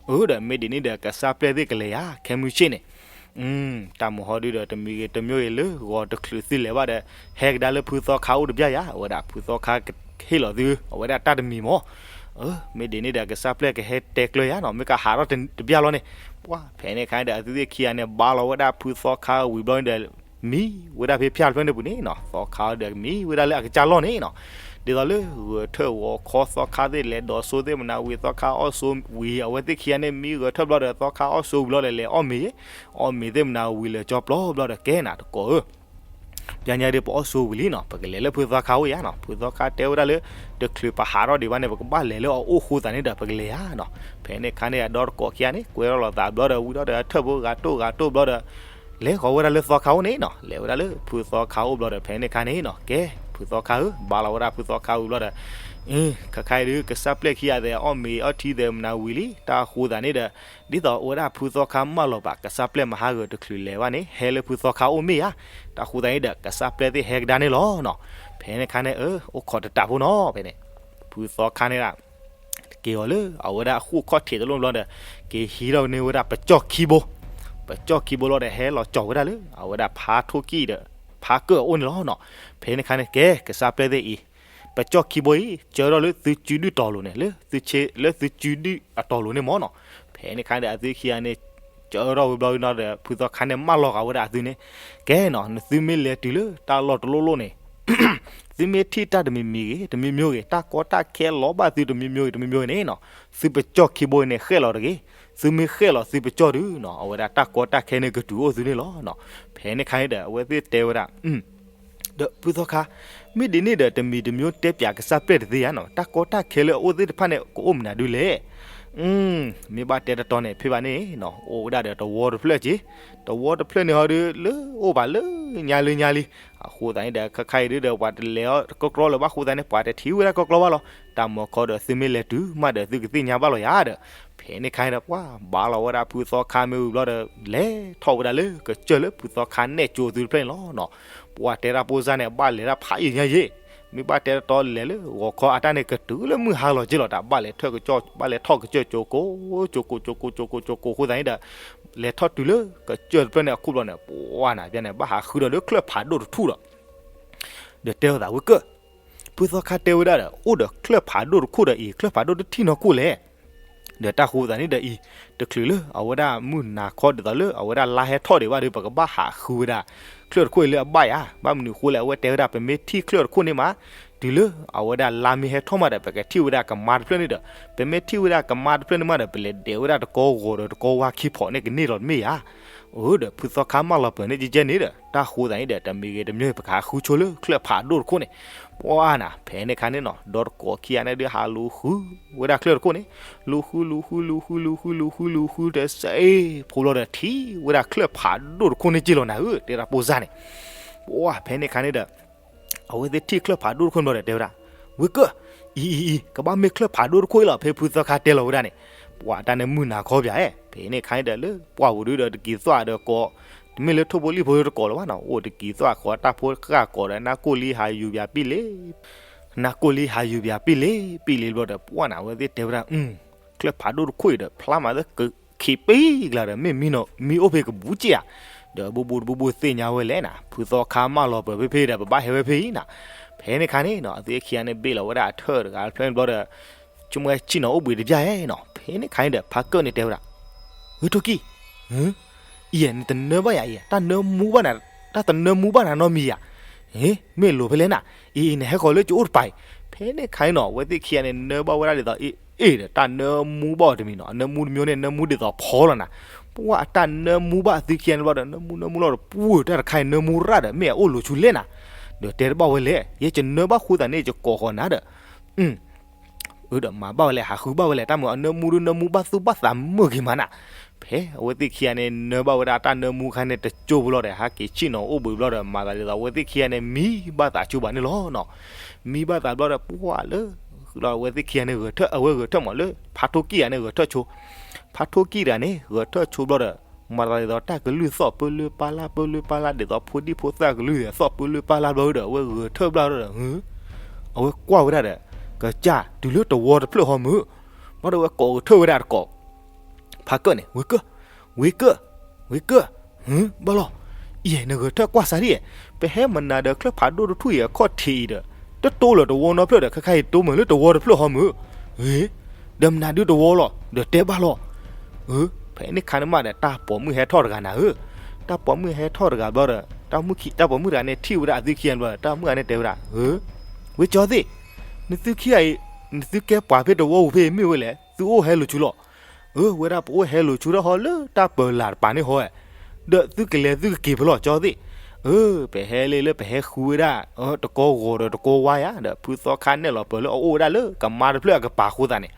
အၢ ဒီးမ့ၢ်ဒ်န့ၣ်ဒီး ကစၢ်ပျဲၢ်သ့ၣ်ကလဲၤယၤ ခဲမုၢ်ဆ့ၣ်န့ၣ် တၢ်မုၢ်ဟီဒုဒီး တမံၤဂ့ၤတမံၤဂ့ၤလၢဂီၤတချုးသုလဲၤဘၣ်ဒီး ဟဲကဒါလၢဖုသီခါအိၣ်တဘျီယၤ အဝဲဒၣ်ဖုသီခါကဟ့ၣ်လီၤသု အဝဲဒၣ်တၢ်တမံၤမၢ်. အၢ မ့ၢ်ဒ်န့ၣ်ဒီး ကစၢ်ပျဲၢ်ကဟဲတဲကျၢၤယၤနီၤ မ့ၢ်ကဟးထီၣ်တဘျီလီၤန့ၣ် ပှၤ ဖဲန့ၣ်ခါဒီး အသုသ့ၣ်ခံဂၤန့ၣ် ဘါလီၤဝဲဒၣ်ဖုသီခါဝံၤဘျီဒီး မံဝဲဒၣ်ဖဲဖၠၣ်တဖျၢၣ်န့ၣ်ပူၤန့ၣ်နီၤ သီခါဒီးမံဝဲဒၣ်လၢအကစၢ်လီၢ်န့ၣ်နီၤ ဒ်သိးလၢဂဲၤထၢၣ်ဂီၤခီသီခါသ့ၣ်လဲၤဒိးစိသ့ၣ်မနၤဝံၤ သီခါအီၣ်စိဝံၤ အဝဲသ့ၣ်ခံဂၤန့ၣ် မံဂဲၤထၢၣ်ဘျီဒီး သီခါအီၣ်စိဝံၤလီၤဒီး လဲၤအီၣ်မ့ၤ, အီၣ်မ့ၤသ့ၣ်မနၤဝံၤ လဲၤကၠီပျီဘျီဒီး ကဲနၤတကိးဧၢ ပျၢ်ညါဒီး ပအီၣ်စိဝံၤလံနီၤ ပကလဲၤလၢဖုသီခါအိၣ်ယၤနီၤ. ဖုသီခါတဲဝဲဒၣ်လၢ တချုးပဟးထီၣ်ဒံးဘၣ်န့ၣ် ပကဘၣ်လဲၤလၢအအိၣ်ဃိသးန့ၣ်ဒီး ပကလဲၤယၤနီၤ. ဖဲန့ၣ်ခါန့ၣ် အဒီတကိးခံဂၤန့ၣ် ကွဲထီၣ်လိာ်သးဘျီဒီး ဝံထီၣ်ဒီးထၢၣ်ဖိဂၤတိၢ်ဂၤတိၢ်ဘျီဒီး လဲၤဃီၤဝဲဒၣ်လၢသီခါအိၣ်န့ၣ်နီၤ လဲၤဝဲဒၣ်လၢဖုသီခါအိၣ်ဘျီဒီး ဖဲန့ၣ်ခါန့ၣ်နီၤ ကဲ ဖုသီခါဧၢ ဘါလီၤဝဲဒၣ်ဖုသီခါဝံၤဘျီဒီး ခါခါအံၤဒုး ကစၢ်ပျဲၢ်ခံဂၤဒီး အီၣ်မ့ၤအီထံဒီးမနၤဝံၤလံ တၢ်ဃိသးန့ၣ်ဒီး ဒ်သိးအဝဲဒၣ်ဖုသီခါမၢလီၤဘၣ် ကစၢ်ပျဲၢ်မဟါဂီၤတချုးလဲၤဘၣ်န့ၣ် ဟဲလၢဖုသီခါအိၣ်မ့ၢ်ယၤ တၢ်ဃိသးန့ၣ်ဒီး ကစၢ်ပျဲၢ်သ့ၣ်ဟဲကဒါန့ၣ်လီၤနီၤ. ဖဲန့ၣ်ခါန့ၣ် အၢ အိၣ်ခိးတတးဖိနီၤ ဖဲန့ၣ် ဖုသီခါန့ၣ်ဒၣ် က့ၤအီၤလၢအဝဲဒၣ်အဃိၣ်ခီၣ်ထံးတလိၣ်ဘျီဒီး က့ၤဟံးထီၣ်န့ၢ်ဝဲဒၣ်ပကၠီၣ်ခံဘိ, ပကၠီၣ်ခံဘိလီၤဒီး ဟဲလီၤကၠီၤဝဲဒၣ်လၢ အဝဲဒၣ်ဖါထိၣ်ကံၣ်ဒီး ဖါကၢၣ်အအိၣ်န့ၣ်လီၤနီၤ. ဖဲန့ၣ်ခါန့ၣ် ကဲ ကစၢ်ပျဲၢ်သ့ၣ်အံၤ ပကၠီၣ်ခံဘိအံၤ ကၢထီၣ်လၢသုစုဒုၣ်တီၤလိၤန့ၣ် လၢသုစု လၢသုစုဒုၣ်အတီၤလိၤန့ၣ်မၢ်နီၤ. ဖဲန့ၣ်ခါန့ၣ်ဒီး အသုခံဂၤန့ၣ် ကၢထီၣ်ဝံၤဘျီဒီး ဖုသီခါန့ၣ်မၢလီၤဃာ်ဝဲဒၣ်အသုန့ၣ် ကဲနီၤ နသုမ့ၢ်လဲၤတုၤလၢတၢ်လီၢ်တလိၣ်လိၣ်န့ၣ် သုမ့ၢ်ထံၣ်တၢ်တမံၤမံၤဂ့ၤ တမံၤမံၤဂ့ၤ တၢ်ကီတၢ်ခဲလီၤဘၣ်သုတမံၤမံၤဂ့ၤ တမံၤမံၤဂ့ၤန့ၣ်နီၤ သုပကၠီၣ်ခံဘိန့ၣ် ဃဲၣ်လီၤတဂ့ၤ. သုမ့ၢ်ဃဲၣ်လီၤသုပကၠီၣ်ဒုးနီၤ အဝဲဒၣ်တၢ်ကီတၢ်ခဲန့ၣ်ကတုၤအိၣ်သုန့ၣ်လီၤနီၤ. ဖဲန့ၣ်ခါန့ၣ်ဒီး အဝဲသ့ၣ်တဲဝဲဒၣ် ဒီးဖုသီခါ မ့ၢ်ဒ်န့ၣ်ဒီး တမံၤတမံၤတဲပၠးကစၢ်ပျဲၢ်တသ့ဧါနီၤ တၢ်ကီတၢ်ခဲလၢအအိၣ်သ့ၣ်တဖၣ်န့ၣ် ကအိၣ်မနုၤဒုလဲၣ်. မ့ၢ်ဘၣ်တဲတတီၤန့ၣ် ဖဲဘၣ်န့ၣ်နီၤ အိၣ်ဝဲဒၣ်ဒီးတဝီတဖျၢၣ်က့ၤ, တဝီတဖျၢၣ်န့ၣ်ဟီဒုး လၢအိၣ်ဘၣ်လၢညါလၢညါလံ. အဃိသတးန့ၣ်ဒီး ခါခါအံၤဒုးဒီး ပှၤတလဲၤအီၤကကျီလၢၤဘၣ်အဃိသတးန့ၣ် ပှၤတထံၣ်ဝဲဒၣ်ကကျီဘၣ်လီၤ. တၢ်မီၤခီဒီး သုမ့ၢ်လဲၤတုၤမးဒီး သုကသ့ၣ်ညါဘၣ်လီၤယၤဒီး ဖဲန့ၣ်ခါန့ၣ်ဒီး ပှၤဘါလီၤဝဲဒၣ်ဖုသီခါမ့ၢ်ဝံၤဘျီဒီး လဲၤထီၣ်ဝဲဒၣ်လၢကစၢၢ်လၢဖုသီခါနဲၣ်ကၠိသုတဖျၢၣ်န့ၣ်လီၤနီၤ. ပှၤတဲဒၣ်ပိၢ်စၢ်န့ၣ် ဘၣ်လဲၤဒၣ်ဖးယံာ်ညါယံာ်, မ့ၢ်ဘၣ်တဲတတီၤလဲၤလၢဂီၤခီအတၢ်န့ၣ် ကတုၤလၢမုၢ်ဟါလီၤက့ၤလီၤ တၢ်ဘၣ်လဲၤထီၣ်ကစၢၢ် ဘၣ်လဲၤထီၣ်ကစၢၢ်ကၠိကိး ကၠိကိး ကၠိကိး ကၠိကိး ကၠိကိးအဃိသတးန့ၣ်ဒီး လဲၤထီၣ်တုၤလၢကစၢၢ်တဖျၢၣ်န့ၣ်အခိၣ်ဘျီန့ၣ် ပှၤနၤ ပျၢ်န့ၣ် ဘၣ်ဟးဃုဒီးလၢချၢၣ်ဖးဒိၣ်တထူၣ်ဒီး ဒီးတဲအသးဝဲကၢၢ်, ဖုသီခါတဲဝဲဒၣ်ဒီး အိၣ်ဒီးချၢၣ်ဖးဒိၣ်တခိၣ်ဒီးအံၤ ချၢၣ်ဖးဒိၣ်တထံၣ်နီၢ်ခိၣ်လဲၣ်. ဒီးတၢ်ဃိသတးန့ၣ်ဒီးအံၤ တချုးလၢအဝဲဒၣ်မုၢ်နၤခီဒ်သိးလၢအဝဲဒၣ်လါဟဲထီၣ်ဒံးဘၣ်ဒီး ပကဘၣ်ဟးဃုဝဲဒၣ် ချၢၣ်တခိၣ်အံၤလၢအဘၣ်ယၤ, ဘၣ်မနုၤအဃိလဲၣ် အဝဲတဲဝဲဒၣ် ပမ့ၢ်ထံၣ်ချၢၣ်တခိၣ်န့ၣ်မး တုၤလၢအဝဲဒၣ်လါမ့ၢ်ဟဲထီၣ်မးဒီး ပကထံၣ်ဝဲဒၣ်ကမါတဖျၢၣ်န့ၣ်ဒီး ပမ့ၢ်ထံၣ်ဝဲဒၣ်ကမါတဖျၢၣ်န့ၣ်မးဒီး ပလဲၤဒဲးဝဲဒၣ်တကီဂီၤဒီးတကီဝါခံဖီးန့ၣ်ကန့ၢ်လီၤတမ့ၢ်ဧါ. အၢ ဒီးဖုသီခါမၢလီၤပၢၤန့ၣ်ကဲကဲန့ၣ်ဒီး တၢ်ဃိသတးန့ၣ်ဒီး တမံၤဂ့ၤတမံၤဂ့ၤ ပကဟးဃုဆိလၢချၢၣ်ဖးဒိၣ်တခိၣ်န့ၣ်, ပှၤနၤ ဖဲန့ၣ်ခါန့ၣ်နီၤ ဒီတကိးခံဂၤန့ၣ်ဒုးဟးလူၤဃုဝဲဒၣ်ချၢၣ်တခိၣ်န့ၣ်, လူၤဃု လူၤဃု လူၤဃု လူၤဃု လူၤဃု လူၤဃု တစဲး ဖိဘျီဒီးထံၣ်ဝဲဒၣ်ချၢၣ်ဖးဒိၣ်တခိၣ်န့ၣ်က့လီၤနၤ အၢ တဲဒၣ်ပိၢ်စၢ်န့ၣ်, ပှၤ ဖဲန့ၣ်ခါန့ၣ်ဒီး အဝဲသ့ၣ်ထံၣ်ချၢၣ်ဖးဒိၣ်တခိၣ်ဘျီဒီးတဲဝဲဒၣ်, ဝဲကၢၢ်, အံၤ အံၤ အံၤ ကဘၣ်မ့ၢ်ချၢၣ်ဖးဒိၣ်တခိၣ်အံၤလီၤ ဖဲဖုသီခါတဲလီၤဝဲဒၣ်န့ၣ်, ပှၤတၢ်န့ၣ်မုၢ်နၤခီပၠးဧၢ, ဖဲန့ၣ်ခါန့ၣ်ဒီးလၢပှၢ်ပူၤဒုဒီးတကံၤသွၣ်ဒီးကိး, တမ့ၢ်လၢထိၣ်ဖိလံၣ်ဖိတကိးလၢၤဘၣ်နီၤ အိၣ်တကံၤသွၣ်ဃီတၢ်ဖိဃၢ်ကိးဒီး နၢ်ကိၢ်လံဟးယူၤပၠးပံၣ်လ့ နၢ်ကိၢ်လံဟးယူၤပၠးပံၣ်လ့ ပံၣ်လ့ဘျီဒီး ပှၤနၤ အဝဲသ့ၣ်တဲဝဲဒၣ် ချၢၣ်ဖးဒိၣ်တခိၣ်အံၤဒီး ဖျါမးသ့ၣ်ကခံးပံကျါဒီး မ့ၢ်မံနီၤ မံအိၣ်ဖဲကဘူးက့ဧါ, ဒီးဘိဘိတဘိဘိသ့ၣ်ညါဝဲလဲၣ်နၤ ဖုသီခါမၢလီၤပၢၤဖဲဖဲဒီး ပဘၣ်ဟဲဝဲဖဲအံၤနၤ, ဖဲန့ၣ်ခါန့ၣ်နီၤ အဝဲသ့ၣ်ခံဂၤန့ၣ်ဘ့ၣ်လီၤဝဲဒၣ်အထၢၣ်တဂၤတဖျၢၣ်န့ၣ်ဘျီဒီး ဆိကမိၣ်ဆ့ၣ်နီၤအိၣ်ဘှံးတဘျီဧါနီၤ, ဖဲ ဖဲန့ၣ်ခါန့ၣ်ဒီး ဖါကၢၣ်န့ၣ်တဲဝဲဒၣ်, ဝ့ထိၣ်ကံၢ်, အံၤ နတနၢဘၣ်ယၤအံၤ တၢ်နၢမူဘၣ်နၤ, တၢ်တနၢမူဘၣ်နၤနီတမံၤယၤ, မ့ၢ်လိၤဖဲလဲၣ်နၤ, အံၤ နဟဲဃီၤလၢကအိၣ်တပၤအံၤ. ဖဲန့ၣ်ခါန့ၣ်နီၤ အဝဲသ့ၣ်ခံဂၤန့ၣ် နၢဘၣ်ဝဲဒၣ်ဒ်သိး အ့ၣ် အ့ၣ်ဒီး တၢ်နၢမူဘၣ်အီၤတမံၤနီၤ, နၢမူတမံၤန့ၣ် နၢမူဒ်သိးဖီလီၤနၤ, ပှၢ်အတၢ်နၢမူဘၣ်အသုခံဂၤန့ၣ်ဘျီဒီး နၢမူနၢမူလီၤဒီး ပှၢ်တၢ်တခါအံၤ နၢမူရၣ်ဒီး မ့ၢ်အအိၣ်လိၤဆူလဲၣ်နၤ, ဒီးတဲတဘၣ်ဝဲလဲၣ်, ယဲယနၢဘၣ်ဃိသးန့ၣ် ယကိးဃီၤနၤဒီး အၢဒီးမၤဘၣ်ဝဲလဲၣ်, ဟးဃုဘၣ်ဝဲလဲၣ်, တၢ်မုာ်အနၢမူဒုနၢမူဘၣ်သူၣ်ဘၣ်သးမုာ်က့ၤမးနၤ. ဖဲအဝဲသ့ၣ်ခံဂၤန့ၣ် နၢဘၣ်ဝဲဒၣ်တၢ်နၢမူခါန့ၣ် တကၠိဖိလီၤဒီး ဟဲက့ၤဆ့ၣ်နီၤအိၣ်ဘှံးဘျီဒီး မၤသးဒ်သိး အဝဲသ့ၣ်ခံဂၤန့ၣ် မံဘၣ်သးဆိဘၣ်န့ၣ်လီၤနီၤ. မံဘၣ်သးဘျီဒီး ပှၢ်လၢ ဃုလီၤအဝဲသ့ၣ်ခံဂၤန့ၣ် ဂဲၤထၢၣ် အဝဲဂဲၤထၢၣ်မးလၢ ဖါထိၣ်ကံၢ်တဂၤန့ၣ် ဂဲၤထၢၣ်ဆိ, ဖါထိၣ်ကံၢ်တဂၤန့ၣ် ဂဲၤထၢၣ်ဆိဘျီဒီး မၤသးဒ်သိးတၢ်ကလုၢ်သီၣ်ပၢလၢပၢလၢ ပၢလၢပၢလၢ ဒ်သိးဖိဒံဖိသၣ်ကလုၢ်သီၣ်ပၢလၢပၢလၢဘျီဒီး အဝဲဂဲၤထၢၣ်ဘျီဒီး အဝဲကွၢ်ဝဲဒၣ်ဒီး ကစၢ်တုၤလၢတဝီတဖျၢၣ်ဟီမုၢ်, ဘျီဒီးအဝဲကိးဂဲၤထၢၣ်ဝဲဒၣ်တကိး ဖါကၢၣ်န့ၣ် ဝ့ကၢၢ်, ဝ့ကၢၢ်, ဝ့ကၢၢ်, ဘၣ်လီၤ, အံၤ နဂဲၤထၢၣ်ကွၢ်စးဒ်, ပဟဲမနၤဒီးချၢၣ်ဖးဒိၣ်တထူၣ်အံၤအခီၣ်ထံးအံၤဒီး တတိၢ်လၢၤတဝီနီဖျၢၣ်ဒီး ခဲခါအံၤတိၢ်မုၢ်လၢတဝီတဖျၢၣ်ဟီမုၢ်, ဒီးမနုၤဒုတဝီလီၤ ဒီးတဲဘၣ်လီၤ. ဖဲန့ၣ်ခါန့ၣ်မးဒီး တၢ်ပိာ်မုၣ်ဟဲထီၣ်တဂၤနၤဧၢ, တၢ်ပိာ်မုၣ်ဟဲထီၣ်တဂၤဘျီဒီး တၢ်ပိာ်မုၣ်ခံ တၢ်ပိာ်မုၣ်တဂၤန့ၣ်ထံၣ်ဝဲဒၣ်အသုခံဂၤဘျီဒီး တၢ်မုၣ်ဂၤန့ၣ်တဲဝဲဒၣ်, ဝ့ကၠီသ့ၣ်, နသုခံဂၤအံၤ နသုကဲပှၤဖဲတဝီပူၤဖဲအံၤမ့ၢ်ဝဲလဲၣ်, သုအိၣ်ဟဲလိာ်ဆူလီၤ. အၢ ဝဲဒၣ်ပအိၣ်ဟဲလိာ်ဆူထီၣ်ဟီလၢတၢ်ပၢၤလၢ်တပၤန့ၣ်ဟီ, ဒီးသုကလဲၤသုကက့ၤဖဲလဲၣ်ကၠီသ့ၣ်. အၢ ပဟဲလၢ လၢပဟဲဃုဝဲဒၣ် တကီဂီၤဒီးတကီဝါယါဒီး ဖုသီခါနဲၣ်လီၤပၢၤလၢအအိၣ်ဝဲဒၣ်လၢကမါတဖျၢၣ်အကပၤအဃိသတးန့ၣ်,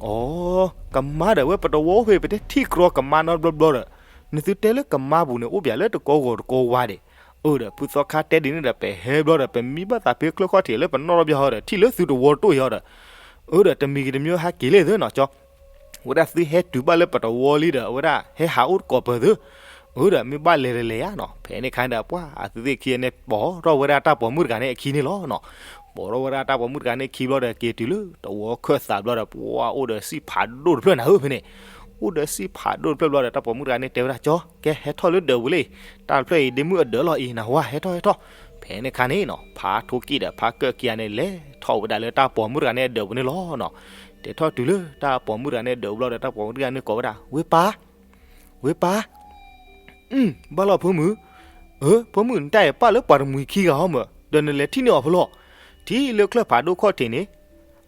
အိ ကမါဒီး ဝဲပတဝီအိၣ်ဖဲ ပတထံၣ်ကြီကမါနီတဘျီဘျီဒီး, နသုတဲလၢကမါပူၤန့ၣ် အိၣ်ပှဲၤလၢတကီဂီၤတကီဝါဒံး. အၢ ဒီးဖုသီခါတဲဒ်န့ၣ်ဒီး ပဟဲဘျီဒီး ပမံဘၣ်သးဖဲချၢၣ်ခီၣ်ထံးလၢပနီၣ်ထီၣ်ဘၣ်ဟီဒီး ထံၣ်လၢသုတဝီတတိၢ်အံၤဟီဒီး, အၢ ဒီးတမံၤဂ့ၤတမံၤဟဲက့ၤလၢသုနီၤ ကၠီ ဝဲဒၣ်သုဟဲတုၤဘၣ်လၢပတဝီလံဒီး အဝဲဒၣ်ဟဲဟးအိၣ်တကိးပၢၤသု, အၢ ဒီးမ့ၢ်ဘၣ်လဲၤတလဲၤယါနီၤ. ဖဲန့ၣ်ခါဒီး ပှၢ်အသုသ့ၣ်ခံဂၤန့ၣ် ပိာ်ထီၣ်ဝဲဒၣ်တၢ်ပိာ်မုၣ်တဂၤန့ၣ်အခံန့ၣ်လီၤ. ပိာ်ထီၣ်ဝဲဒၣ်တၢ်ပိာ်မုၣ်တဂၤန့ၣ်အခံဘျီဒီး က့ၤတုၤလၢတဝီခၢၣ်သးဘျီဒီး ပှၢ်အိၣ်ဒီးစံၣ်ဖးဒိၣ်တဖျၢၣ်နၤဧၢ ဖဲန့ၣ်, အိၣ်ဒီးစံၣ်ဖးဒိၣ်တဖျၢၣ်ဘျီဒီး တၢ်ပိာ်မုၣ်တဂၤန့ၣ်တဲဝဲဒၣ် ကၠီ ကဲဟဲထီၣ်လၢဒၢးပူၤလံ, တၢ်တဖျၢၣ်အံၤဒ့မုၣ်အဒၢးလီၤအံၤ နဟါ ဟဲထီၣ်ဟဲထီၣ်. ဖဲန့ၣ်ခါန့ၣ်နီၤ ဖါထိၣ်ကံၢ်ဒီးဖါကၢၣ်ခံဂၤန့ၣ် လဲၤထီၣ်ဝဲဒၣ်လၢတၢ်ပိာ်မုၣ်တဂၤန့ၣ်အဒၢးပူၤန့ၣ်လီၤနီၤ. တဲထီၣ်တုၤလၢတၢ်ပိာ်မုၣ်တဂၤန့ၣ်အဒၢးပူၤဘျီဒီး တၢ်ပိာ်မုၣ်တဂၤန့ၣ်ကိးဝဲဒၣ် ဝ့ပၢ်, ဝ့ပၢ် ဘၣ်လီၤဖိမုၣ်, အၢ ဖိမုၣ် နတၢ်အံၤပာ်လၢပှၤတမှံၤခံဂၤဟီမၢ် ဒီးနလဲၤထံၣ်န့ၢ်အီၤဖဲလဲၣ်, ထံၣ်လၢချၢၣ်ဖးဒိၣ်ခီၣ်ထံးန့ၣ်,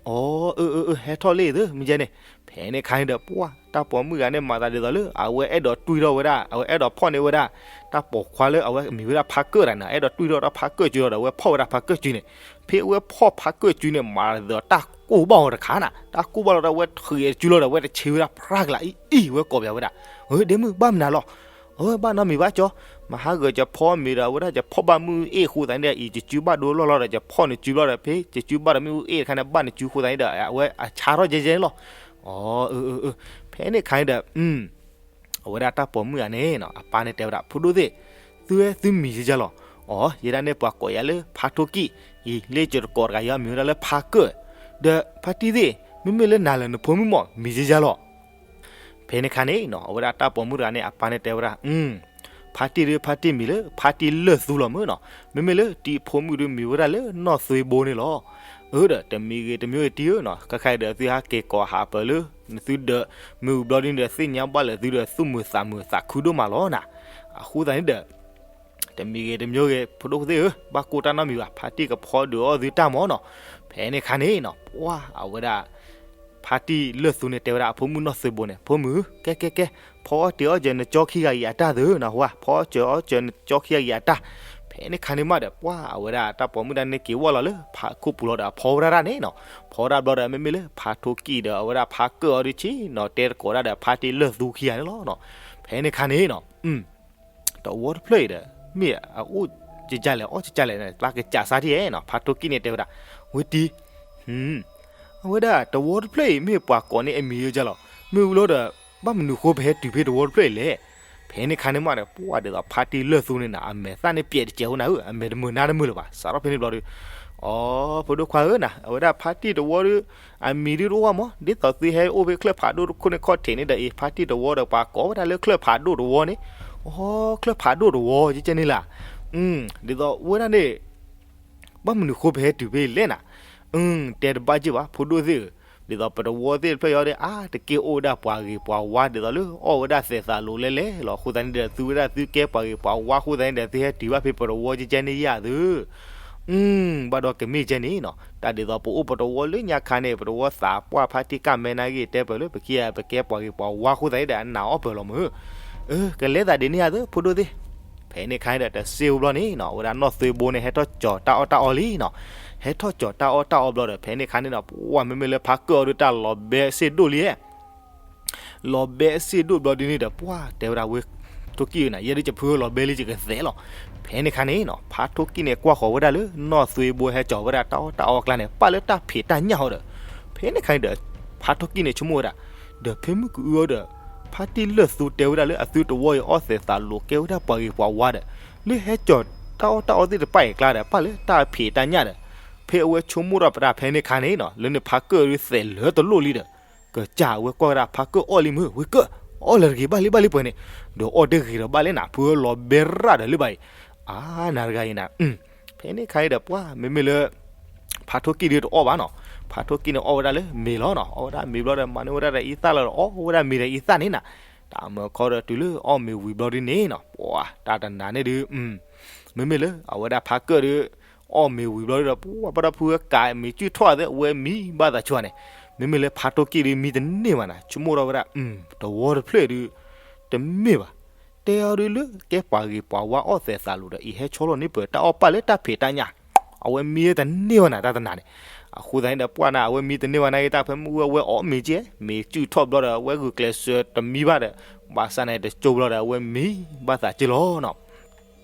အၢ အၢ အၢ ဟဲထီၣ်လံသု မ့ၢ်ကဲန့ၣ်. ဖဲန့ၣ်ခါန့ၣ်ဒီး ပှၢ်တၢ်ပိာ်မုၣ်တဂၤန့ၣ် မၤသးဒ်သိးလၢ အဝဲအဲၣ်ဒိးတွံၢ်ထီၣ်ဝဲဒၣ် အဝဲအဲၣ်ဒိးဖီၣ်န့ၢ်ဝဲဒၣ် တၢ်ပိာ်ခွါလၢအဝဲမံၤဝဲဒၣ်ဖါကၢၣ်တဂၤန့ၣ် အဲၣ်ဒိးတွံၢ်ထီၣ်တၢ်ဖါကၢၣ်စုလီၤဒီး အဝဲဖီၣ်ဝဲဒၣ်ဖါကၢၣ်စုန့ၣ်, ဖဲအဝဲဖီၣ်ဖါကၢၣ်စုန့ၣ် မၤသးဒ်သိးတၢ်ကိၢ်ဘၣ်အီၤတခါနၤ, တၢ်ကိၢ်ဘၣ်လီၤဒီး အဝဲထုးအစုလီၤဒီး အဝဲတဆ့ဝဲဒၣ်ဖြးကလးအံၤအံၤ အဝဲကိးပၠးဝဲဒၣ်, အၢ ဒ့မုၣ် ဘၣ်မနုၤလီၤ. အၢ ဘၣ်နီတမံၤဘၣ်ကၠီ, မဟါဂၤယဖီၣ်မ့ၤဒီး အဝဲဒၣ်ယဖီၣ်ဘၣ်မုၢ်အ့ၣ်အဃိသတးန့ၣ်ဒီး အံၤယစုဘၣ်ဒိလီၢ်လီၢ်ဒီး ယဖီၣ်န့ၢ်စုဘျီဒီး ဖဲယစုဘၣ်ဒီးမ့ၣ်အူအ့ၣ်တခါန့ၣ် ဘၣ်န့ၢ်စုအဃိသတးန့ၣ်ဒီး အဝဲအဆါထီၣ်ယဲယဲန့ၣ်လီၤ. အၢ အၢ အၢ ဖဲန့ၣ်ခါန့ၣ်ဒီး အဝဲဒၣ်တၢ်ပိာ်မုၣ်တဂၤန့ၣ်နီၤ အပၢ်န့ၣ်တဲဝဲဒၣ် ဖိဒိၣ်သ့ၣ်, သုဝဲသုမံၤယဲယဲလီၤ. အီ ယဲဒၣ်န့ၣ်ပှၤကိးယၤလၢဖါထိၣ်ကံၢ်, အံၤလၢယတကိးတဂၤအံၤ အမံၤဝဲဒၣ်လၢဖါကၢၣ်, ဒီးဖါတံၢ်သ့ၣ် မ့မ့ၢ်လၢနၤလၢနဖိမုၣ်မး မံၤယဲယဲလီၤ. ဖဲန့ၣ်ခါန့ၣ်နီၤ အဝဲဒၣ်တၢ်ပိာ်မုၣ်တဂၤန့ၣ် အပၢ်န့ၣ်တဲဝဲဒၣ် ဖါတံၢ်ဒုး ဖါတံၢ်မံၤလၢ ဖါတံၢ်လၢၢ်သူလီၤမ့ၢ်နီၤ, မ့မ့ၢ်လၢတံၢ်အဖိမုၣ်ဒုးမံၤဝဲဒၣ်လၢနီၢ်သွ့ဘိန့ၣ်လီၤ. အၢ ဒီးတမံၤဂ့ၤတမံၤဂ့ၤတံၢ်ဧၢနီၤ ခဲခါအံၤဒီးသုဟဲက့ၤကိးဟးပၢၤလၢ နသုဒၢးမ့ၣ်အူဘျီဒ်န့ၣ်ဒီး သ့ၣ်ညါဘၣ်လၢသုဒီးသူၣ်မုာ်သးမုာ်သးခုဒိၣ်မးလီၤနၤ. အဃိသတးန့ၣ်ဒီး တမံၤဂ့ၤတမံၤဂ့ၤ ဖိဒိၣ်သ့ၣ်ဧၢ ဘၣ်ကိၢ်တၢ်နီတမံၤဘၣ် ဖါတံၢ်ကဖီဒုးအီၣ်သုတၢ်မ့ၢ်နီၤ. ဖဲန့ၣ်ခါန့ၣ်နီၤ ပှၢ်အဝဲဒၣ် ဖါတံၢ်လၢၢ်သူန့ၣ်တဲဝဲဒၣ်အဖိမုၣ်နီၢ်သွ့ဘိန့ၣ် ဖိမုၣ် ကဲကဲကဲ ဖီအီၣ်တ့ၤအီၣ်စၢၤနကၠီခံဂၤအံၤအတၢ်သုနီၤ ဟါ ဖီအီၣ်စၢၤအီၣ်စၢၤနကၠီခံဂၤအံၤအတၢ်. ဖဲန့ၣ်ခါန့ၣ်မးဒီး ပှၢ်အဝဲဒၣ်တၢ်ပိာ်မုၣ်တၢ်န့ၣ်က့ၤဝဲလီၤလၢဖးခိၣ်ပူၤလီၤဒီး အဖီဝဲဒၣ်တၢ်န့ၣ်နီၤ. ဖီဝဲဒၣ်ဘျီဒီး မ့မ့ၢ်လၢဖါထိၣ်ကံၢ်ဒီး အဝဲဒၣ်ဖါကၢၣ်အီၤဒုးဆ့နီၤ တဲတကိးဒၣ်ဒီးဖါတံၢ်လၢၢ်သူခံဂၤန့ၣ်လီၤနီၤ. ဖဲန့ၣ်ခါန့ၣ်နီၤ တဝီတဖျၢၣ်အံၤဒီး မ့ၢ်အအိၣ်ကကလဲၣ် အီၣ်ကကလဲၣ်န့ၣ် သးကစးစါထံၣ်နီၤ. ဖါထိၣ်ကံၢ်န့ၣ်တဲဝဲဒၣ် ဝ့တံၢ်, အဝဲဒၣ်တဝီတဖျၢၣ်အံၤ မ့ၢ်ပှၤကိးန့ၢ်အမံၤယဲလီၤ. မ့ၢ်ဝံၤလီၤဒီး ဘၣ်မနုၤဃိပဟဲတုၤဖဲတဝီတဖျၢၣ်အံၤလဲၣ်. ဖဲန့ၣ်ခါန့ၣ်မးဒီး ပှၢ်ဒ်သိးဖါတံၢ်လၢၢ်သူန့ၣ်နီၤ အမဲာ်သၣ်န့ၣ်ပျဲးတစဲးဖိနၤဧၢ အမဲာ်တမုာ်နါတမုာ်လၢၤဘၣ် စးထီၣ်ဖဲန့ၣ်ဘျီဒီး အီ ဖိဒိၣ်ခွါဧၢနၤ အဝဲဒၣ်ဖါတံၢ်တဝီဒီး အမံၤဒုးတအိၣ်ဘၣ်မး ဒ်သိးသုဟဲအိၣ်ဖဲချၢၣ်ဖးဒိၣ်တခိၣ်န့ၣ်ခီၣ်ထံးန့ၣ်ဒီးအံၤ ဖါတံၢ်တဝီဒီးပှၤကိးဝဲဒၣ်လၢချၢၣ်ဖးဒိၣ်တဝီန့ၣ်, အီ ချၢၣ်ဖးဒိၣ်တဝီ ကဲကဲန့ၣ်လၢ ဒ်သိးဝဲဒၣ်န့ၣ် ဘၣ်မနုၤဃိပဟဲတုၤဖဲအံၤလဲၣ်နၤ. တဲတဘၣ်က့ၢ်ဘၣ် ဖိဒိၣ်သ့ၣ်ဧၢ, ဒ်သိးပတဝီသ့ၣ်တဖျၢၣ်အံၤဒီး အါတက့ၢ်အိၣ်ဝဲဒၣ်ပှၤဂ့ၤပှၤဝါ ဒ်သိးလၢအီၣ်ဝဲဒၣ်သဲးသးလိာ်လဲၣ်လဲၣ်လီၤ. အဃိသတးန့ၣ်ဒီး သုဝဲဒၣ်သုကဲပှၤဂ့ၤပှၤဝါအဃိသတးန့ၣ်ဒီး သုဟဲတုၤဘၣ်ဖဲပတဝီကဲကဲန့ၣ်ယၤသု အ ဘၣ်ဒီးကမ့ၢ်ကဲန့ၣ်နီၤ, တၢ်ဒ်သိးပအိၣ်ပတဝီလၢညါခါန့ၣ် ပတဝီသးပှၢ်ဖါတံၢ်ကၢ်မဲနၤဂ့ၢ် တဲပၢၢ်လၢပခံဂၤပကဲပှၤဂ့ၤပှၤဝါအဃိသတးန့ၣ်ဒီး အနၢ်အီၣ်ပၢၢ်လီၤမုၢ်. အ ကလဲၤသးဒ်န့ၣ်ဧါသု ဖိဒိၣ်သ့ၣ်. ဖဲန့ၣ်ခါန့ၣ်ဒီး တစ့ဝံၤဘျီန့ၣ်နီၤ အဝဲဒၣ်နီၢ်သွ့ဘိန့ၣ် ဟဲထီၣ်ကၠီၤတၢ်အီၣ်တၢ်အီလံနီၤ. ဟဲထီၣ်ကၠီၤတၢ်အီၣ်တၢ်အီဘျီဒီး ဖဲန့ၣ်ခါန့ၣ်ဒီး ပှၢ်မ့မ့ၢ်လၢဖါကၢၣ်အီၤဒီး တၢ်လီၤဘဲအစ့ၣ်ဒိၣ်လံ လီၤဘဲအစ့ၣ်ဒိၣ်ဘျီဒ်န့ၣ်ဒီး ပှၢ်တဲဝဲဒၣ်ဝဲထိၣ်ကံၣ်ဧၢနၤ ယဲဒ်ယဖုလီၤဘဲလံယကသဲးလီၤ. ဖဲန့ၣ်ခါန့ၣ်နီၤ ဖါထိၣ်ကံၣ်န့ၣ် ကွၢ်ဃီၤဝဲဒၣ်လၢနီၢ်သွ့ဘိဟဲကၠီၤဝဲဒၣ်တၢ်အီၣ်တၢ်အီအကျါန့ၣ် ပာ်လၢတၢ်ဖံးတၢ်ညၣ်အီၤဒီး ဖဲန့ၣ်ခါန့ၣ်ဒီး ဖါထိၣ်ကံၣ်န့ၣ်ဆိကမိၣ်ဝဲဒၣ် ဒီးဖဲမုၢ်ကအုအီၤဒီး ဖါတံၢ်လၢၢ်သူတဲဝဲဒၣ်လၢအသုတဝီအံၤအီၣ်သဲးသးလိာ်ကဲဝဲဒၣ်ပှၤဂ့ၤပှၤဝါဒီး လၢဟဲကၠီၤတၢ်အီၣ်တၢ်အီသ့ၣ်တဖၣ်အံၤအကျါဒီး ပာ်လၢတၢ်ဖံးတၢ်ညၣ်ဒီး ဖဲအဝဲဆိကမိၣ်ထီၣ်ပတၢ်ဖဲန့ၣ်ခါန့ၣ်နီၤ လၢန့ၣ်ဖါကၢၣ်ဒုးသဲးလၢတလိၣ်လံဒီး ကစၢ်ဝဲကွၢ်ဝဲဒၣ်ဖါကၢၣ်အီၣ်လံမုၢ် ဝဲကၢၣ် အီၣ်လၢတဂ့ၤဘၣ်လံဘၣ်လံပှဲၤန့ၣ် ဒီးအီၣ်တဂ့ၤဒီးဘၣ်လံနၤ ဖုလီၤဘဲရၣ်ဒီးလၢဘၣ်အံၤ အါနၤတဂၤအံၤနၤ ဖဲန့ၣ်ခါအံၤဒီးပှၢ် မ့မ့ၢ်လၢ ဖါထိၣ်ကံၣ်ဒုးတအီၣ်ဘၣ်နီၤ, ဖါထိၣ်ကံၣ်န့ၣ်အီၣ်ဝဲဒၣ်လၢမ့ၤလီၤနီၤ, အီၣ်ဝဲဒၣ်မ့ၤဘျီဒီး မၤန့ၢ်ဝဲဒၣ်ဒီးအံသၣ်လီၤဒီး အီၣ်ဝဲဒၣ်မ့ၤဒီးအံသၣ်န့ၣ်နၤ, တၢ်မၢခီဒီးတုၤလၢအီၣ်မ့ၤဝံၤဘျီဒုးန့ၣ်နီၤ, ပှၢ်တၢ်တနၤန့ၣ်ဒုး မ့မ့ၢ်လၢအဝဲဒၣ်ဖါကၢၣ်ဒုး အီၣ်မ့ၤဝံၤဘျီဒုးဒီး ပှၢ်ဘၣ်ဒီးဖုဝဲကးမ့ၤစုၣ်ထီၣ်သ့ၣ် အဝဲမံဘၣ်သးဆူန့ၣ်, မ့မ့ၢ်လၢဖါထိၣ်ကံၣ်ဒုးမံတန့ၢ်ဘၣ်နၤ, ဆိကမိၣ်ထီၣ်ဝဲဒၣ် တဝီတဖျၢၣ်ဒုး တမ့ၢ်ဘၣ်, တဲအီၤဒုးလၢကဲပှၤဂ့ၤပှၤဝါအီၣ်သဲးသးလိာ်ဒီး အံၤဟဲဆီလီၤန့ၢ်ပၢၤတၢ်အီၣ်ပာ်လၢတၢ်ဖံးတၢ်ညၣ်, အဝဲမံတန့ၢ်ဘၣ်နၤတၢ်တနၤန့ၣ်, အဃိသတးန့ၣ်ဒီး ပှၢ်နၤ အဝဲမံတန့ၢ်ဘၣ်နာ်က့ တၢ်ဖဲမုၢ်ဝဲအဝဲအီၣ်မ့ၤကဲ, မ့ၤစုၣ်ထီၣ်ဘျီဒီး အဝဲဂုာ်ကျဲးစၢးတမံဘၣ်ဒီး, ဘၣ်ဆၣ်န့ၣ်တကၠိဘျီဒီး အဝဲမံဘၣ်သးက့လီၤနီၤ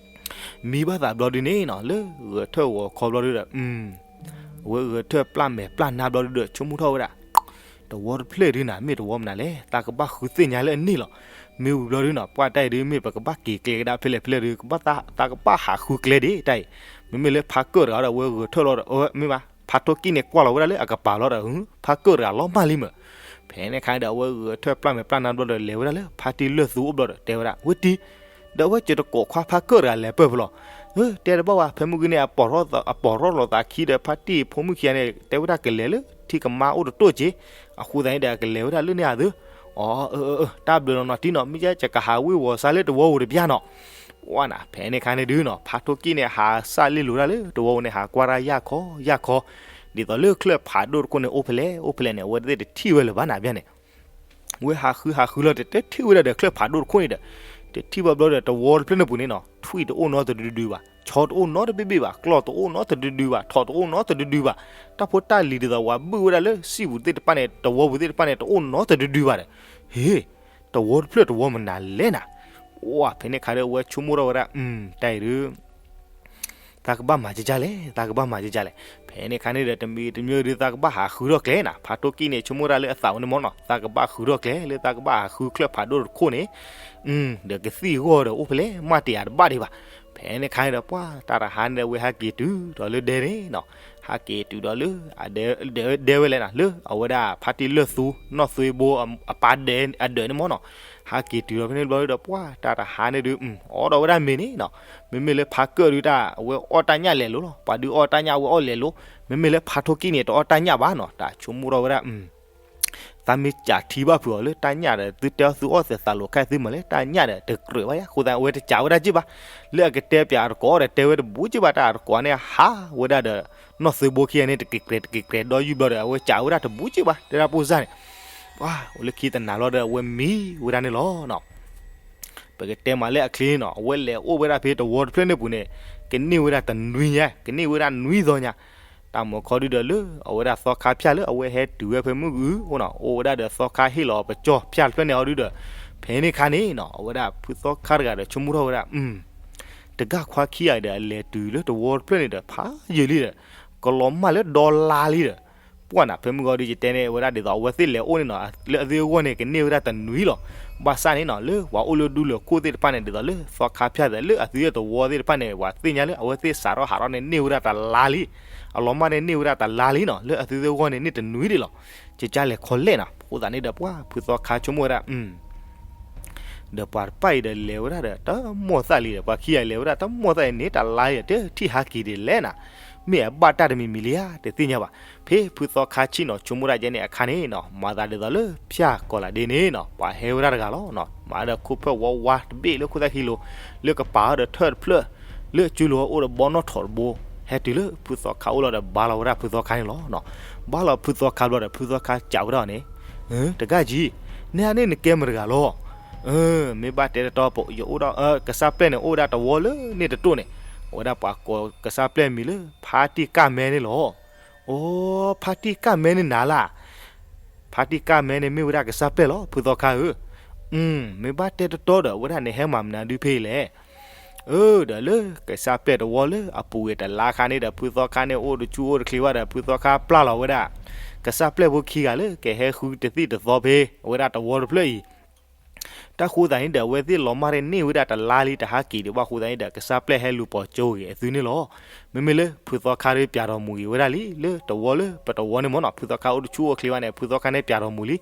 မံဘၣ်သးဘျီဒုးန့ၣ်နီၤ လၢဂဲၤထၢၣ်ဂီၤခီဘျီဒုးဒီး, အဝဲဂဲၤထၢၣ်ပျၢ်မဲာ်ပျၢ်နါဘျီဒုးဒီး ဆိကမိၣ်ထီၣ်ဝဲဒၣ်, တဝီတဖျၢၣ်ဒုးနၤ မ့ၢ်တဝီမနုၤလဲၣ်, သးကဘၣ်ဃုသ့ၣ်ညါလၢအန့ၣ်လီၤ. မ့ၢ်ဝံၤဘျီဒုးနီၤ ပှၢ်တၢ်အံၤဒုး မ့ၢ်ပကဘၣ်က့ၤကျဲကဒါဖဲလဲၣ်ဖဲလဲၣ်ဒုး ကဘၣ်သးကဘၣ်ဟးဃုကျဲဒံးတၢ်အံၤ, မ့မ့ၢ်လၢဖါကၢၣ်တဂၤဒီး အဝဲဂဲၤထၢၣ်လီၤဒီး မ့ၢ်ဘၣ် ဖါထိၣ်ကံၣ်န့ၣ်ကွၢ်လီၤဝဲဒၣ်လၢအကပၤလီၤဒီး ဖါကၢၣ်တဂၤလီၤမၢ်လံမၢ်, ဖဲန့ၣ်အခါဒီး အဝဲဂဲၤထၢၣ်ပျၢ်မဲာ်ပျၢ်နါဘျီဒီး လဲၤဝဲဒၣ်လၢဖါတံၢ်လၢၢ်သူအိၣ်ဘျီဒီး တဲဝဲဒၣ် ဝဲတံၢ်, ဒီးအဝဲစ့တကိးခွါဖါကၢၣ်တဂၤလဲၤပၢၢ်ဖဲလီၤ, တဲတဘၣ်ဝဲ ဖဲမုၢ်ဂ့ၤန့ၣ် အပိာ်ထီၣ်လိာ်သးခံဒီး ဖါတံၢ်ဖိမုၣ်ခံဂၤန့ၣ် တဲဝဲဒၣ်ကလဲၤလၢ ထံကမါအိၣ်တတိၢ်က့, အဃိသတးန့ၣ်ဒီး ကလဲၤဝဲဒၣ်လၢန့ၣ်ဧါသု, အၢ တၢ်ဘျုးနီၢ်နီၢ်တံၢ်နီၤ မ့ၢ်ကဲယကဟးဝ့ၤဝီၤစါလၢတဝီပူၤတပျၢ်နီၤ, ပှၢ်နၤ ဖဲန့ၣ်အခါန့ၣ်ဒုးနီၤ ဖါထိၣ်ကံၣ်န့ၣ် ဟးစၢ်လ့လိာ်ဒၣ်လၢတဝီပူၤန့ၣ် ဟးကွၢ်တၢ်ယၢ်ခီယၢ်ခီ, ဒ်သိးလၢချၢၣ်ဖးဒိၣ်တခိၣ်န့ၣ် အိၣ်ဖဲလဲၣ်အိၣ်ဖဲလဲၣ်န့ၣ် အဝဲသ့ၣ်တထံၣ်ဝဲလၢၤဘၣ်နၤဘၣ်န့ၣ် ဝဲဟးဃုဟးဃုလီၤ တထံၣ်ဝဲဒၣ်ဒီးချၢၣ်ဖးဒိၣ်တခိၣ်န့ၣ်ဒီး, တထံၣ်ဘၣ်ဘျီဒီး တဝီတဖျၢၣ်န့ၣ်ပူၤန့ၣ်နီၤ ထွံၣ်တအိၣ်နီတဒုဒုဘၣ်, ဆီတအိၣ်နီတဘ့ၣ်ဘ့ၣ်ဘၣ်, ကျီၢ်တအိၣ်နီတဒုဒုဘၣ်, ထိးတအိၣ်နီတဒုဒုဘၣ်, တၢ်ဖိတၢ်လံၤဒ်သိးပှၤဘုၣ်ဝဲဒၣ်လၢစံၣ်ပူၤသ့ၣ်တဖၣ်န့ၣ် တဝီပူၤသ့ၣ်တဖၣ်န့ၣ် တအိၣ်နီတဒုဒုဘၣ်ဒီး, ဟ့, တဝီတဖျၢၣ်တဝီမနုၤလဲၣ်နၤ, ပှၢ်ဖဲန့ၣ်အခါဒီး အဝဲဆိကမိၣ်ထီၣ်ဝဲဒၣ် တၢ်အံၤဒုး သးကဘၣ်မၤကကၢ်လဲၣ် သးကဘၣ်မၤကကၢ်လဲၣ်, ဖဲန့ၣ်အခါန့ၣ်ဒီး တမံၤတမံၤဒုး သးကဘၣ်ဟးဃုထီၣ်ကျဲနၤ, ဖါထိၣ်ကံၣ်န့ၣ် ဆိကမိၣ်ဒၣ်လၢအသးဝဲန့ၣ်မၢ်နီၤ သးကဘၣ်ဃုထီၣ်ကျဲ လၢသးကဘၣ်ဟးဃုချၢၣ်ဖးဒိၣ်တခိၣ်န့ၣ်, ဒီးကသံၣ်ဂီၢ်ဒီးအိၣ်ဖဲလဲၣ် မ့ၢ်တယၤတဘၣ်ဒံးဘၣ်, ဖဲန့ၣ်အခါန့ၣ်ဒီး ပှၢ်တၢ်တဟါန့ၣ်ဒီး အဝဲဟဲက့ၤတုၤဒီးလၢဒဲန့ၣ်နီၤ, ဟဲက့ၤတုၤဒီးလၢ ဒဲဝဲလဲၣ်နၤ လၢအဝဲဒၣ်ဖါတံၢ်လၢၢ်သူ နီၢ်သွ့ဘိ အပၢ်ဒဲအဒၢးန့ၣ်မၢ်နီၤ, ဟဲက့ၤတုၤဒီးဖဲန့ၣ်ဘျီဒီး ပှၢ်တၢ်တဟါန့ၣ်ဒုး အီၣ်ဒီးဝဲဒၣ်မ့ၤန့ၣ်နီၤ, မ့မ့ၢ်လၢဖါကၢၣ်ဒုးတၢ် အဝဲအီၣ်တၢ်ညၣ်လဲၤလိၤလီၤ, ပှၤဒုးအီၣ်တၢ်ညၣ်အဝဲအီၣ်လဲၤလိၤ, မ့မ့ၢ်လၢဖါထိၣ်ကံၣ်န့ၣ် တအီၣ်တၢ်ညၣ်ဘၣ်နီၤ, တၢ်ဆိကမိၣ်ထီၣ်ဝဲဒၣ် သးမ့ၢ်ကးထံဘၣ်ဖုးအီၤလၢတၢ်ညၣ်ဒီး သုတဲအီၤသုအီၣ်သဲးသးလိာ်ခါ သုမၤလၢ တၢ်ညၣ်ဒီးတကြၢးဘၣ်ယါ, အဃိသတးအဝဲတကးဝဲဒၣ်က့ၢ်ဘၣ်, လၢအကတဲပၠးအတကိးဒီး တဲဝဲတဘူးက့ၢ်ဘၣ်, တၢ်အတကိးန့ၣ်ဟးဝဲဒၣ်ဒီး နီၢ်သွ့ဘိခံဂၤန့ၣ် တက့ၤကြဲးတက့ၤကြဲးဒီးယုၢ်ဘျီဒီး အဝဲကးဝဲဒၣ်တဘူးက့ၢ်ဘၣ် တဲဒၣ်ပိၢ်စၢ်န့ၣ်, ပှၢ်အိၣ်လၢခံတနၤလီၤဒီး အဝဲမံဝဲဒၣ်န့ၣ်လီၤနီၤ ပကတဲမးလၢအချ့န့ၣ်နီၤ အဝဲလဲၤအိၣ်ဝဲဒၣ်ဖဲတဝီတဖျၢၣ်န့ၣ်ပူၤန့ၣ် ကန့ၢ်ဝဲဒၣ်တနွံညါ, ကန့ၢ်ဝဲဒၣ်နွံသီညါ, တၢ်မၢခီဒုဒီးလၢ အဝဲဒၣ်သီခါဖၠၣ်လၢအဝဲဟဲတုၤဝဲဖဲမုၢ်အုအအိၣ်နီၤ အိၣ်ဝဲဒၣ်ဒီးသီခါဟ့ၣ်လီၤပကၠီၣ်ဖၠၣ်တဖျၢၣ်န့ၣ်အီၤဒုဒီး, ဖဲန့ၣ်ခါန့ၣ်နီၤ အဝဲဒၣ်ဖုသီခါတဂၤဒီးဆိကမိၣ်ထီၣ်ဝဲဒၣ် တဂၤခွါခံဂၤအံၤဒီး အလဲၤတုၤလၢတဝီတဖျၢၣ်န့ၣ်ဒီး ဖးယံာ်လံဒီး ကလီၤမၢ်လၢဒီလါလံဒီး, ပှၢ်နၤ ဖဲမုၢ်ဂီၤဒုယတဲန့ၢ်ဝဲဒၣ်ဒ်သိးအဝဲသ့ၣ်လဲၤအိၣ်န့ၣ်နီၤ လၢအသုအဂီၢ်န့ၣ် ကန့ၢ်ဝဲဒၣ်တနွံလီၤ. ဘၣ်ဆၣ်န့ၣ်နီၤ လၢပှၤအိၣ်လၢဒူလၢခိၣ်သ့ၣ်တဖၣ်န့ၣ် ဒ်သိးလၢသီခါဖၠၣ်သ့ၣ် လၢအသုတဝီသ့ၣ်တဖၣ်န့ၣ် ပှၤသ့ၣ်ညါလၢ အဝဲသ့ၣ်စးထီၣ်ဟးထီၣ်န့ၣ် န့ၢ်ဝဲဒၣ်တလါလံ, အလီၤမၢ်န့ၣ် န့ၢ်ဝဲဒၣ်တလါလံနီၤ လၢအသုသုအဂီၢ်န့ၣ် န့ၢ်တနွံဒံးလီၤ. ကကၢ်လဲၤခီလဲၣ်နီၤ အဃိသတးန့ၣ်ဒီး ပှၢ်ဖုသီခါဆိကမိၣ်ဝဲဒၣ် ဒီးပှၤတဖၣ်အံၤဒီးလဲၤဝဲဒၣ်ဒီး တမိၢ်သၣ်လံဒီး ပှၤခံဂၤလဲၤဝဲဒၣ်တမိၢ်သၣ်အံၤန့ၣ် တလါအံၤဒီး တထံၣ်ဟးက့ၤဒ်လဲၣ်နၤ, မ့ၢ်အဘၣ်တၢ်တမံၤမံၤလံဧါ တသ့ၣ်ညါဘၣ်. ဖဲဖုသီခါဆ့ၣ်နီၤဆိကမိၣ်ဒၣ်ကဲန့ၣ်အခါန့ၣ်နီၤ မၤသးဒ်သိးလၢဖၠၣ်ကီၤလးဒ့န့ၣ်နီၤ ပှၤဟဲဝဲဒၣ်တဂၤလီၤနီၤ. မၤဒီးခိၣ်ဖၢၣ်ဝါဝါတဘ့ၣ်လၢခိၣ်သၣ်ခံလိၤ လၢကပၤအီၤဒီးထၢၣ်တဖျၢၣ် လၢအစုလိၤအိၣ်ဒီးဘီနီၣ်ထိးတဘိ ဟဲတုၤလၢဖုသီခါအိၣ်လီၤဒီးဘါလီၤဝဲဒၣ်ဖုသီခါန့ၣ်လီၤနီၤ. ဘါလီၤဖုသီခါဘျီဒီး ဖုသီခါစံးဝဲဒၣ်န့ၣ်, တဂၤကံ, နဲအန့ၣ်နကဲမတၤတဂၤလီၤ. မ့ၢ်ဘၣ်တဲတတီ ယအိၣ်ဒီး ကစၢ်ပျဲၢ်န့ၣ် အိၣ်ဝဲဒၣ်တဝီလၢန့ၣ်တတိၢ်န့ၣ်, အဝဲဒၣ်ပှၤကိးကစၢ်ပျဲၢ်မံၤလၢ ဖါတံၢ်ကၢ်မဲန့ၣ်လီၤ. အိ, ဖါတံၢ်ကၢ်မဲန့ၣ်နၤလၢ်. ဖါတံၢ်ကၢ်မဲန့ၣ်မ့ၢ်ဝဲဒၣ်ကစၢ်ပျဲၢ်လီၤ ဖုသီခါဧၢ. မ့ၢ်ဘၣ်တဲတတီဒီး အဝဲဒၣ်န့ၣ်ဟဲမၤမနုၤဒုဖဲအံၤလဲၣ်. အၢ ဒီးလၢကစၢ်ပျဲၢ်တဝီလၢအပူၤကွံာ်တလါခါန့ၣ်ဒီး ဖုသီခါန့ၣ်အိၣ်တဆူၣ်အိၣ်တချ့ဘၣ်ဒီး ဖုသီခါပျၢ်လီၤဝဲဒၣ် ကစၢ်ပျဲၢ်ဖိခံဂၤလၢကဟဲဃုတသ့ၣ်တသီဖဲ အဝဲဒၣ်တဝီတဖျၢၣ်အံၤ တၢ်ဃိသးန့ၣ်ဒီး အဝဲသ့ၣ်လီၤမၢ်တန့ၢ်ဝဲဒၣ်တလါလံတဟါက့ၤဒံးဘၣ်အဃိသတးန့ၣ်ဒီး ကစၢ်ပျဲၢ်ဟဲလူၤပိာ်ကၠိဂ့ၤအသုန့ၣ်လီၤ. မ့မ့ၢ်လၢဖုသီခါဒီးပျးထီၣ်မူၤဂ့ၤဝဲဒၣ်လံ လၢတဝီလၢပတဝီန့ၣ်မ့ၢ်နီၤ ဖုသီခါအိၣ်တဆူၣ်အိၣ်ချ့ဘၣ်န့ၣ် ဖုသီခါန့ၣ်ပျးထီၣ်မူၤလံ.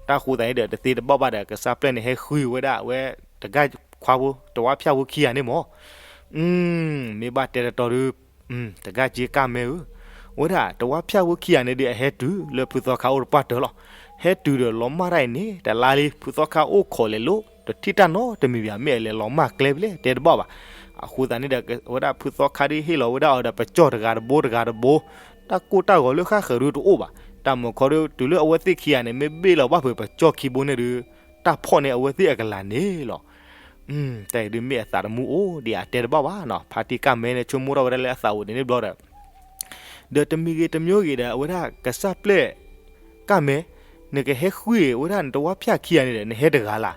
တၢ်ဃိသးန့ၣ်ဒီး တသ့တဘၣ်ဘၣ်ဒီး ကစၢ်ပျဲၢ်န့ၣ်ဟဲဃုဝဲဒၣ်အဝဲ တဂၤခွါဖိ တဝါဖၠၣ်ဖိခံဂၤန့ၣ်မ့ၢ် မ့ၢ်ဘၣ်တဲတတီဒီး တဂၤက့ကၢ်မဲဧၢ, အဝဲဒၣ်တဝါဖၠၣ်ဖိခံဂၤန့ၣ်ဒီး အဟဲတုၤလၢဖုသီခါအိၣ်တပှၢ်တၢၢ်လီၤ. ဟဲတုၤဒီးလီၤမၢ်တၢ်အံၤန့ၣ် တလါလံ ဖုသီခါအိၣ်ခိးလဲၤလိ တထံၣ်တၢ်နီတမံၤဘၣ် မ့ၢ်အလဲၤလီၤမၢ်ကျဲဖဲလဲၣ် တဲတဘၣ်ဘၣ်. အဃိသတးန့ၣ်ဒီး အဝဲဒၣ်ဖုသီခါဒီးဟ့ၣ်လီၤဝဲဒၣ်အီၤဒီး ပကၠီၣ်တဂၤတဘိတဂၤတဘိ, တၢ်ကိၢ်တၢ်ဂီၤလၢဃၣ်ဃၢၤဒုတအိၣ်ဘၣ်. တၢ်မုာ်ခီဒီး တုၤလၢအဝဲသ့ၣ်ခံဂၤန့ၣ် မ့ၢ်ဘ့ၣ်လီၤဘၣ်ဖဲပကၠီၣ်ခံဘိန့ၣ်ဒီး တၢ်ဖီၣ်န့ၢ်အဝဲသ့ၣ်အကလၤန့ၣ်လီၤ. တၢ်အံၤဒုးမ့ၢ်အသးတမူအိၣ်ဒံးဧါ တဲတဘၣ်ဘၣ်နီၤ. ဖါတံၢ်ကၢ်မဲန့ၣ် ဆိကမိၣ်ထီၣ်ဝဲဒၣ်လၢအသးအိၣ်ဒ်န့ၣ်ဘျီဒီး ဒီးတမံၤဂ့ၤတမံၤဂ့ၤဒီး အဝဲဒၣ်ကစၢ်ပျဲၢ်ကၢ်မဲ နကဟဲဃုအဝဲဒၣ်နတဝါဖၠၣ်ခံဂၤန့ၣ်ဒီး နဟဲတဂၤလၢ်,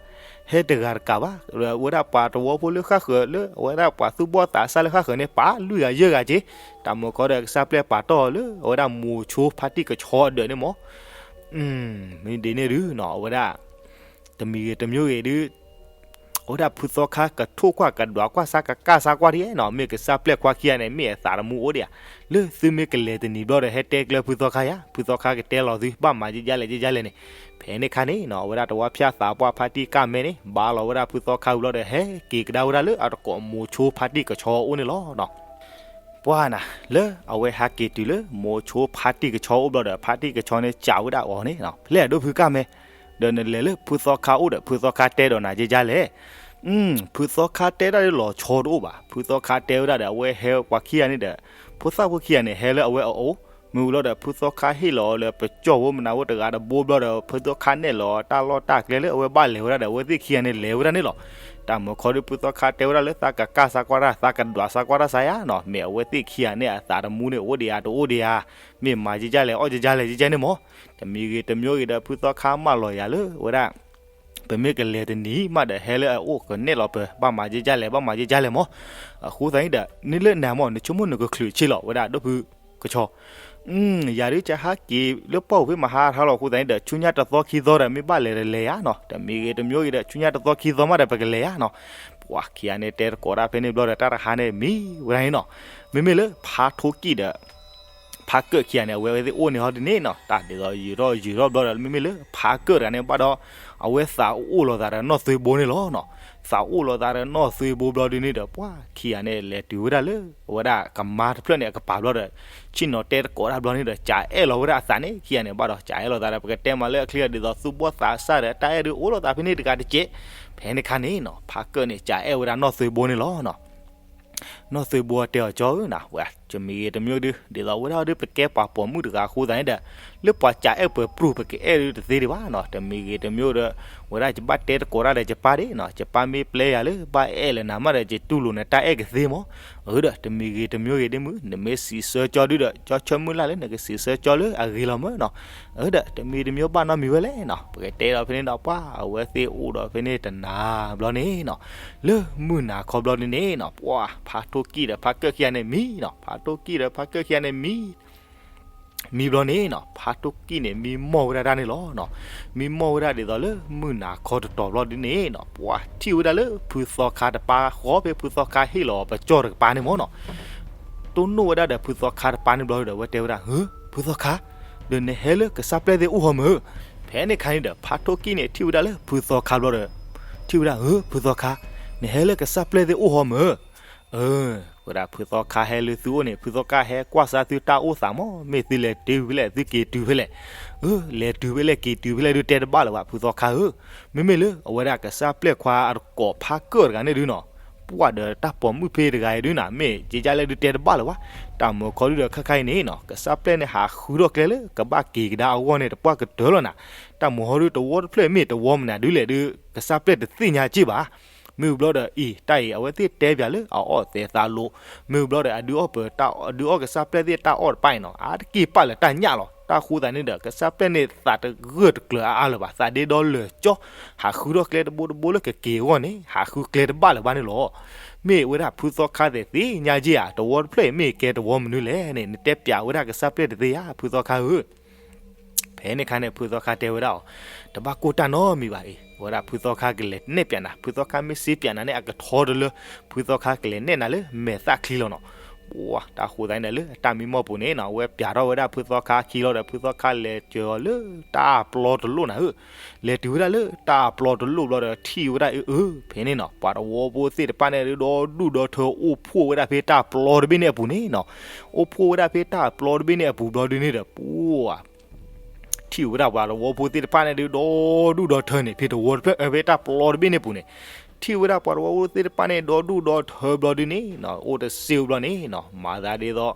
ဟဲတဂၤတကးဘၣ်. အဝဲဒၣ်ပှၤတဝီဖိလၢဃၣ်ဃၢၤလၢ အဝဲဒၣ်ပှၤသူၣ်ဘီၣ်သးစၢ်လၢဃၣ်ဃၢၤန့ၣ် ပာ်လွံၢ်ဂၤယဲၢ်ဂၤက့, တၢ်မုာ်ခီဒီးကစၢ်ပျဲၢ်ပာ်တီၢ်လၢ အဝဲဒၣ်မိၤဆိဖါတံၢ်ကဆီအဒၢးန့ၣ်မ့ၢ် မ့ၢ်ဒ်န့ၣ်ဒုးနီၤ အဝဲဒၣ် တမံၤဂ့ၤတမံၤဂ့ၤဒုး အဝဲဒၣ်ဖုသီခါကထိၣ်ကွၢ်ကဒွးကွၢ်စါကကၢ်စါကွၢ်ဒ်နီၤ မ့ၢ်ကစၢ်ပျဲၢ်ခွါခံဂၤန့ၣ် မ့ၢ်အသးတမူအိၣ်ဒံးဧါ. လၢသုမ့ၢ်ကလဲၤတနံၤဘျီဒီး ဟဲတဲကျၢၤဖုသီခါယါ ဖုသီခါကတဲလီၤသု ဘၣ်မၤယဲၢ်ယဲၢ်လဲၣ်ယဲၢ်ယဲၢ်လဲၣ်န့ၣ်. ဖဲန့ၣ်ခါန့ၣ်နီၤ အဝဲဒၣ်တဝါဖၠၣ်သးပှၢ်ဖါတံၢ်ကၢ်မဲန့ၣ် ဘါလီၤဝဲဒၣ်ဖုသီခါဝံၤဘျီဒီး ဟဲက့ၤကဒါဝဲဒၣ်လၢအတကိးမိၤဆိဖါတံၢ်ကဆီအအိၣ်န့ၣ်လီၤနီၤ. ပှၢ်နၤ လၢအဝဲဟဲက့ၤတုၤလၢမိၤဆိဖါတံၢ်ကဆီအိၣ်ဘျီဒီး ဖါတံၢ်ကဆီန့ၣ်စံးဝဲဒၣ်အီၤန့ၣ် ဖဲလဲၣ်အဒိဖုကၢ်မဲ ဒီးနလဲၤလၢဖုသီခါအိၣ်ဒီး ဖုသီခါတဲဒီးနၤယဲၢ်ယဲၢ်လဲၣ်. ဖုသီခါတဲဒၣ်လၢလီၤဆီတအိၣ်ဘၣ်. ဖုသီခါတဲဝဲဒၣ်ဒီး အဝဲဟဲပှၤခံဂၤန့ၣ်ဒီး ဖိသၣ်ဖိခံဂၤန့ၣ် ဟဲလၢအဝဲအအိၣ်, မ့ၢ်ဝံၤလီၤဒီး ဖုသီခါဟ့ၣ်လီၤအီၤလၢပကၠီၣ်ဖိမနုၤဝဲတဂၤတဘိဘျီဒီး ဖုသီခါနဲၣ်လီၤတၢ်လီၢ်တၢ်ကျဲလၢအဝဲဘၣ်လဲၤဝဲဒၣ်ဒီး အဝဲသ့ၣ်ခံဂၤန့ၣ်လဲၤဝဲဒၣ်န့ၣ်လီၤ. တၢ်မုာ်ခီဒီး ဖုသီခါတဲဝဲဒၣ်လၢသးကကၢ်စါကွၢ်တၢ် သးကဒွးစါကွၢ်တၢ်စါယါနီၤ မ့ၢ်အဝဲသ့ၣ်ခံဂၤန့ၣ်အသးတမူန့ၣ် အိၣ်ဒံးဧါတအိၣ်ဒံးဧါ, မ့ၢ်မၤယဲၢ်ယဲၢ်လဲၣ် အီၣ်ယဲၢ်ယဲၢ်လဲၣ် ယဲၢ်ယဲၢ်န့ၣ်မ့ၢ် တမံၤဂ့ၤတမံၤဂ့ၤဒီး ဖုသီခါမၢလီၤယၤလၢဝဲဒၣ် ပမ့ၢ်ကလဲၤတနံၤမးဒီး ဟဲလၢအအိၣ်ကနဲၣ်လီၤပှၤ ဘၣ်မၤယဲၢ်ယဲၢ်လဲၣ် ဘၣ်မၤယဲၢ်ယဲၢ်လဲၣ်မ့ၢ်. အဃိသတးန့ၣ်ဒီး နလၢနၤမ့ၢ် နဆိကမိၣ်နကချုးဆ့လီၤဝဲဒၣ်ဒိၣ်ဖုကဆီ ယၤဒုးကဟးက့ၤလၢပှၢ်ပူၤဖဲမဟါထါလီၤအဃိသတးန့ၣ်ဒီး ဆူညါတသီခံသီဒီး မ့ၢ်ဘၣ်လဲၤဒီးလဲၤယါနီၤ တမံၤဂ့ၤတမံၤဂ့ၤဒီး ဆူညါတသီခံသီမးဒီး ပကလဲၤယါနီၤ. ပှၤခံဂၤန့ၣ်တဲသကိးတၢ်ဖဲန့ၣ်ဘျီဒီး တၢ်တဟါန့ၣ်မံဝဲဒၣ်န့ၣ်နီၤ. မ့မ့ၢ်လၢဖါထိၣ်ကံၣ်ဒီး ဖါကၢၣ်ခံဂၤန့ၣ် အဝဲသ့ၣ်အိၣ်န့ၣ်ဟီဒ်န့ၣ်နီၤ တၢ်ဒ်သိးယုာ်ထီၣ်ယုာ်ထီၣ်ဘျီဒီး မ့မ့ၢ်လၢဖါကၢၣ်တဂၤန့ၣ်ဘၣ်ဒီး အဝဲသးအိၣ်လီၤသးဒီးနီၢ်သွ့ဘိန့ၣ်လီၤနီၤ. သးအိၣ်လီၤသးဒီးနီၢ်သွ့ဘိဘျီဒ်န့ၣ်ဒီး ပှၤခံဂၤန့ၣ် လဲၤတုၤဝဲဒၣ်လၢ အဝဲဒၣ်ကမါတဖျၢၣ်န့ၣ် အကပၤဘျီဒီး ဆ့ၣ်နီၤတဲသကိးတၢ်ဘျီန့ၣ်ဒီး ကအဲၣ်လီၤဝဲဒၣ်အသးန့ၣ် ခံဂၤန့ၣ်ဘၣ်ဒီး ကအဲၣ်လီၤသးဒီး ပကတဲမးလၢအချံဒီး ဒ်သိးသူၣ်ဘီၣ်သးစၢ်ဒီး တၢ်အဲၣ်ဒုးအိၣ်လီၤသးဖဲန့ၣ်တဂၤတကဲး. ဖဲန့ၣ်ခါန့ၣ်နီၤ ဖါကၢၣ်န့ၣ် ကအဲၣ်ဝဲဒၣ်နီၢ်သွ့ဘိန့ၣ်လီၤနီၤ. နီၢ်သွ့ဘိတဲအီၤ ကၠီဧၢနၤ ဝဲတမံၤဂ့ၤတမံၤဒုး ဒ်သိးဝဲဒၣ်ဒုး ပကဲပှၤပိာ်မုၣ်တဂၤအဃိသတးန့ၣ်ဒီး လၢပှၤကအဲၣ်ပှဲၤပြူၢ် ပကအဲၣ်ဒုးတသ့ဒံးဘၣ်နီၤ. တမံၤဂ့ၤတမံၤဒီး ဝဲဒၣ်ယဘၣ်တဲသကိးတၢ်ဒီးယပၢ်ဒၣ်နီၤ. ယပၢ်မ့ၢ်ပျဲယၤလၢ ဘၣ်အဲၣ်လၢနၤမးဒီး ယတူၢ်လိာ်နတၢ်အဲၣ်ကသ့မး. အၢဒီး တမံၤဂ့ၤတမံၤဂ့ၤဒ်မုၢ် နမ့ၢ်စံးဆၢကၠီဒုးဒီး ကၠီဆၢမုၢ်လၢ်လၢနကစံးဆၢကၠီလၢအဂ့ၤလီၤမးနီၤ. အၢဒီး တမံၤတမံၤဘၣ်နီတမံၤဝဲလဲၣ်နီၤ. ပကတဲဒီးဖဲန့ၣ်ဒီး ပှၤအဝဲသ့ၣ်အိၣ်ဒီးဖဲန့ၣ်တနၤဘျီန့ၣ်နီၤ. လၢမုၢ်နၤခီဘျီဒ်န့ၣ်နီၤ ပှၤဖါထိၣ်ကံၣ်ဒီးဖါကၢၣ်ခံဂၤန့ၣ်မံနီၤ. ဖါထိၣ်ကံၣ်ဒီးဖါကၢၣ်ခံဂၤန့ၣ်မံ မံဘျီန့ၣ်နီၤ ဖါထိၣ်ကံၣ်န့ၣ် မံမီၢ်ဝဲဒၣ်တၢ်န့ၣ်လီၤနီၤ. မံမီၢ်ဝဲဒၣ်ဒ်သိးလၢမုၢ်နၤခီတတီၤဘျီဒ်န့ၣ်နီၤ ပှၤထံၣ်ဝဲဒၣ်လၢဖုသီခါတပၢ်ဃီဖဲဖုသီခါဟ့ၣ်လီၤပကၠီၣ်တကပၤန့ၣ်မးနီၤ. တိၢ်နီၣ်ဝဲဒၣ်ဒီးဖုသီခါတပၢ်န့ၣ်ဘျီဒီး အဝဲတဲဝဲဒၣ် ဧၢ ဖုသီခါ ဒီးနဟဲလၢကစၢ်ပျဲၢ်သ့ၣ်အိၣ်ဟီမး. ဖဲန့ၣ်ခါန့ၣ်ဒီး ဖါထိၣ်ကံၣ်န့ၣ် ထံၣ်ဝဲဒၣ်လၢဖုသီခါဘျီဒီး ထံၣ်ဝဲဒၣ် ဧၢ ဖုသီခါ နဟဲလၢကစၢ်ပျဲၢ်သ့ၣ်အိၣ်ဟီမး. အၢ ဝဲဒၣ်ဖုသီခါဟဲလၢသုအိၣ်န့ၣ် ဖုသီခါဟဲကွၢ်စၢ်သုတၢ်အိၣ်သးမး မ့ၢ်သုလဲၤတုၤဖဲလဲၣ် သုက့ၤတုၤဖဲလဲၣ်. အၢ လဲၤတုၤဖဲလဲၣ်က့ၤတုၤဖဲလဲၣ်ဒုးတဲတဘၣ်လၢၤဘၣ် ဖုသီခါဧၢ. မ့မ့ၢ်လၢအဝဲဒၣ်ကစၢ်ပျဲၢ်ခွါအတကိးဖါကၢၢ်တဂၤန့ၣ်ဒုနီၤ, ပှၢ်ဒီးတၢ်ပိာ်မုၣ်ဖဲတဂၤအံၤဒုနီၤ မ့ၢ်ကကလဲၣ်ဒုးတဲတဘၣ်လၢၤဘၣ်. တၢ်မုၢ်ခီဒုဒီးခါခါအံၤန့ၣ်နီၤ ကစၢ်ပျဲၢ်န့ၣ်ဟးဃုထီၣ်ကျဲလၢ ကဘၣ်က့ၤကဒါအဂီၢ်န့ၣ် တပှၢ်ကတၢၢ်လီၤနၤ. တၢ်မုၢ်ဟီဒုတဝီတဖျၢၣ်မ့ၢ်တဝီမနုၤဒုလဲၣ်ဒုး ကစၢ်ပျဲၢ်တသ့ၣ်ညါက့ၢ်ဘၣ်. မ့ၢ်ဝံၤဘျီဒီး အံၤ တၢ်အံၤ အဝဲသ့ၣ်တဲပၠးလၢအအီၣ်သဲးသးလိၤ, မ့ၢ်ဝံၤဘျီဒီး အဒုးအီၣ်ပၢၤတၢ် အဒုးအီၣ်ကစၢ်ပျဲၢ်သ့ၣ်တၢ်အီၣ်တပၢ်အံၤနီၤ အါတက့ၢ်ပာ်လၢတၢ်ညၣ်လီၤ. တၢ်ဃိသတးန့ၣ်ဒီး ကစၢ်ပျဲၢ်န့ၣ်သးတဂၢၢ်တကျၢၤအါအါလၢၤဘၣ် သးဒ့ဒီလၢာ်ကၠီ, ဟးဃုထီၣ်ကျဲတဘိတဘိလၢကက့ၤအဂီၢ်န့ၣ် ဟးဃုကျဲတဘၣ်လၢၤဘၣ်န့ၣ်လီၤ. မ့ၢ်ဝဲဒၣ်ဖုသီခါသ့ၣ်သ့ၣ်ညါက့ၢ်ဧါ တဝီတဖျၢၣ်အံၤမ့ၢ်ကဲတဝီမနုၤလဲၣ်န့ၣ် နတဲပၠးဝဲဒၣ်ကစၢ်ပျဲၢ်တသ့ဧါ ဖုသီခါဧၢ. ဖဲန့ၣ်ခါန့ၣ် ဖုသီခါတဲဝဲဒၣ်အီၤ, တဘၣ်ကိၢ်တၢ်နီတမံၤဘၣ်အံၤ, ဝဲဒၣ်ဖုသီခါကလဲၤနဲၣ်ပၠးနၤ, ဖုသီခါမ့ၢ်စ့ပၠးနၤန့ၣ် အကထီတလၢ, ဖုသီခါကလဲၤနဲၣ်နၤလၢမဲာ်သၣ်ချံလီၤနီၤ. ပှၢ် တၢ်ဃိသတးန့ၣ်ဒီး လၢအတၢ်မံမီၢ်ပူၤန့ၣ်နီၤ အဝဲပၠးထီၣ်ဝဲဒၣ်ဖုသီခါခံလီၤဒီး ဖုသီခါလဲၤစၢၤအီၤလၢတၢ်ပျီတလိၣ်နၤဧၢ. လဲၤတုၤဝဲဒၣ်လၢတၢ်ပျီတလိၣ်ဘျီဒီး ထံၣ်ဝဲဒၣ်အအၢ ဖဲန့ၣ်နီၤ ပှၤတဝီဖိသ့ၣ်တဖၣ်န့ၣ်ဒီဒူၣ်ဒီထၢ အိၣ်ဖှိၣ်ဝဲဒၣ်ဖဲတၢ်ပျီတဘ့ၣ်န့ၣ်အပူၤန့ၣ်နီၤ. အိၣ်ဖှိၣ်ဝဲဒၣ်ဖဲတၢ်ပျီတဘ့ၣ်န့ၣ်အပူၤဘျီဒုန့ၣ်ဒီး ပှၢ် ထံၣ်ဝဲဒၣ်ပှၤတဝီဖိသ့ၣ်တဖၣ်န့ၣ်ဒီဒူၣ်ဒီထၢန့ၣ် ဖဲတဝီတဖျၢၣ် ဖဲတၢ်ပျီတဘ့ၣ်န့ၣ်အပူၤန့ၣ်, ထံၣ်ဝဲဒၣ်ပှၤတဝီဖိသ့ၣ်တဖၣ်န့ၣ် ဒီဒူၣ်ဒီထၢဘျီဒုန့ၣ် အိၣ်တစ့ဝဲဘျီန့ၣ်နီၤ မၤသးဒ်သိး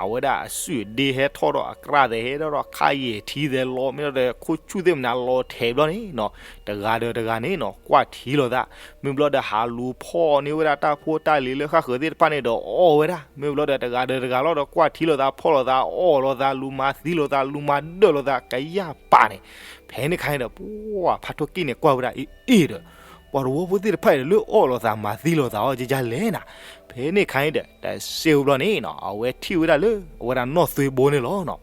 အဝဲဒၣ်အစုၣ်အဒ့ဟဲထီၣ်ဒီး အကြၢ်သဲးဟဲထီၣ်ဒီး ခါယဲၢ်ထံသဲးလီၤ မ့ၢ်ဒီးခိၣ်ဆူၣ်သ့ၣ်မနုၤလီၤထဲးဘျီန့ၣ်နီၤ, တဂၤဒီးတဂၤန့ၣ်နီၤ ကွၢ်ထံလိာ်သး, မ့ၢ်ဘျီဒီးဟးလူၤဖီၣ်န့ၢ်ဝဲဒၣ်တၢ်ဖိတၢ်လံၤလၢဃၣ်ဃၢၤသ့ၣ်တဖၣ်န့ၣ်ဒီးအီၣ်ဝဲဒၣ်, မ့ၢ်ဘျီဒီးတဂၤဒီးတဂၤလီၤဒီးကွၢ်ထံလိာ်သး ဖီၣ်လိာ်သး အီၣ်လိာ်သး လူၤမၤသံလိာ်သး လူၤမၤဒၢၣ်လိာ်သး ကယၢ်ပာ်န့ၣ်, ဖဲန့ၣ်ခါန့ၣ်ဒီး ပှၢ်ဖါထိၣ်ကံၣ်န့ၣ်ကွၢ်ဝဲဒၣ်အံၤအံၤဒီး ပှၤတဝီဖိသ့ၣ်တဖၣ်အံၤဒီးလၢအီၣ်လိာ်သးမၤသံလိာ်သးအီၤကကလဲၣ်နၤ, ဖဲန့ၣ်ခါန့ၣ်ဒီး တစ့ဝဲဘျီန့ၣ်နီၤ အဝဲထံၣ်ဝဲဒၣ်လၢ အဝဲဒၣ်နီၢ်သွ့ဘိန့ၣ်လီၤနီၤ.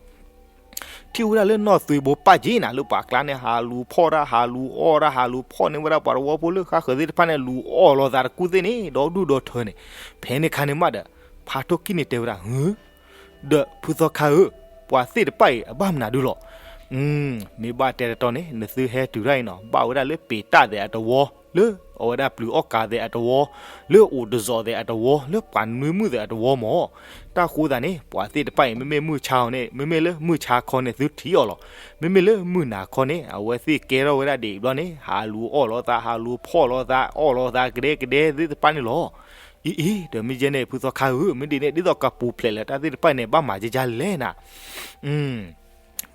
ထံၣ်ဝဲဒၣ်လၢနီၢ်သွ့ဘိပၢ်က့ၤနၤ လၢပှၤကျါန့ၣ် ဟးလူၤဖီၣ်တၢ် ဟးလူၤအီၣ်တၢ် ဟးလူၤဖီၣ်န့ၢ်ဝဲဒၣ်ပှၤတဝီဖိလၢဃၣ်ဃၢၤသ့ၣ်တဖၣ်န့ၣ် လူၤအီၣ်လိာ်သးတကူၣ်သ့ၣ်န့ၣ် ဒီဒူၣ်ဒီထၢန့ၣ်, ဖဲန့ၣ်ခါန့ၣ်မးဒီး ဖါထိၣ်ကံၣ်န့ၣ်တဲဝဲဒၣ် ဟု ဒီးဖုသီခါဧၢ, ပှၤသ့ၣ်တဖၣ်အံၤ အဘၣ်မနုၤဒုလီၤ. မ့ၢ်ဘၣ်တဲတတီန့ၣ် နသုဟဲတုၤတၢ်အံၤနီၤ ဘၣ်ဝဲဒၣ်လၢပ့ၤတၢ်သဲးအတဝီ, လၢအဝဲဒၣ်ပျုၤအီၣ်ကးသဲးအတဝီ, လၢအိၣ်တစီၣ်သဲးအတဝီ, လၢပှၤနွံမုၣ်သဲးအတဝီမၢ်. တၢ်ဃိသတးန့ၣ် ပှၤသ့ၣ်တဖၣ်အံၤ မ့မ့ၢ်မုၢ်ဆါခီန့ၣ် မ့မ့ၢ်လၢမုၢ်ဆါခီန့ၣ် သုထံၣ်အီၤလီၤ. မ့မ့ၢ်လၢမုၢ်နၤခီန့ၣ် အဝဲသ့ၣ်ကဲထီၣ်ဝဲဒၣ်ဒံးဘျီန့ၣ် ဟးလူၤအီၣ်လိာ်သး ဟးလူၤဖီၣ်လိာ်သး အီၣ်လိာ်သးကဒဲကဒဲသ့ၣ်တဖၣ်န့ၣ်လီၤ. အံၤအံၤ ဒီးမ့ၢ်ယဲန့ၣ် ဖုသီခါဧၢ, မ့ၢ်ဒ်န့ၣ် ဒ်သိးကပူၤဖျဲးလၢတၢ်သ့ၣ်တဖၣ်န့ၣ် ဘၣ်မၤကကလဲၣ်နၤ.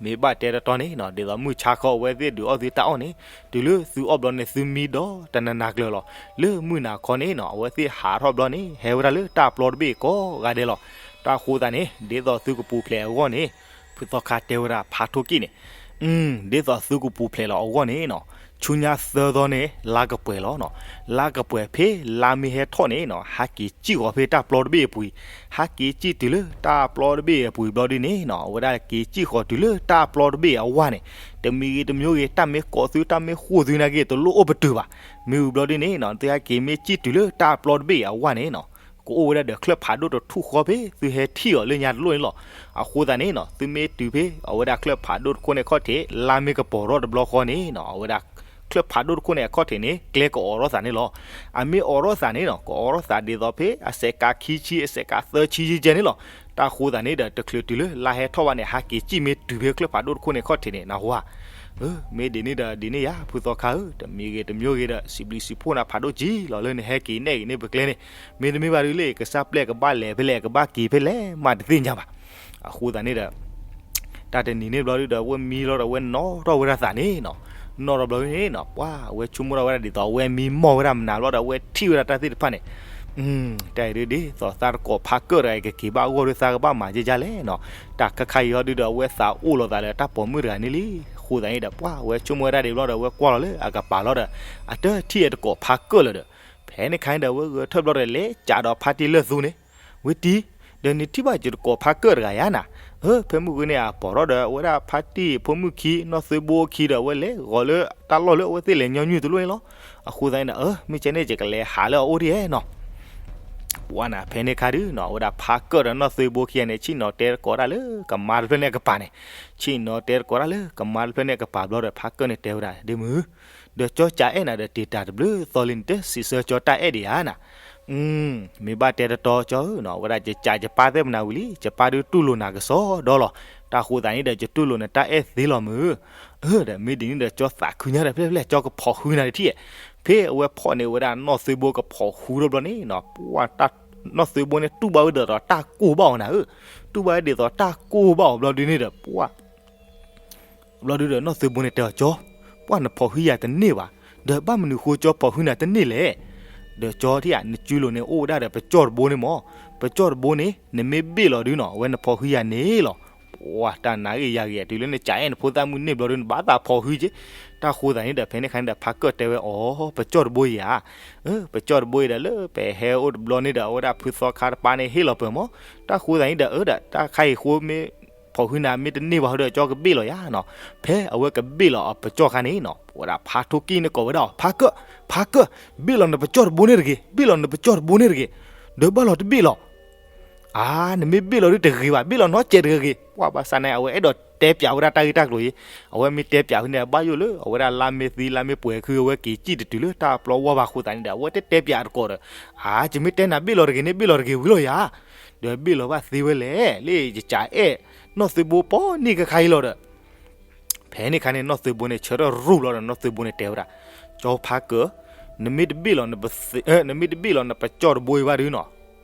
မ့ၢ်ဘၣ်တဲတတီန့ၣ်နီၤ ဒ်သိးမုၢ်ဆါခီအဝဲသ့ၣ်ဒုးအီၣ်သုတၢ်အီၣ်န့ၣ် တုၤလၢသုအီၣ်ဘျီန့ၣ် သုမံဒီးတနၤနၤကျၢၤလီၤ. လၢမုၢ်နၤခီန့ၣ်နီၤ အဝဲသ့ၣ်ဟးထီၣ်ဘျီန့ၣ် ဟဲဝဲဒၣ်လၢတၢ်ပျီတဘ့ၣ်ကိးဂၤဒဲးလီၤ. တၢ်ဃိသတးန့ၣ် ဒ်သိးသုကပူၤဖျဲးအဂီၢ်န့ၣ် ဖုသီခါတဲဝဲဒၣ်ဖါထိၣ်ကံၣ်န့ၣ် ဒ်သိးသုကပူၤဖျဲးလီၤအဂီၢ်န့ၣ်နီၤ ဆူညါသၢသီန့ၣ် လါကပှဲၤလီၤနီၤ. လါကပှဲၤဖဲလါမ့ၢ်ဟဲထီၣ်န့ၣ်နီၤ ဟးက့ၤစံၣ်ဃီၤဖဲတၢ်ပျီတဘ့ၣ်အပူၤအံၤ, ဟးက့ၤစံၣ်တုၤလၢတၢ်ပျီတဘ့ၣ်အပူၤအံၤဘျီဒုန့ၣ်နီၤ အဝဲဒၣ်က့ၤစံၣ်ဃီၤတုၤလၢတၢ်ပျီတဘ့ၣ်အဝၢ်န့ၣ် တမံၤဂ့ၤတမံၤဂ့ၤ တၢ်မ့ၢ်ကိးသု တၢ်မ့ၢ်ဃိာ်သုနာ်က့ တလိၣ်အိၣ်ပတုာ်ဘၣ်. မ့ၢ်ဝံၤဘျီဒုန့ၣ်နီၤ သုဟဲက့ၤမ့ၢ်စံၣ်တုၤလၢတၢ်ပျီတဘ့ၣ်အဝၢ်န့ၣ်နီၤ ကအိၣ်ဝဲဒၣ်ဒီးချၢၣ်ဖးဒိၣ်တထူၣ်ဃီဖဲသုဟဲထံၣ်အီၤလၢညါတလိၣ်န့ၣ်လီၤ. အဃိသတးန့ၣ်နီၤ သုမ့ၢ်တုၤဖဲအဝဲဒၣ်ချၢၣ်ဖးဒိၣ်တခိၣ်န့ၣ်အခီၣ်ထံး လါမ့ၢ်ကပီၤထီၣ်တဘျီဃီန့ၣ်နီၤ အဝဲဒၣ်ချၢၣ်ဖးဒိၣ်တခိၣ်န့ၣ်အခီၣ်ထံးန့ၣ် ကျဲကအိးထီၣ်သးန့ၣ်လီၤ. အမ့ၢ်အိးထီၣ်သးန့ၣ်နီၤ ကအိးထီၣ်သးဒ်သိးဖဲအစဲးကးခံဆံ အစဲးကးသၢဆံယဲၢ်န့ၣ်လီၤ. တၢ်ဃိသတးန့ၣ်ဒီး တချုးတုၤလၢလါဟဲထီၣ်ဘၣ်န့ၣ် ဟးက့ၤစံၣ်မ့ၢ်တုၤဖဲချၢၣ်ဖးဒိၣ်တခိၣ်န့ၣ်အခီၣ်ထံးန့ၣ် နၢ်ဟူဧါ. မ့ၢ်ဒ်န့ၣ်ဒီးဒ်န့ၣ်ယါ ဖုသီခါဧၢ, တမံၤဂ့ၤတမံၤဂ့ၤဒီး စံးဘျုးစံးဖှိၣ်နၤဖးဒိၣ်ကံလီၤ လၢနဟဲက့ၤနဲၣ်ဂ့ၤန့ၢ်ပကျဲန့ၣ်. မ့တမ့ၢ်ဘၣ်ဒုးလၢ ကစၢ်ပျဲၢ်ကဘၣ်လဲၤဖဲလဲၣ် ကဘၣ်က့ၤဖဲလဲၣ်မးတသ့ၣ်ညါဘၣ်. အဃိသတးန့ၣ်ဒီး တၢ်တနံၤန့ၣ်ဘျီဒုးဒီး အဝဲမံလီၤဒီး အဝဲနီၣ်ထီၣ်ဝဲဒၣ်သးန့ၣ်နီၤ. နီၣ်ထီၣ်ဘျီဒုးန့ၣ်နီၤ ပှၤအဝဲဆိကမိၣ်ထီၣ်ဝဲဒၣ်ဒ်သိး အဝဲမံမီၢ်ဝဲဒၣ်မနုၤဘျီဒီး အဝဲထံၣ်ဝဲဒၣ်တၢ်သ့ၣ်တဖၣ်န့ၣ် တၢ်အံၤဒ်သိးသးတကိးဖါကၢၣ်တဂၤအံၤ ကက့ၤဘၣ်အဂီၢ်ဒီး သးကဘၣ်မၤကကလဲၣ်နီၤ. တၢ်ခါခါအံၤဟီဒုးဒီး အဝဲသးအိၣ်လိာ်သးလၢတၢ်ပိာ်မုၣ်တဂၤန့ၣ်လံ. အဃိသတးန့ၣ်ဒီး ပှၤအဝဲဆိကမိၣ်ဝဲဒၣ်ဒ်ဘျီဒီး အဝဲကွၢ်လီၤလၢအကပၤလီၤဒီး အတထံၣ်အတကိးဖါကၢၣ်လၢၤဒီး ဖဲန့ၣ်ခါန့ၣ်ဒီး အဝဲဂဲၤထၢၣ်ဘျီဒီး လဲၤကးဒီးဖါတံၢ်လၢၢ်သူန့ၣ်, ဝဲတံၢ်, ဒီးနထံၣ်ဘၣ်ယတကိးဖါကၢၣ်တဂၤယါနၤ. အၢ ဖဲမုၢ်ဂီၤန့ၣ် အပိာ်ထီၣ်ဒီး အဝဲဒၣ်ဖါတံၢ်ဖိမုၣ်ခံ နီၢ်သွ့ဘိခံဒီး အဝဲလဲၤဂီၤလၢတၢ်လီၢ်လၢအဝဲသ့ၣ်လဲၤညီနုၢ်တလိၣ်န့ၣ်လီၤ. အဃိသတးန့ၣ်ဒီး အၢ မ့ၢ်ကဲန့ၣ် ယကလဲၤဟးလၢအအိၣ်ဒ်နီၤ ပှၤနၤ ဖဲန့ၣ်ခါဒုးနီၤ အဝဲဒၣ်ဖါကၢၣ်ဒီးနီၢ်သွ့ဘိခံဂၤန့ၣ် ဆ့ၣ်နီၤတဲတကိးတၢ်လၢကမါတဖျၢၣ်န့ၣ်အကပၤန့ၣ်, ဆ့ၣ်နီၤတဲတကိးတၢ်လၢကမါတဖျၢၣ်န့ၣ်အကပၤဘျီဒီး ဖါကၢၣ်န့ၣ်တဲဝဲဒၣ် ဒ့မုၢ်, ဒီးကၠီကးအဲၣ်နၤဒီးတ့ၢ်တၢ်တဘျုးသီလံန့ၣ် တစံးဆၢကၠီတၢ်အဲၣ်ဒံးဧါနၤ. မ့ၢ်ဘၣ်တဲတတီကၠီဧၢနီၤ, အဝဲဒၣ်ယကးယပၢ်သ့ၣ်မနၤဝံၤလံ, ယပၢ်ဒုးတူၢ်လိာ်နၤကစီဒီလီၤ. တၢ်ဃိသးန့ၣ်ဒီး ယတူၢ်လိာ်နတၢ်အဲၣ်သ့လီၤမုၢ်ဧၢ. ဒီးမ့ၢ်ဒ်န့ၣ်ဒီး ကၠီသးခုညါဒီး ဖျဲၣ်ဖျဲၣ် ကၠီကဖီၣ်ဃုနၤတထံၣ်, ဖဲအဝဲဖီၣ်န့ၢ်ဝဲဒၣ်နီၢ်သွ့ဘိကဖီၣ်ဃုထီၣ်ဘျီန့ၣ်နီၤ, ပှၢ် နီၢ်သွ့ဘိန့ၣ် တူၢ်ဘၣ်ဝဲဒ်သိးတၢ်ကိၢ်ဘၣ်အီၤနၤဧၢ, တူၢ်ဘၣ်ဝဲဒ်သိးတၢ်ကိၢ်ဘၣ်အီၤဘျီဒုန့ၣ်ဒီး ပှၢ် ဘျီဒုဒီး နီၢ်သွ့ဘိန့ၣ်တဲအီၤ ကၠီ, ပှၢ်နဖီၣ်ဃုယၤတန့ၢ်ဘၣ်, ဒီးဘၣ်မနုၤဃိကၠီဖီၣ်ဃုနၤတန့ၢ်လဲၣ်. ဒီးကၠီထံၣ်ဧါ နစုလိၤန့ၣ်အိၣ်ဝဲဒၣ်ဒီးပကၠီၢ်တဘိန့ၣ်မၢ်, ပကၠီၢ်တဘိန့ၣ် နမ့ၢ်ဘ့ၣ်လီၤဒုနီၤ အဝဲနဖီၣ်ဃုယၤန့ၣ်လီၤ. ပှၢ်တၢ်နာ်ဂ့ၤယၤဂ့ၤ တုၤလၢနကးအဲၣ်နဖိသၣ်မုၣ်န့ၢ်ဘျီဒု နဘၣ်သးဖီၣ်ဃုက့ၤ, တၢ်ဃိသးန့ၣ်ဒီး ဖဲန့ၣ်ခါန့ၣ်ဒီး ဖါကၢၣ်တဲဝဲအီၤ ပကၠီၢ်တဘိယၤ ပကၠီၢ်တဘိအံၤဒီး လၢပဟဲအိၣ်တဘျီန့ၣ်ဒီး အဝဲဒၣ်ဖုသီခါတပၤန့ၣ်ဟ့ၣ်လီၤပၢၤမၢ်, တၢ်ဃိသးန့ၣ်ဒီး အၢဒီး တၢ်ခါအံၤဃိမ့ၢ်ဖီၣ်ဃုနၤမ့ၢ်တန့ၢ်ဘၣ်ဒီး ကၠီကဘ့ၣ်လီၤယၤနီၤ. ဖဲအဝဲကဘ့ၣ်လီၤအပကၠီၢ်ခါန့ၣ်နီၤ ပဝဲဒၣ်ဖါထိၣ်ကံၣ်န့ၣ်ကိးဝဲဒၣ်အီၤ ဖါကၢၣ်, ဖါကၢၣ်, ဘ့ၣ်လီၤနပကၠီၢ်တဘိန့ၣ်တဂ့ၤ, ဘ့ၣ်လီၤနပကၠီၢ်တဘိန့ၣ်တဂ့ၤ, ဒီးဘၣ်လီၤတဘ့ၣ်လီၤ အါ နမ့ၢ်ဘ့ၣ်လီၤဒုတဂ့ၤဘၣ်, ဘ့ၣ်လီၤနီတစဲးတဂ့ၤဂ့ၤ, ပှၢ်ဘၣ်ဆၣ်န့ၣ် အဝဲအဲၣ်ဒိးတဲပၠးဝဲဒၣ်တၢ်ဂ့ၢ်တၢ်ကျိၤအံၤ, အဝဲမ့ၢ်တဲပၠးဝဲန့ၣ် ဘၣ်ယိၣ်လၢ အဝဲဒၣ်လါမ့ၢ်သံလါမ့ၢ်ပှဲၤခု အဝဲက့ၤစံၣ်တတုၤလၢတၢ်ပျီဝါဘၣ်အဃိသတးန့ၣ်ဒီး အဝဲတတဲပၠးအတကိးဒီး, အါ ယမ့ၢ်တဲနၤဘ့ၣ်လီၤတဂ့ၤန့ၣ် ဘ့ၣ်လီၤတဂ့ၤဝံၤလီၤယၤ, ဒီးဘ့ၣ်လီၤဘၣ်သ့ဝဲလဲၣ်, လၢယကအဲၣ်နီၢ်သွ့ဘိပိာ်န့ၢ်ခဲခါအံၤလီၤဒီး ဖဲန့ၣ်ခါန့ၣ် နီၢ်သွ့ဘိန့ၣ် ဆၢထၢၣ်ရူၢ်ဘျီဒီး နီၢ်သွ့ဘိန့ၣ်တဲဝဲဒၣ်, ကၠီဖါကၢၣ်, နမ့ၢ်တဘ့ၣ်လီၤ နမ့ၢ်တဘ့ၣ်လီၤနပကၠီၢ်တဘိအံၤဘၣ်ဒုနီၤ,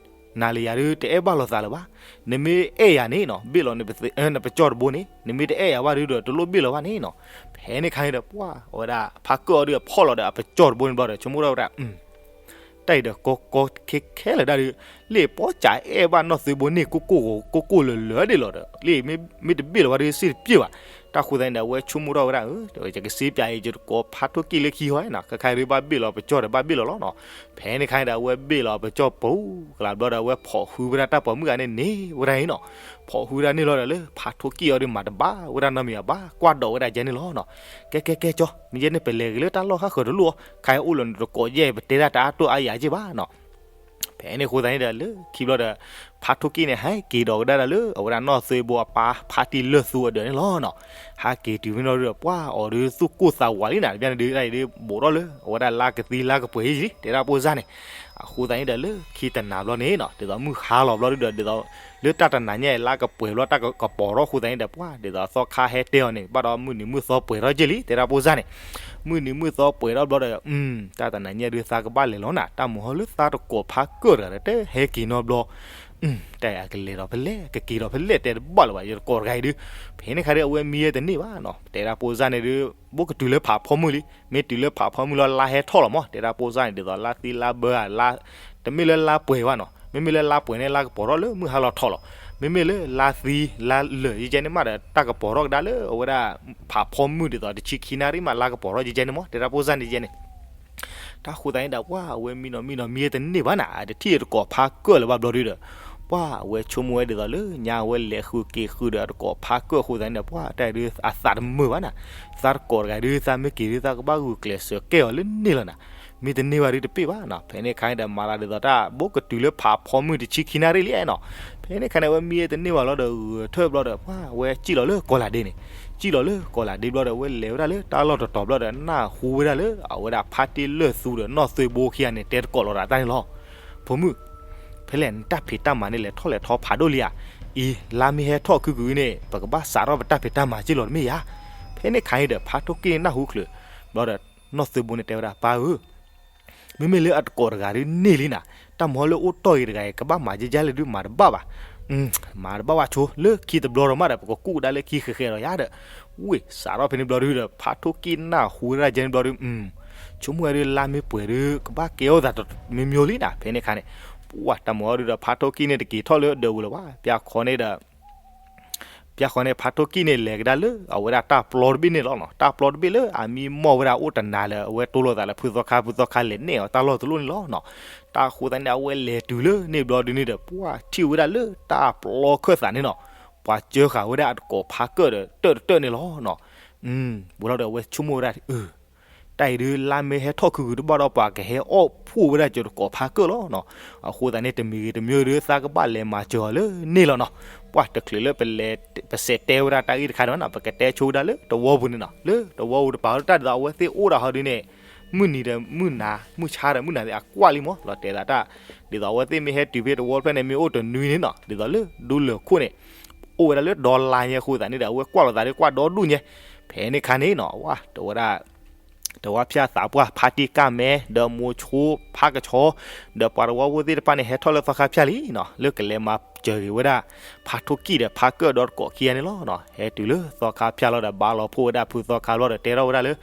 နၤလၢယၤဒုတအဲၣ်ဘၣ်လိာ်သးလၢၤဘၣ်, နမ့ၢ်အဲၣ်ယၤန့ၣ်နီၤ ဘ့ၣ်လီၤနပကၠီၢ်တဘိန့ၣ်, နမ့ၢ်တအဲၣ်ယၤဘၣ်ဒုဒီး တလိၣ်ဘ့ၣ်လီၤဘၣ်န့ၣ်နီၤ. ဖဲန့ၣ်ခါန့ၣ်ဒီး ပှၢ် အဝဲဒၣ်ဖါကၢၣ်အီၤဒုးဖီၣ်လီၤဒီးအပကၠီၢ်တဘိန့ၣ်ဘျီဒီး ဆိကမိၣ်ထီၣ်ဝဲဒၣ် တၢ်အံၤဒီးကီကီခဲခဲလၢာ်ဒၣ်ဒုး, လၢပီစးအဲၣ်ဘၣ်နီၢ်သွ့ဘိန့ၣ် ကိၢ်ကိၢ်လၢာ်လၢာ်ဒ်လီၤဒီး လၢမ့ၢ်တဘ့ၣ်လီၤဘၣ်ဒုးစ့ၢ်တပျ့ၢ်ဘၣ်. တၢ်ဃိသတးန့ၣ်ဒီး အဝဲဆိကမိၣ်ထီၣ်ဝဲဒၣ် ယကစ့ပၠးအံၤ ယတကိးဖါထိၣ်ကံၣ်လၢခံဟီနီၤ, ခဲခါဒုးဘၣ်ဘ့ၣ်လီၤပကၠီၢ်ဒီးဘၣ်ဘ့ၣ်လီၤလီၤနီၤ. ဖဲန့ၣ်ခါန့ၣ်ဒီး အဝဲဘ့ၣ်လီၤပကၠီၢ်ပူၤကလးဘျီဒီး အဝဲဖီၣ်ဃုဝဲဒၣ်တၢ်ပိာ်မုၣ်ဂၤန့ၣ်န့ၢ်ဝဲဒၣ်အံၤနီၤ. ဖီၣ်ဃုဝဲဒၣ်န့ၣ်လီၤဒီး လၢဖါထိၣ်ကံၣ်အီၤဒုးမၤတဘၣ်ဝဲဒၣ်နီတမံၤဘၣ်, ကွၢ်ဒိးဝဲဒၣ်ကဲန့ၣ်လီၤနီၤ. ကဲကဲကဲကၠီ, မ့ၢ်ယဲန့ၣ် ပလဲၤဂ့ၤလၢတၢ်လီၢ်ခါဃၢၤတလိၣ်, ခါအံၤအိၣ်လၢနတကိးယဲၢ် ပတဲဒၣ်တၢ်အါတိၢ်အါယၤက့ၢ်ဘၣ်နီၤ. ဖဲန့ၣ်အဃိသတးန့ၣ်ဒီး လၢခံဘျီဒီး ဖါထိၣ်ကံၣ်န့ၣ် ဟဲက့ၤဒီးကဒါဒီးလၢ အဝဲဒၣ်နီၢ်သွ့ဘိအပၢ် ဖါတံၢ်လၢၢ်သူအဒၢးန့ၣ်လီၤနီၤ. ဟဲက့ၤတုၤမ့ၢ်နီၢ်ဒုဒီး ပှၢ်အီၤဒုးသူၣ်ကိၢ်သးဝးလံနၤ, တဘျီန့ၣ်ဒုး တၢ်အံၤဒုး ဘူးထီၣ်လၢ အဝဲဒၣ်လါကသံလါကပှဲၤယံၤလံ တဲဒၣ်ဖိစၢ်န့ၣ်. အဃိသတးန့ၣ်ဒီး လၢခံတနၤဘျီန့ၣ်နီၤ ဒ်သိးမုၢ်ဟါလီၤဘျီဒုဒီး ဒ်သိး လၢတၢ်တနၤညါအံၤ လါကပှဲၤဘျီ တၢ်ကပီၤထီၣ်အဃိသတးန့ၣ်ဒီး ပှၢ်ဒ်သိးသီခါဟဲတဲအီၤန့ၣ် ဘၣ်ဒီးမုၢ်နံၤမုၢ်သီပှဲၤထီၣ်က့ၢ်လံ တဲဒၣ်ဖိစၢ်န့ၣ်. မုၢ်နံၤမုၢ်သီပှဲၤထီၣ်ဘျီဒီး တၢ်တနၤညါဒုးသးကဘၣ်လဲၤလီၤနၤ, တၢ်မုၢ်ဟီလၢသးတကိးဖါကၢၣ်တဂၤဒီး တဟဲက့ၤနီတဘျီ တၢ်အံၤအကလဲၤဒီးဖဲလဲၣ် ကက့ၤဒီးဖဲလဲၣ်တဲတဘၣ်လၢၤဘၣ် ယတကိးတဂၤအံၤဒုး. ဖဲန့ၣ်ခါဒုး အဝဲမံဝဲတန့ၢ်ဘၣ်နီၤ, တဲဒၣ်ဖိစၢ်န့ၣ်ဒုး ဘိးကတုၤလၢဖးဖီမုၢ်လံ, မ့ၢ်တုၤလၢဖးဖီမုၢ်လီၤ လါဟဲထီၣ်လီၤမး တဲဒၣ်ဖိစၢ်န့ၣ် ဒ်သိးလါသံလါဘၢဧါ လါ တမ့ၢ်လၢလါပှဲၤဘၣ်နီၤ, မ့မ့ၢ်လၢလါပှဲၤန့ၣ် လါကပီၤထီၣ်လၢမုၢ်ဟါလီၤထီၣ်လီၤ. မ့မ့ၢ်လၢလါသံလါလၢာ်ယကဲန့ၣ်မးဒီး တၢ်ကပီၤထီၣ်ကဒါလၢအဝဲဒၣ် ဖးဖီမုၢ်ဒ်သိးတဆံခံနၣ်ရံၣ်မး လါကပီၤထီၣ်ယကဲန့ၣ်မး တဲဒၣ်ဖိစၢ်န့ၣ်ယကဲန့ၣ်. တၢ်ဃိသတးန့ၣ်ဒီး ပှၢ်အဝဲမံနီၤမံနီၤမံတန့ၢ်ဘၣ်နၤ အတထံၣ်တကိးဖါကၢၣ်လၢၤဘၣ်ဘျီဒုဒီး ပှၢ်အဝဲဆိကမိၣ်ဝဲဒ်သိးလၢညါအဝဲလဲၤဃုာ်က့ၤဃုာ်ဒီးအတကိးဖါကၢၣ်အဃိသတးန့ၣ်ဒီး ပှၢ်တၢ်အံၤဒုးအသးတမုာ်ဘၣ်နၤ, သးတကိးတဂၤဒုး သးမ့ၢ်က့ၤဒုး သးကဘၣ်ဂုာ်ကျဲးစၢးကဲအီၤလၢန့ၣ်လီၤနၤ, မ့ၢ်တန့ၢ်ဘၣ်ဒုးတပ့ၢ်ဘၣ်နီၤ. ဖဲန့ၣ်ခါန့ၣ်ဒီး မၤသးဒ်သိးတၢ်ဘိးကတုၤလၢဖးဖီမုၢ်တဆံခံနၣ်ရံၣ်လံနီၤ. ဖဲန့ၣ်ခါန့ၣ် အဝဲမံတန့ၢ်ဘၣ်လီၤဒီး ဂဲၤထၢၣ်ဘျီဒီး ပှၢ်အဝဲစံၣ်လီၤလၢကီၢ်လၤဒ့န့ၣ်, စံၣ်လီၤလၢကီၢ်လၤဒ့ဘျီဒီး အဝဲလဲၤဝဲဒၣ်လၢတၢ်လီၢ်တတီၤဘျီဒီး နၢ်ဟူဝဲဒၣ်လၢ အဝဲဒၣ်ဖါတံၢ်လၢၢ်သူဒီးနီၢ်သွ့ဘိခံဂၤန့ၣ် တဲတကိးလီၤတၢ်န့ၣ်လီၤ. ဖိမုၣ် ဖဲလဲၣ်နတၢ်ဖံးတၢ်မၤန့ၣ် လဲၤထီၣ်လဲၤထီဖးဒိၣ်လံဧါ. အံၤ လါမ့ၢ်ဟဲထီၣ်ခုကုၤအံၤန့ၣ် ပကဘၣ်စးထီၣ်ပတၢ်ဖံးတၢ်မၤက့ၢ်လီၤတမ့ၢ်ဧါ. ဖဲန့ၣ်ခါအံၤဒီး ဖါထိၣ်ကံၣ်န့ၣ်နၢ်ဟူချုးဘျီဒီး နီၢ်သွ့ဘိန့ၣ်တဲဝဲဒၣ် ပၢ်ဧၢ, မ့မ့ၢ်လၢအတကိးတဂၤဒုးန့ၢ်လံနၤ, တၢ်မုၢ်ဟီလၢအိၣ်တီၢ်ဂ့ၤတဂၤအံၤ ကဘၣ်မၤကဲကဲလၢဒုးမၤတဘၣ်ဘၣ်. မၤတဘၣ်ဘၣ်ဆိ လၢခံတဘျီဒီးမးဒီး ပကကူၣ်ကဒါလၢခံဃဲးဃဲးဒီးယၤဒီး, ဝ့ၢ်စးထီၣ်ဖဲန့ၣ်ဘျီဒုဒီး ဖါထိၣ်ကံၣ်နၢ်ဟူဝဲဒၣ်ကဲန့ၣ်ဘျီဒုး ဆိကမိၣ်ဝဲဒုးလါမ့ၢ်ပှဲၤဒုး ကဘၣ်ကဲထီၣ်သးတမံၤမံၤလံနၤ. ဖဲန့ၣ်ခါန့ၣ် ပှၢ်တၢ်မုၢ်ဟီဒုဒီး ဖါထိၣ်ကံၣ်န့ၣ်တက့ၤထီၣ်လၢဒၢးပူၤလၢၤဘၣ်. ပျၢ်ခီန့ၣ်ဒီး ပျၢ်ဃီန့ၣ် ဖါထိၣ်ကံၣ်န့ၣ် လဲၤကဒါလၢအဝဲဒၣ်တၢ်ပျီတဘ့ၣ်န့ၣ်လီၤနီၤ. တၢ်ပျီတဘ့ၣ်လၢအမံမီၢ်ဝဲဒၣ်အိၣ်တနၤလၢ အဝဲတိလိာ်သးလၢဖုသီခါ ဖုသီခါလဲၤနဲၣ်အီၤတၢ်လီၢ်တလိၣ်န့ၣ်လီၤနီၤ. တၢ်ဃိသတးန့ၣ် အဝဲလဲၤတုၤလၢန့ၣ်ဘျီဒုန့ၣ်ဒီး ပှၢ်ထံၣ်ဝဲဒၣ်လၢတၢ်ပျီခၢၣ်သးန့ၣ်နီၤ, ပှၤစၢဃာ်ဝဲဒၣ်အတကိးဖါကၢၣ်ဒီးတၢၣ်တတၢၣ်န့ၣ်လီၤနီၤ. ဝံၤလီၤဒီးအဝဲဆိကမိၣ်ဝဲဒၣ် တၢ်အံၤဒုး လါမ့ၢ်ဟဲထီၣ်ခုကုၤတဘၣ်ဒီး ပှၤကဟဲအီၣ်ဖှိၣ်ဝဲဒၣ်ကၠိတကိးဖါကၢၣ်လီၤနီၤ. အဃိသတးန့ၣ် တမံၤဂ့ၤတမံၤဒုး သးကဘၣ်လဲၤမၤစၢၤအီၤလၢန့ၣ်လီၤနီၤ. ပှၢ်တချုးလၢပလဲၤ ပစဲးတဲဝဲဒၣ်တၢ်ဂ့ၢ်တခါန့ၣ်နီၤ, ပကတဲဆိဝဲဒၣ်လၢတဝီပူၤန့ၣ်နီၤ, လၢတဝီပူၤတပၤ တၢ်ဒ်သိးအဝဲသ့ၣ်အိၣ်ဒၣ်ဟီဒုးန့ၣ် မုၢ်နံၤဒီးမုၢ်နၤ မုၢ်ဆါဒီးမုၢ်နၤသ့ၣ် အကွၢ်လံမး လီၤတဲာ်သးတၢ်, ဒ်သိးအဝဲသ့ၣ်မ့ၢ်ဟဲတုၤဖဲတဝီဖျၢၣ်န့ၣ် မ့ၢ်အိၣ်တနွံန့ၣ်နီၤ ဒ်သိးလၢဒူလၢၢ်ခိၣ်န့ၣ် အိၣ်ဝဲဒၣ်လၢဒီလါညါအဃိသတးန့ၣ်ဒီး အဝဲကွၢ်လိာ်သးဒီးကွၢ်ဒီဒူၣ်ညါ, ဖဲန့ၣ်ခါန့ၣ်နီၤ ဝဲတဝဲဒၣ် တဝၣ်ဖၠၣ်သးပှၢ်ဖါတံၢ်ကၢ်မဲ ဒီးမိၤဆိဖါကဆီ ဒီးပှၤတဝီဖိသ့ၣ်တဖၣ်န့ၣ် ဟဲထီၣ်လၢသီခါဖၠၣ်လံနီၤ လၢကလဲၤမၤစၢၤက့ၤဝဲဒၣ် ဖါထိၣ်ကံၣ်ဒီးဖါကၢၣ်ဒီတကိးခံဂၤန့ၣ်လီၤ. ဟဲတုၤလၢသီခါဖၠၣ်လီၤဒီး ဘါလီၤဖှိၣ်ဝဲဒၣ်ဖုသီခါဘျီဒီးတဲထီၣ်ဝဲဒၣ်လၢ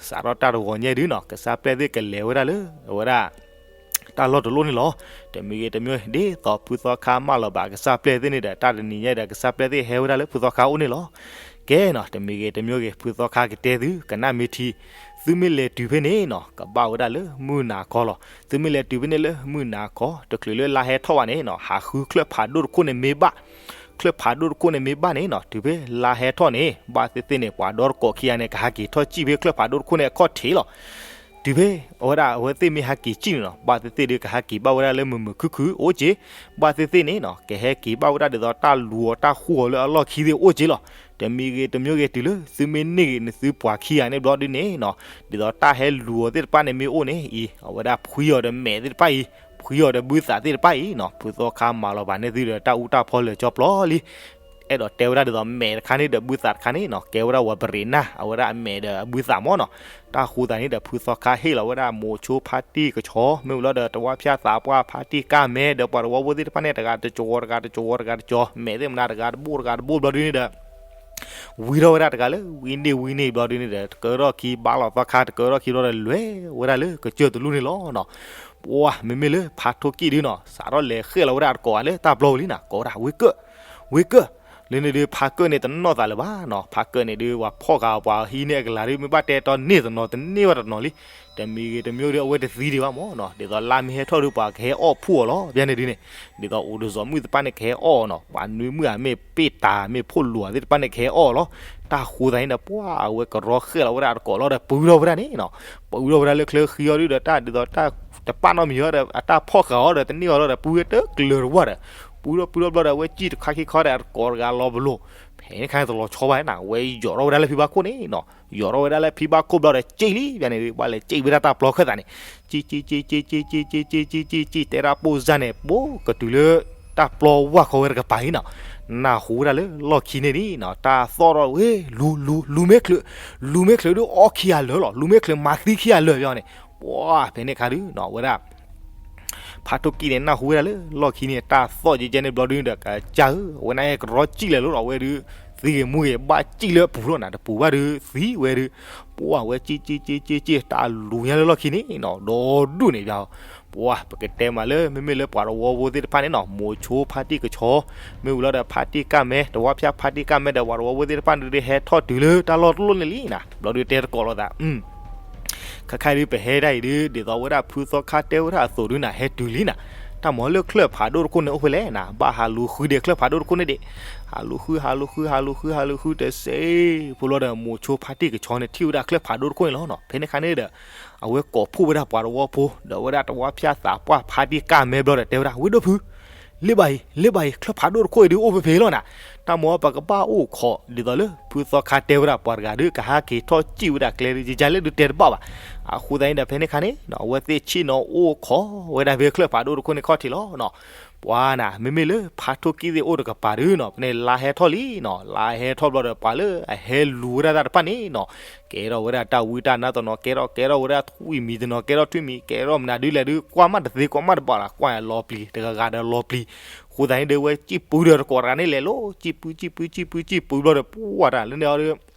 စးထီၣ်တၢ်တဂီၤညါဒုနီၤ ကစၢ်ပျဲၢ်သ့ၣ်ကလဲၤဝဲဒၣ်လၢ အဝဲဒၣ် တၢ်လီၢ်တလီၢ်န့ၣ်လီၤ. တမံၤဂ့ၤတမံၤ ဒ်သိးဖုသီခါမၢလီၤဘၣ်ကစၢ်ပျဲၢ်သ့ၣ်န့ၣ်ဒီး တၢ်တနံၤညါဒီး ကစၢ်ပျဲၢ်သ့ၣ်ဟဲဝဲဒၣ်လၢဖုသီခါအိၣ်န့ၣ်လီၤ. ကဲနီၤ တမံၤဂ့ၤတမံၤဂ့ၤ ဖုသီခါကတဲသု ကနၣ်မ့ၢ်ထံ သုမ့ၢ်လဲၤတုၤဖဲန့ၣ်နီၤ ကဘၣ်ဝဲဒၣ်လၢမုၢ်နၤခီလီၤ. သုမ့ၢ်လဲၤတုၤဖဲန့ၣ်လၢမုၢ်နၤခီ တချုးလၢလါဟဲထီၣ်ဘၣ်န့ၣ်နီၤ ဟးဃုချၢၣ်ဖးဒိၣ်တခိၣ်န့ၣ်မ့ၢ်ဘၣ် ချၢၣ်ဖးဒိၣ်တခိၣ်န့ၣ်မ့ၢ်ဘၣ်န့ၣ်နီၤ တုၤဖဲလါဟဲထီၣ်န့ၣ် ဘၣ်သ့ၣ်သ့ၣ်န့ၣ် ပှၤဒီတကိးခံဂၤန့ၣ် ကဟးက့ၤထီၣ်စံၣ်ဖဲချၢၣ်ဖးဒိၣ်တခိၣ်န့ၣ်အခီၣ်ထံးလီၤ. တုၤဖဲအဝဲဒၣ်အဝဲသ့ၣ်မ့ၢ်ဟးက့ၤစံၣ်န့ၣ်နီၤ ဘၣ်သ့ၣ်သ့ၣ်ဒီးကဟးက့ၤဘၣ်ဝဲဒၣ်လၢမုာ်မုာ်ခုၣ်ခုၣ်အိၣ်က့ၤ, ဘၣ်သ့ၣ်သ့ၣ်န့ၣ်နီၤ ကဟဲက့ၤဘၣ်ဝဲဒၣ်ဒ်သိးတၢ်လူၤအီၤတၢ်ဃူအီၤလၢအလီၢ်ခံသ့ၣ်အိၣ်က့ၤလီၤ. တမံၤဂ့ၤတမံၤဂ့ၤတုၤလၢ သုမ့ၢ်န့ၢ်ဂ့ၤနသုပှၤခံဂၤန့ၣ်ဘျီဒုန့ၣ်နီၤ ဒ်သိးတၢ်ဟဲလူၤအီၤသ့ၣ်တဖၣ်န့ၣ်မ့ၢ်အိၣ်န့ၣ်အံၤ အဝဲဒၣ်ဖှံအီၤဒီးမဲာ်သ့ၣ်တဖၣ်အံၤ ဖှံအီၤဒီးဘုသးသ့ၣ်တဖၣ်အံၤနီၤ ဖုသီခါမၢလီၤဘၣ်န့ၢ်သုဒီးတၢ်အူတၢ်ဖီလၢာ်ကၠီပျီလံ အဲၣ်ဒိးတဲဝဲဒၣ်ဒ်သိးမဲာ်တခါန့ၣ်ဒီးဘုသးတခါန့ၣ်နီၤ ကဲဝဲဒၣ်ဝဲပရ့းနၢ် အဝဲဒၣ်အမဲာ်ဒီးအဘုသးမ့ၢ်နီၤ. တၢ်ဃိသးန့ၣ်ဒီး ဖုသီခါဟ့ၣ်လီၤဝဲဒၣ်မိၤဆိဖါတံၢ်ကဆီ မ့ၢ်ဝံၤလီၤဒီး တဝၣ်ဖၠၣ်သးပှၢ်ဖါတံၢ်ကၢ်မဲ ဒီးပှၤတဝီဖိသ့ၣ်တဖၣ်န့ၣ် တဂၤတကဝီၤ တဂၤတကဝီၤ တဂၤတကဝီၤ မဲာ်သ့ၣ်မနုၤတဂၤတဘိၣ်တဂၤတဘိၣ်ဘျီဒုန့ၣ်ဒီး ဝံၤထီၣ်ဝဲဒၣ်တဂၤလၢ ဝံၤန့ၢ်ဝံၤန့ၢ်ဘျီဒုန့ၣ်ဒီး တကၢထီၣ်ခံ ဘါလီၤသီခါ တကၢထီၣ်ခံဘျီဒီး လဲၤဝဲဒၣ်လၢကစၢၢ်တလူၢ်န့ၣ်လီၤနီၤ. ပှၤမ့မ့ၢ်လၢဖါထိၣ်ကံၣ်ဒုနီၤ စးထီၣ်လဲၤဃဲၣ်လီၤဝဲဒၣ်တကိးဂၤလၢတၢ်ပျီဝံၤလံနီၤ ကိးဝဲဒၣ် ဝ့ကၢၣ် ဝ့ကၢၣ် လၢန့ၣ်ဒုး ဖါကၢၣ်န့ၣ်တနီၣ်သးလၢၤဘၣ်နီၤ ဖါကၢၣ်န့ၣ်ဒုး ပှၤဖီၣ်ဃာ်ပှၤဟံးန့ၢ်အကလၤဒုး မ့ၢ်ဘၣ်တဲတီန့ၢ်တနီၤတန့ၢ်ဘၣ်တနီၤလံ. တမံၤဂ့ၤတမံၤဒီး အဝဲတသံဒံးဘၣ်မ့ၢ်နီၤ ဒ်သိးလါမ့ၢ်ဟဲထီၣ်ဒုး ပှၤကဟဲအီၣ်ဖှိၣ်အီၤလီၤ ပျဲန့ၣ်ဒုန့ၣ် ဒ်သိးအိၣ်ဒီးစီၤမုၣ်သ့ၣ်တဖၣ်န့ၣ် ကဟဲအီၣ်အီၤနီၤ ပှၤနွံမုၣ်ဧါ မ့ၢ်ပ့ၢ်တၢ် မ့ၢ်ဖိၣ်လိာ်သ့ၣ်တဖၣ်န့ၣ် ကဟဲအီၣ်အီၤလီၤ. တၢ်ဃိသးန့ၣ်ဒီး ပှၤအဝဲကရီဃဲၣ်လီၤဝဲဒၣ်တကိးလီၤဒီး ပူထီၣ်ဝဲဒၣ်န့ၣ်နီၤ ပူထီၣ်ဝဲဒၣ်လၢချၢဃံအီၤဒုဒီး တၢ်ဒ်သိးတၢ်တပာ်နီတမံၤအီၤဒီး အတၢ်ဖီၣ်ဃာ်အီၤဒီး တန့ၢ်အီၤလီၤဒီး ပူဝဲတကျၢၤတဝၢ်ဒီး ပူထီၣ်ပူထီၣ်ဘျီဒီး အဝဲစံၣ်တခါခံခီဒီး အတကိးတဂၤလီၤပလိာ် ဖဲန့ၣ်ခါန့ၣ်တလီၤဆီဘၣ်န့ၣ် အဝဲယိးထီၣ်ဝဲဒၣ်လၢဖံဘၣ်ခိၣ်န့ၣ်နီၤ ယိးထီၣ်ဝဲဒၣ်လၢဖံဘၣ်ခိၣ်ဘျီဒီး စံၣ်လံ ပျဲန့ၣ်ဒုး ဘၣ်လဲၤစံၣ်ဝဲဒၣ်တၢ်ပျီခၢၣ်သးန့ၣ် စံၣ်စံၣ်စံၣ်စံၣ်စံၣ်စံၣ်စံၣ်စံၣ်စံၣ်စံၣ် တဲဒၣ်ပိၢ်စၢ်န့ၣ် ဘိးကတုၤလၢ တၢ်ပျီဝၢ်ခီဝဲတကပၤအံၤနီၤ နၢ်ဟူဝဲဒၣ်လၢလီၢ်ခံန့ၣ်ဒ်နီၤ တၢ်သီၣ်ထီၣ်ဝဲ လူၤလူၤလူၤမ့ၢ်ချုး လူၤမ့ၢ်ချုးဒုးအီၣ်ခံဂၤလၢာ်လီၤ လူၤမ့ၢ်ချုးမၤသံခံဂၤလၢာ်ပျဲန့ၣ် ပှၤဖဲန့ၣ်ခါဒုနီၤ အဝဲဒၣ် ဖါထိၣ်ကံၣ်န့ၣ် နၢ်ဟူဝဲဒၣ်လၢလီၢ်ခံန့ၣ် တၢ်သီၣ်ကဲကဲန့ၣ်ဘျီဒုန့ၣ်ဒီး ကစၢ်ဧၢ အဝဲန့ၣ်ကရီစံၣ်လဲၤလိၤဒီး အဝဲဒုး သံဂ့ၤမူဂ့ၤ ဘၣ်စံၣ်လၢအပူၤလီၤနၤ တပူၤဘၣ်ဒုး သံဝဲဒုး ပှၤဝဲစံၣ်စံၣ်စံၣ်စံၣ်စံၣ်စံၣ်စံၣ် တၢ်လူၤညါလၢလီၢ်ခံန့ၣ်နီၤ ဒီဒူၣ်န့ၣ်ပျဲ ပှၤပကတဲမးလၢ မ့မ့ၢ်လၢပှၤတဝီဖိသ့ၣ်တဖၣ်န့ၣ်နီၤ မိၤဆိဖါတံၢ်ကဆီ မ့ၢ်ဝံၤလီၤဒီး ဖါတံၢ်ကၢ်မဲ တဝၣ်ဖၠၣ်ဖါတံၢ်ကၢ်မဲဒီး ပှၤတဝီဖိသ့ၣ်တဖၣ်န့ၣ်ဒုး ဟဲထီၣ်တုၤလၢတၢ်လီၢ်တလီၢ်န့ၣ်လံနၤ ဘျီဒုးတဲတကိးလိာ်သး ခဲခါဒုးပဟဲဒၣ်အံၤဒုး ဒ်သိးဝဲဒၣ်ဖုသီခါတဲဝဲဒၣ်အသိးဒုနၤ ဟဲတုၤလံနၤ တၢ်မၤလၢချၢၣ်ဖးဒိၣ်တခိၣ်န့ၣ်အိၣ်ဖဲလဲၣ်နၤ ဘၣ်ဟးလူၤဃုဒံးချၢၣ်ဖးဒိၣ်တခိၣ်န့ၣ်ဒံး ဟးလူၤဃု ဟးလူၤဃု ဟးလူၤဃု ဟးလူၤဃုတစဲး ဖိလီၤဒီး မိၤဆိဖါတံၢ်ကဆီန့ၣ် ထံၣ်ဝဲဒၣ်ချၢၣ်ဖးဒိၣ်တခိၣ်န့ၣ်လီၤနီၤ ဖဲန့ၣ်ခါန့ၣ်ဒီး အဝဲကိးဖှိၣ်ဝဲဒၣ်ပှၤတဝီဖိ ဒီးဝဲဒၣ်တဝၣ်ဖၠၣ်သးပှၢ်ဖါတံၢ်ကၢ်မဲဘျီဒီး တဲဝဲဒၣ် ဝ့ၢ်ဒိၣ်ဖု လ့ၣ်ဘၣ်အံၤ လ့ၣ်ဘၣ်အံၤ ချၢၣ်ဖးဒိၣ်တခိၣ်အံၤဒုးအိၣ်ဖဲဖဲလီၤနၤ တၢ်မၤပကဘၣ်အိၣ်ခိး ဒ်သိးလၢဖုသီခါတဲဝဲဒၣ်ပှၤတဂၤဒုး ကဟးက့ၤထီၣ်စံၣ်ဝဲဒၣ်ကျဲဒုး ယယါလၢဒုးတဲတဘၣ်ဘၣ် အဃိသတးန့ၣ်ဒီး ဖဲန့ၣ်ခါန့ၣ် အဝဲသ့ၣ်ဆ့ၣ်နီၤအိၣ်ခိးဝဲဒၣ်ဖဲချၢၣ်ဖးဒိၣ်တခိၣ်န့ၣ်ခီၣ်ထံးလီၤနီၤ ပှၤနၤ မ့မ့ၢ်လၢဖါထိၣ်ကံၣ်သ့ၣ်အိၣ်တကပၤဒုနီၤ ဖဲန့ၣ်လါဟဲထီၣ်လံနီၤ လါဟဲထီၣ်ဘျီဒီး ပှၤလၢအဟဲလူၤဝဲဒၣ်တၢ်တဖၣ်န့ၣ်နီၤ ကဲထီၣ်ဝဲဒၣ်တၢ်ဝံတၢ်နါတနီၤ ကဲထီၣ်ကဲထီၣ်ဝဲဒၣ်ထွံၣ်မံၤတနီၤ ကဲထီၣ်ထွံၣ်မံၤ ကဲထီၣ်မနုၤဒုလဲၣ်ဒုး ကွၢ်မးတသ့ကွၢ်မးတဘၣ်လီၤ ကွၢ်လီၤပျံၤ တဂၤဂၤဒီးလီၤပျံၤ အဃိသတးန့ၣ်ဒီး ဝဲစံၣ်ပူၤဒီးတကိးတဂၤန့ၣ်လဲၤလိၤ စံၣ်ပူၤ စံၣ်ပူၤ စံၣ်ပူၤ စံၣ်ပူၤဘျီဒီး ပှၤတၢ်လၢန့ၣ်အီၤဒီး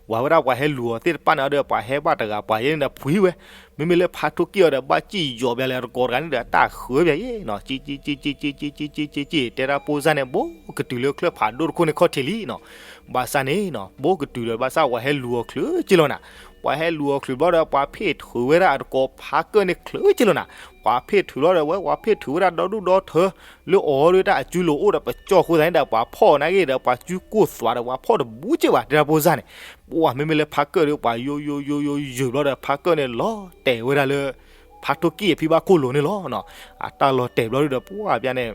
ဝဲဒၣ်ပှၤဟဲလူၤအီၤသ့ၣ်တဖၣ်န့ၣ်အီၤဒီး ပှၤဟဲဘၣ်တဂၤပှၤယဲန့ၣ်ဒီးဖှံဝဲ မ့မ့ၢ်လၢဖါထိၣ်ကံၣ်အီၤဒီး ဘၣ်စံၣ်ယီၤဘၣ်လဲၣ်တကိးတဂၤန့ၣ်ဒီး တၢ်ဃၢပၠးယဲနီၤ စံၣ် စံၣ် စံၣ် စံၣ် စံၣ် စံၣ် စံၣ် တဲဒၣ်ပိၢ်စၢ်န့ၣ် ဘိးကတုၤလၢချၢၣ်ဖးဒိၣ်တခိၣ်န့ၣ်ခီၣ်ထံးလံနီၤ ဘၣ်ဆၣ်န့ၣ်နီၤ ဘိးကတုၤဒီးဘၣ်ဆၣ် ပှၤဟဲလူၤအီၤချုးက့လီၤနၤ ပှၤဟဲလူၤအီၤချုးဘျီဒီး ပှၤဖ့ၣ်ထုးဝဲဒၣ်အတကိးဖါကၢၣ်န့ၣ်ချုးက့လီၤနၤ ပှၤဖ့ၣ်ထုးလီၤဒီးဝဲ ပှၤဖ့ၣ်ထုးဝဲဒၣ်ဒီဒူၣ်ဒီထၢ လၢအီၤဒီးတၢ်အစုလိၤအိၣ်ဒီးပကၠီၣ်အဃိသတးန့ၣ်ဒီး ပှၤဖီၣ်နာ်က့ဒီး ပှၤစုကိၢ်သွးဒီး ပှၤဖီၣ်တဘူးက့ဘၣ် တဲဒၣ်ပိၢ်စၢ်န့ၣ် ပှၤမ့မ့ၢ်လၢဖါကၢၣ်ဒီး ပှၤယိယိယိယိယိဘျီဒီး ဖါကၢၣ်န့ၣ်လီၤတဲာ်ဝဲဒၣ်လၢ ဖါထိၣ်ကံၣ်အဖံဘၣ်ခိၣ်လိၤန့ၣ်လီၤနီၤ အတၢ်လီၤတဲာ်ဘျီဒုဒီး ပှၤပျးန့ၣ်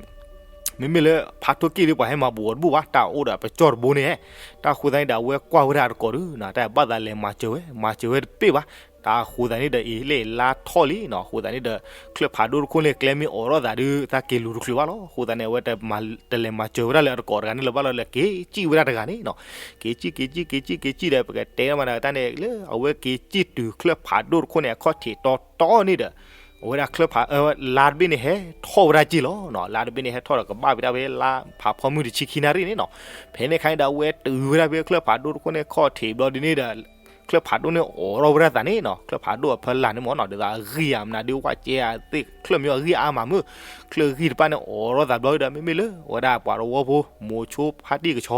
မ့မ့ၢ်လၢဖါထိၣ်ကံၣ်ဒီး ပှၤဟဲမၤဘူးအီၤတဘူၣ်ဘၣ်, တၢ်အိၣ်ဒီးပကၠီၣ်တဘိန့ၣ်, တၢ်အဃိသတးန့ၣ်ဒီး အဝဲကွၢ်ဝဲဒၣ်တကိးဒီး တၢ်ဘၣ်သးလဲၤမၤစၢၤဝဲ, မၤစၢၤဝဲတပ့ၢ်ဘၣ်. တၢ်အဃိသတးန့ၣ်ဒီး အ့ၣ်လၢလါထီၣ်လံနီၤ, အဃိသတးန့ၣ်ဒီး ချၢၣ်ဖးဒိၣ်တခိၣ်န့ၣ် ကျဲမ့ၢ်အိးထီၣ်သးဒီး တၢ်က့ၤလူၤတချုးဘၣ်လီၤ. အဃိသတးန့ၣ် အဝဲတလဲၤမၤစၢၤဝဲဒၣ်လၢအတကိးတဂၤန့ၣ်လၢၤဘၣ်လီၤ, လဲၤက့ၤစံၣ်ဝဲဒၣ်တဂၤန့ၣ်နီၤ, က့ၤစံၣ် က့ၤစံၣ် က့ၤစံၣ် က့ၤစံၣ်ဒီး ပကတဲမးတၢ်န့ၣ် လၢအဝဲက့ၤစံၣ်တုၤချၢၣ်ဖးဒိၣ်တခိၣ်န့ၣ် အခီၣ်ထံးတီတီန့ၣ်ဒီး အဝဲဒၣ်ချၢၣ်ဖး လါတဘ့ၣ်န့ၣ်ဟဲထီၣ်ဝဲဒၣ်က့ၤလီၤနီၤ, လါတဘ့ၣ်န့ၣ် ဟဲထီၣ်ဒီးကဘၣ်ဝဲဒၣ်ဖဲလါဖးဖီမုၢ်တဆံခံနၣ်ရံၣ်န့ၣ်နီၤ. ဖဲန့ၣ်အခါန့ၣ်ဒီး အဝဲတုၤဝဲဒၣ်ဖဲချၢၣ်ဖးဒိၣ်တခိၣ်န့ၣ် အခီၣ်ထံးဘျီဒ်န့ၣ်ဒီး ချၢၣ်ဖးဒိၣ်န့ၣ်အိးထီၣ်ဝဲဒၣ်သးန့ၣ်နီၤ, ချၢၣ်ဖးဒိၣ်အဖီလာ်န့ၣ်မ့ၢ်နီၤ, ဒ်သိးအဂံၢ်အါမနုၤဒုး ဝဲကဲအသ့ၣ်ချၢၣ်မ့ၢ်အဂံၢ်အါမးမုၢ်, ချၢၣ်ဂံၢ်တဖၣ်န့ၣ်အိးထီၣ်သးဘျီဒီး မ့မ့ၢ်လၢ အဝဲဒၣ်ပှၤတဝီဖိ မိၤဆိဖါတံၢ်ကဆီ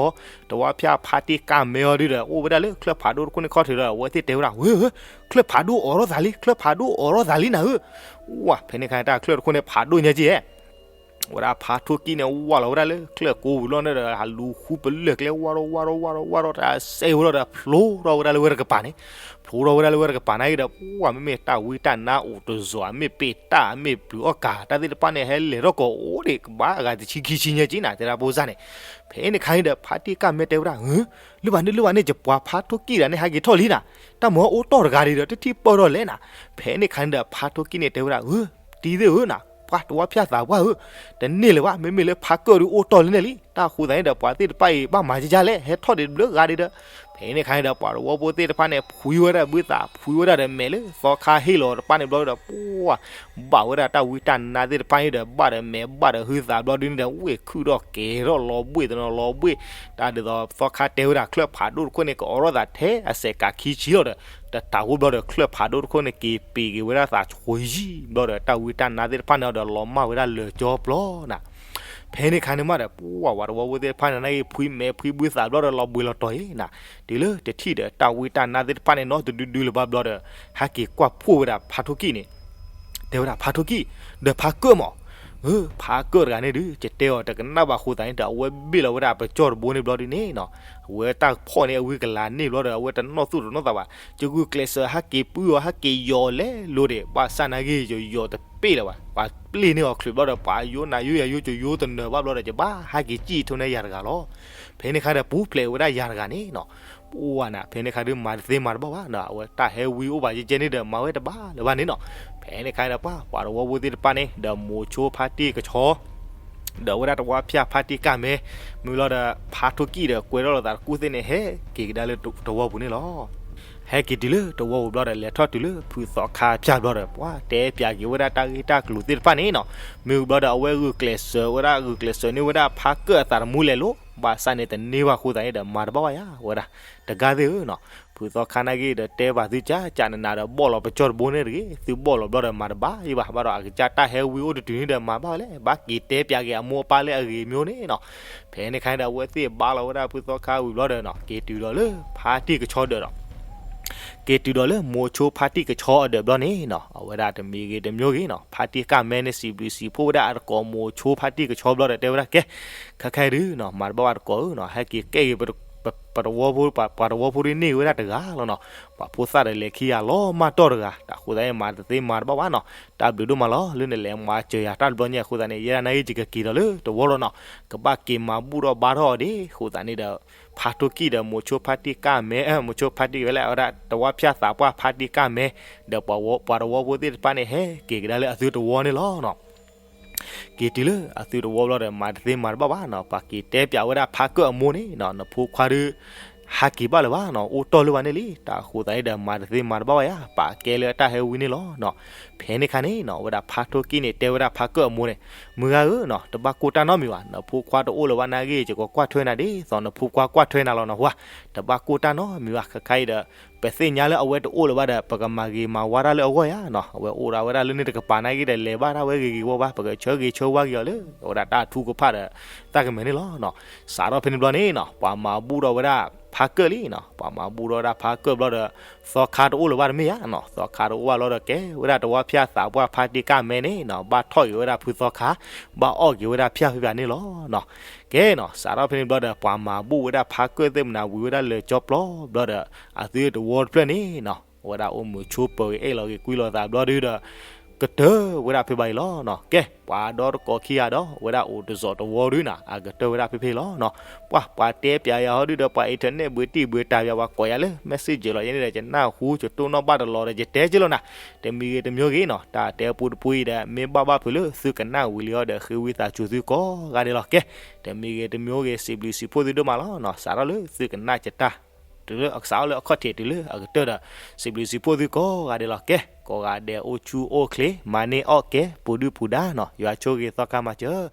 တဝီဖၠၣ်ဖါတံၢ်ကါမဲအီၤဒုဒီး အိၣ်ဝဲဒၣ်လၢချၢၣ်ဖးဒိၣ်တခိၣ်န့ၣ်ခီၣ်ထံးဒီး အဝဲသ့ၣ်တဲဝဲဒၣ်, ဝဲ ချၢၣ်ဖးဒိၣ်အိးထီၣ်သးလံ, ချၢၣ်ဖးဒိၣ်အိးထီၣ်သးလံနၤဧၢ, ဝဲ ဖဲန့ၣ်ခါန့ၣ် တၢ်ချၢၣ်တခိၣ်န့ၣ် ဖးဒိၣ်ညါက့ၤ ဝဲဒၣ်ဖါထိၣ်ကံၣ်န့ၣ် ဝၢ်လီၤဝဲဒၣ်လၢချၢၣ်ကိးပူၤလီၤန့ၣ်ဒီး ဟးလူၤဃူပလၢၢ်ကျဲ ဝၢ်ထီၣ်ဝၢ်ထီၣ်ဝၢ်ထီၣ်ဝၢ်ထီၣ် တၢ်စဲဝဲလီၤဒီး ဖျိထီၣ်ဝဲဒၣ်လၢဝဲတကပၤန့ၣ်, ဖျိထီၣ်ဝဲဒၣ်လၢဝဲတကပၤန့ၣ်က့ၤဒီး ပှၤမ့မ့ၢ်တၢ်ဝံတၢ်နါအိၣ်တယီၤ မ့ၢ်ပ့းတၢ် မ့ၢ်ပျုၤအီၣ်ကၤ တၢ်သ့ၣ်တဖၣ်န့ၣ် ဟဲလဲၤထီၣ်ကိးအိၣ်ဒံးကဘၣ်အဂၤတဆံခံဆံညါက့ၤနၤ တဲဒၣ်ဖိစၢ်န့ၣ်, ဖဲန့ၣ်ခါန့ၣ်ဒီး ဖါတံၢ်ကၢ်မဲတဲဝဲဒၣ် လၢဘၣ်န့ၣ် လၢဘၣ်န့ၣ် ယပှၤဖါထိၣ်ကံၣ်ဒၣ်န့ၣ် ဟဲက့ၤထီၣ်လံနၤ, တၢ်မၤအိၣ်တီၢ်တဂၤဒံးဒီး တထံၣ်ပၢၢ်ထီၣ်လဲၣ်နၤ, ဖဲန့ၣ်ခါန့ၣ်ဒီး ဖါထိၣ်ကံၣ်န့ၣ်တဲဝဲဒၣ် တံၤသ့ၣ်ဧၢနၤ, ပှၤတဝီဖၠၣ်သးပှၢ်ဧၢ, တန့ၢ်လၢၤဘၣ် မ့မ့ၢ်လၢဖါကၢၣ်ဒုးအိၣ်တီၢ်လံန့ၣ်လံ, တၢ်အဃိသတးန့ၣ်ဒီး ပှၤသ့ၣ်တဖၣ်အံၤ ဘၣ်မၤကကလဲၣ် ဟဲထီၣ်ဒံးတဘျုးဂၤဒံးဒီး, ဖဲန့ၣ်ခါန့ၣ်ဒီး ပှၤတဝီဖိသ့ၣ်တဖၣ်န့ၣ် ဖှံဝဲဒၣ်ဘုသး ဖှံဝဲဒၣ်ဒီးမဲာ်လၢ သီခါဟ့ၣ်လီၤတဖၣ်န့ၣ်ဘျီဒီး ပှၤ ဘၣ်ဝဲဒၣ်တၢ်ဝံတၢ်နါသ့ၣ်တဖၣ်န့ၣ်ဒီး ဘၣ်ဒီးမဲာ်ဘၣ်ဒီးဟုသးဘျီဒ်န့ၣ်ဒီး ဝ့ၢ်ခုၣ်ထီၣ်ကဲၤထီၣ်လီၤဘှ့ၣ်တနီၤလီၤဘှ့ၣ်, တၢ်ဒ်သိးသီခါတဲဝဲဒၣ် ချၢၣ်ဖးဒိၣ်တခိၣ်န့ၣ် ကအိးထီၣ်သးထဲအစဲးကးခံဆံလီၤဒီး တတၤဝိဘျီဒီး ချၢၣ်ဖးဒိၣ်တခိၣ်န့ၣ် က့ၤပ့ၤက့ၤဝဲဒၣ်သးဆှိယံာ်ဘျီဒီး တၢ်ဝံတၢ်နါသ့ၣ်တဖၣ်န့ၣ်ဒီး လီၤမၢ်ဝဲဒၣ်လၢာ်ကၠီပျီနၤ ဖဲန့ၣ်ခါန့ၣ်မးဒီး ပှၤဝဲတဝီဖိသ့ၣ်တဖၣ်န့ၣ် နက့ၤဖှံမဲာ်ဖှံဘုသးဘျီဒီး လီၤဘှံးလီၤတီၤအံၤနၤ, တုၤလၢတထံၣ်ဒီး တၢ်ဝံတၢ်နါသ့ၣ်တဖၣ်န့ၣ် နီတဒုဒုလၢၤဘၣ်ဘျီဒီး ဟဲက့ၤကွၢ်ဖှိၣ်ဝဲဒၣ်ဖါထိၣ်ကံၣ်န့ၣ် တဲဝဲဒၣ် ဖါထိၣ်ကံၣ်, ဒီးဖါကၢၣ်မး, ဧၢ ဖါကၢၣ်တဂၤန့ၣ်ဒုး ယတဲအီၤတကနၣ်ဘၣ်အဃိသတးန့ၣ်ဒီး အဝဲဘ့ၣ်လီၤဝဲဒၣ်ပကၠီၣ်တဘိန့ၣ်ဘျီဒ်န့ၣ်နီၤ, အဝဲတၢ်ဖီၣ်န့ၢ် အဝံကလၤန့ၣ်ဘျီဒီး အဝဲတနီၣ်သူၣ်တနီၣ်သးဘၣ်, ယဂုာ်ကျဲးစၢးဟဲက့ၤပုၢ်အီၤ ဟဲက့ၤယီၤလဲၤလိၤဒံး ဘၣ်ဆၣ်နာ်က့ ယယီၤတပ့ၢ်လၢၤဘၣ်, ပှၤပျ့ၢ်န့ၢ်အီၤချုးဘျီဒီး ပှၤယိနၤယိယၤယိ ယယိတနၢၤဘၣ်ဘျီဒီး ယဘၣ်ဟဲက့ၤစံၣ်ထိးန့ၢ်ယၤတဂၤလီၤ. ဖဲန့ၣ်ခါဒီး ပူၤဖျဲးဝဲဒၣ်ယၤတဂၤန့ၣ်နီၤ ပှၤနၤ ဖဲန့ၣ်ခါဒုး မၤတသ့မၤတဘၣ်ဘၣ်နီၤ, အဝဲတၢ်ဟဲဝံအိၣ်ဘၣ်ကဲကဲန့ၣ်ဒီး မၤဝဲတဘၣ်လၢၤဘၣ်န့ၣ်နီၤ, ဖဲန့ၣ်ခါဒီး ပှၤ ပှၤတဝီဖိသ့ၣ်တဖၣ်န့ၣ် ဒီးမိၤဆိဖါတံၢ်ကဆီ ဒီးဝဲဒၣ်တဝီဖၠၣ်ဖါတံၢ်ကၢ်မဲ, မ့ၢ်လီၤဒီး ဖါထိၣ်ကံၣ်ဒီး ကွဲထီၣ်လိာ်သးတကူၣ်သ့ၣ်န့ၣ် ဟဲက့ၤကဒါလၢတဝီပူၤန့ၣ်လီၤ. ဟဲက့ၤတုၤလၢတဝီပူၤဘျီဒီး လဲၤထီၣ်တုၤလၢဖုသီခါဖၠၣ်ဘျီဒီး ပှၤတဲပၠးက့ၤဝဲဒၣ်တၢ်ဂ့ၢ်တၢ်ကျိၤသ့ၣ်တဖၣ်န့ၣ်နီၤ, မ့ၢ်ဝံၤဘျီဒီး အဝဲဂုာ်ကျဲးစၢးဝဲဒၣ် ဂုာ်ကျဲးစၢးန့ၢ်ဝဲဒၣ်ဖါကၢၣ်အသးတမူလဲၤလိၤ, ဘၣ်ဆၣ်န့ၣ်တန့ၢ်ဘၣ်အဃိသတးန့ၣ်ဒီး မၤတဘၣ်ဘၣ်ယၤဝဲဒၣ်, တဂၤသ့ၣ်ဧၢနီၤ, ဖုသီခါနာ်က့ဒီး တဲဘၣ်သုကၠးကၠးနးနးဒီး ဘီၣ်လီၤပကၠီၣ်တဘိန့ၣ်တဂ့ၤ, သုဘီၣ်လီၤဘျီဒီး မၤတဘၣ်ယဘၣ်, ဘၣ်ဒီးအကစၢ်တၢ်ဟဲဝံအိၣ်တတုၤန့ၣ်ဒီး မၤဘၣ်ဝဲလဲၣ်, ဘၣ်က့ၤတဲပၠးက့ၤအမိၢ်အပၢ်လၢအဂ့ၤမ့ၢ်န့ၣ်နီၤ, ဖဲန့ၣ်ခါန့ၣ်ဒီး အဝဲသ့ၣ်ဘါလီၤဝဲဒၣ်ဖုသီခါဝံၤဘျီဒီးနီၤ က့ၤတုၤဒီးလၢဖါတံၢ်ကဆီဒၢးဒီး က့ၤတုၤဒီးလၢမိၤဆိဖါတံၢ်ကဆီအဒၢးဘျီန့ၣ်နီၤ, အဝဲဒၣ်တမံၤဂ့ၤတမံၤဂ့ၤနီၤ, ဖါတံၢ်ကၢ်မဲန့ၣ် စံးဘျုးစံးဖှိၣ်ဝဲဒၣ်အတကိးမိၤဆိဖါတံၢ်ကဆီဘျီဒီး တဲဝဲဒၣ်ကဲ, ခဲခါဒုးနီၤ မၤတဘၣ်ဘၣ်တကိးဧၢနီၤ, ဟဲက့ၤကဲက့ၤ ပှၤတဝီဖိဒ်န့ၣ်ဝဲဒၣ်တဂၤလီၤနီၤ, ပှၤဖိသၣ်ဒီးလဲၤခံဂၤလီၤမၢ်တီၢ်တဂၤ, တၢ်အဃိသတးန့ၣ် မၤတသ့မၤတဘၣ်ဘၣ်နီၤ, တၢ်ဘျုးဒိၣ်မးလီၤ လၢနလဲၤမၤစၢၤယၤတၢ်တဘျီညါအဃိသတးန့ၣ် ယဲဒၣ်နာ်က့ ယကက့ၤဒီးလၢတဝီလီၤနီၤ, ကဘၣ်က့ၤမၤဘူၣ်ထီၣ်ဘါထီၣ်အီၤဒံးအဃိသတးန့ၣ်ဒီး ဖါထိၣ်ကံၣ်ဒီးမိၤဆိဖါတံၢ်ကၢ်မဲ, မိၤဆိဖါတံၢ်ဝဲလၢအဝဲဒၣ် တဝီဖၠၣ်သးပှၢ်ဖါတံၢ်ကၢ်မဲ, ဒီးပှၤဝီ ပှၤတဝီဖိသ့ၣ်တဖၣ်န့ၣ် ဟဲက့ၤကဒါလၢအသုတဝီန့ၣ်လီၤနီၤ. က့ၤတုၤလၢအသုတဝီဘျီဒီး မၤတသ့မၤတဘၣ်ဘၣ်နီၤ, ပှၤက့ၤတဲပၠးဝဲဒၣ်ဖါကၢၣ်အမိၢ်န့ၣ်နီၤ, နဖိခွါဒုး ဟးက့ၤဘၣ်လၢၤဘၣ်နီၤ, အိၣ်တီၢ်လၢၤဘၣ်န့ၣ်လံ, တၢ်အဃိသတးန့ၣ်ဒီး မၤတသ့မၤတဘၣ်ဘၣ်ယၤ, ပာ်ကဲလၢတၢ်ဟဲဝံန့ၣ်လီၤနီၤ. ဖဲန့ၣ်ခါန့ၣ်နီၤ အဝဲဒၣ်ဖါထိၣ်ကံၣ်န့ၣ် တဲဝဲဒၣ်ဖါကၢၣ်အမိၢ်န့ၣ်, မုၢ်ဂၤဧၢနီၤ, တဘၣ်ကိၢ်တၢ်နီတမံၤဘၣ်, နဖိခွါတအိၣ်လၢၤဘၣ်နာ်က့ ယကကွၢ်ထွဲနၤဒ်သိးနဖိခွါကွၢ်ထွဲနၤလီၤနီၤ, ဟါ, တဘၣ်ကိၢ်တၢ်နီတမံၤဘၣ်, ခဲခါအံၤဒီး ပသ့ၣ်ညါလၢအဝဲတအိၣ်လၢၤဘၣ်ဒီး ပကမၤဂ့ၤမၤဝါတၢ်လၢအဂီၢ်ယၤနီၤ, အဝဲအိၣ်ဒၣ်ဝဲဒၣ်လၢန့ၣ်တကပၤနာ်က့ဒီး လဲၤဘၣ်ဒၣ်ဝဲဂ့ၤဂ့ၤဝါဝါ, ပကဆၢဂ့ၤဆၢဝါက့ၤအီၤလၢ အဝဲဒၣ်တၢ်ထူကဖၣ်ဒီး တၢ်ကမဲာ်န့ၣ်လီၤနီၤ. စးထီၣ်ဖဲန့ၣ်ဘျီန့ၣ်နီၤ ပှၤမၤဘူၣ်ထီၣ်ဝဲဒၣ်ဖါကၢၣ်လံနီၤ, ပှၤမၤဘူၣ်ထီၣ်ဝဲဒၣ်ဖါကၢၣ်ဘျီဒီး သီခါတအိၣ်လၢၤဘၣ်တမ့ၢ်ဧါနီၤ, သီခါတအိၣ်ဘၣ်လီၤဒီး ကဲဝဲဒၣ်တဝီဖၠၣ်သးပှၢ်ဖါတံၢ်ကၢ်မဲန့ၣ်နီၤ ဘၣ်ထီၣ်က့ၤဝဲဒၣ်ဖုသီခါ, ဘၣ်အီၣ်က့ၤဝဲဒၣ်ဖၠၣ်ဖဲဖဲန့ၣ်လီၤနီၤ. ကဲနီၤ စးထီၣ်ဖဲန့ၣ်ဘျီဒီး ပှၤမၤဘူၣ်ဝဲဒၣ်ဖါကၢၣ်သ့ၣ်မနၤဝံၤဝဲဒၣ်လၢာ်ကၠီပျီဘျီဒီး အသုတဝီတဖျၢၣ်န့ၣ်နီၤ အဝဲဒၣ်အိၣ်မုာ်ဆိးပၢၤဂ့ၤ အဲၣ်လီၤဂ့ၤကွံလီၤသးဘျီဒုဒီး ကတၢၢ်ဝဲဒၣ်ဖဲဘၣ်အံၤလီၤနီၤ. ကဲ ပှၤဒီတကိးခံဂၤဒီး ဝဲဒၣ်အိၣ်တစီၤတဝီဒုနီၤ အကတၢၢ်ဝဲဒၣ်ဖဲဖဲလီၤနီၤ. ပှၤ ပှၤတဲပျးယၤဟီဒုဒီး ပှၤ internet ဘှံးတံၢ်ဘှံးတၢ်ပျး ပှၤကိးယၤလၢ messenger လီၤ. ယဲန့ၣ်ဒီး ယနၢ်ဟူ ယတိၢ်နီၣ်ဘၣ်တလီၤဒီး ယတဲက့လီၤနၤ. တမံၤဂ့ၤတမံၤဂ့ၤနီၤ တၢ်တဲပူတပူအံၤဒီး မ့ၢ်ဘၣ်ဘၣ်ဖုးလၢသုကနၣ်ဝံၤလံအီၤဒီး ဃ့ဝံသးစူၤသုကိးဂၤဒဲးလီၤ. ကဲ တမံၤဂ့ၤတမံၤဂ့ၤ စံးဘျုးစံးဖှိၣ်သုဒိၣ်မးလီၤနီၤ. စးထီၣ်လၢသုကနၣ်ကတၢၢ် တုၤလၢအကစးထီၣ်လၢအခီၣ်ထံးတုၤလၢအကတၢၢ်ဒီး စံးဘျုးစံးဖှိၣ်သုကိးဂၤဒဲးလီၤ. ကဲ ကိးဂၤဒဲးအိၣ်ဆူၣ်အိၣ်ချ့ မၤန့ၢ်အီၣ်ကဲ ပူၤဒုၣ်ပူၤဒါနီၤ ယွၤဆိၣ်ဂ့ၤသီခါမၤစၢၤ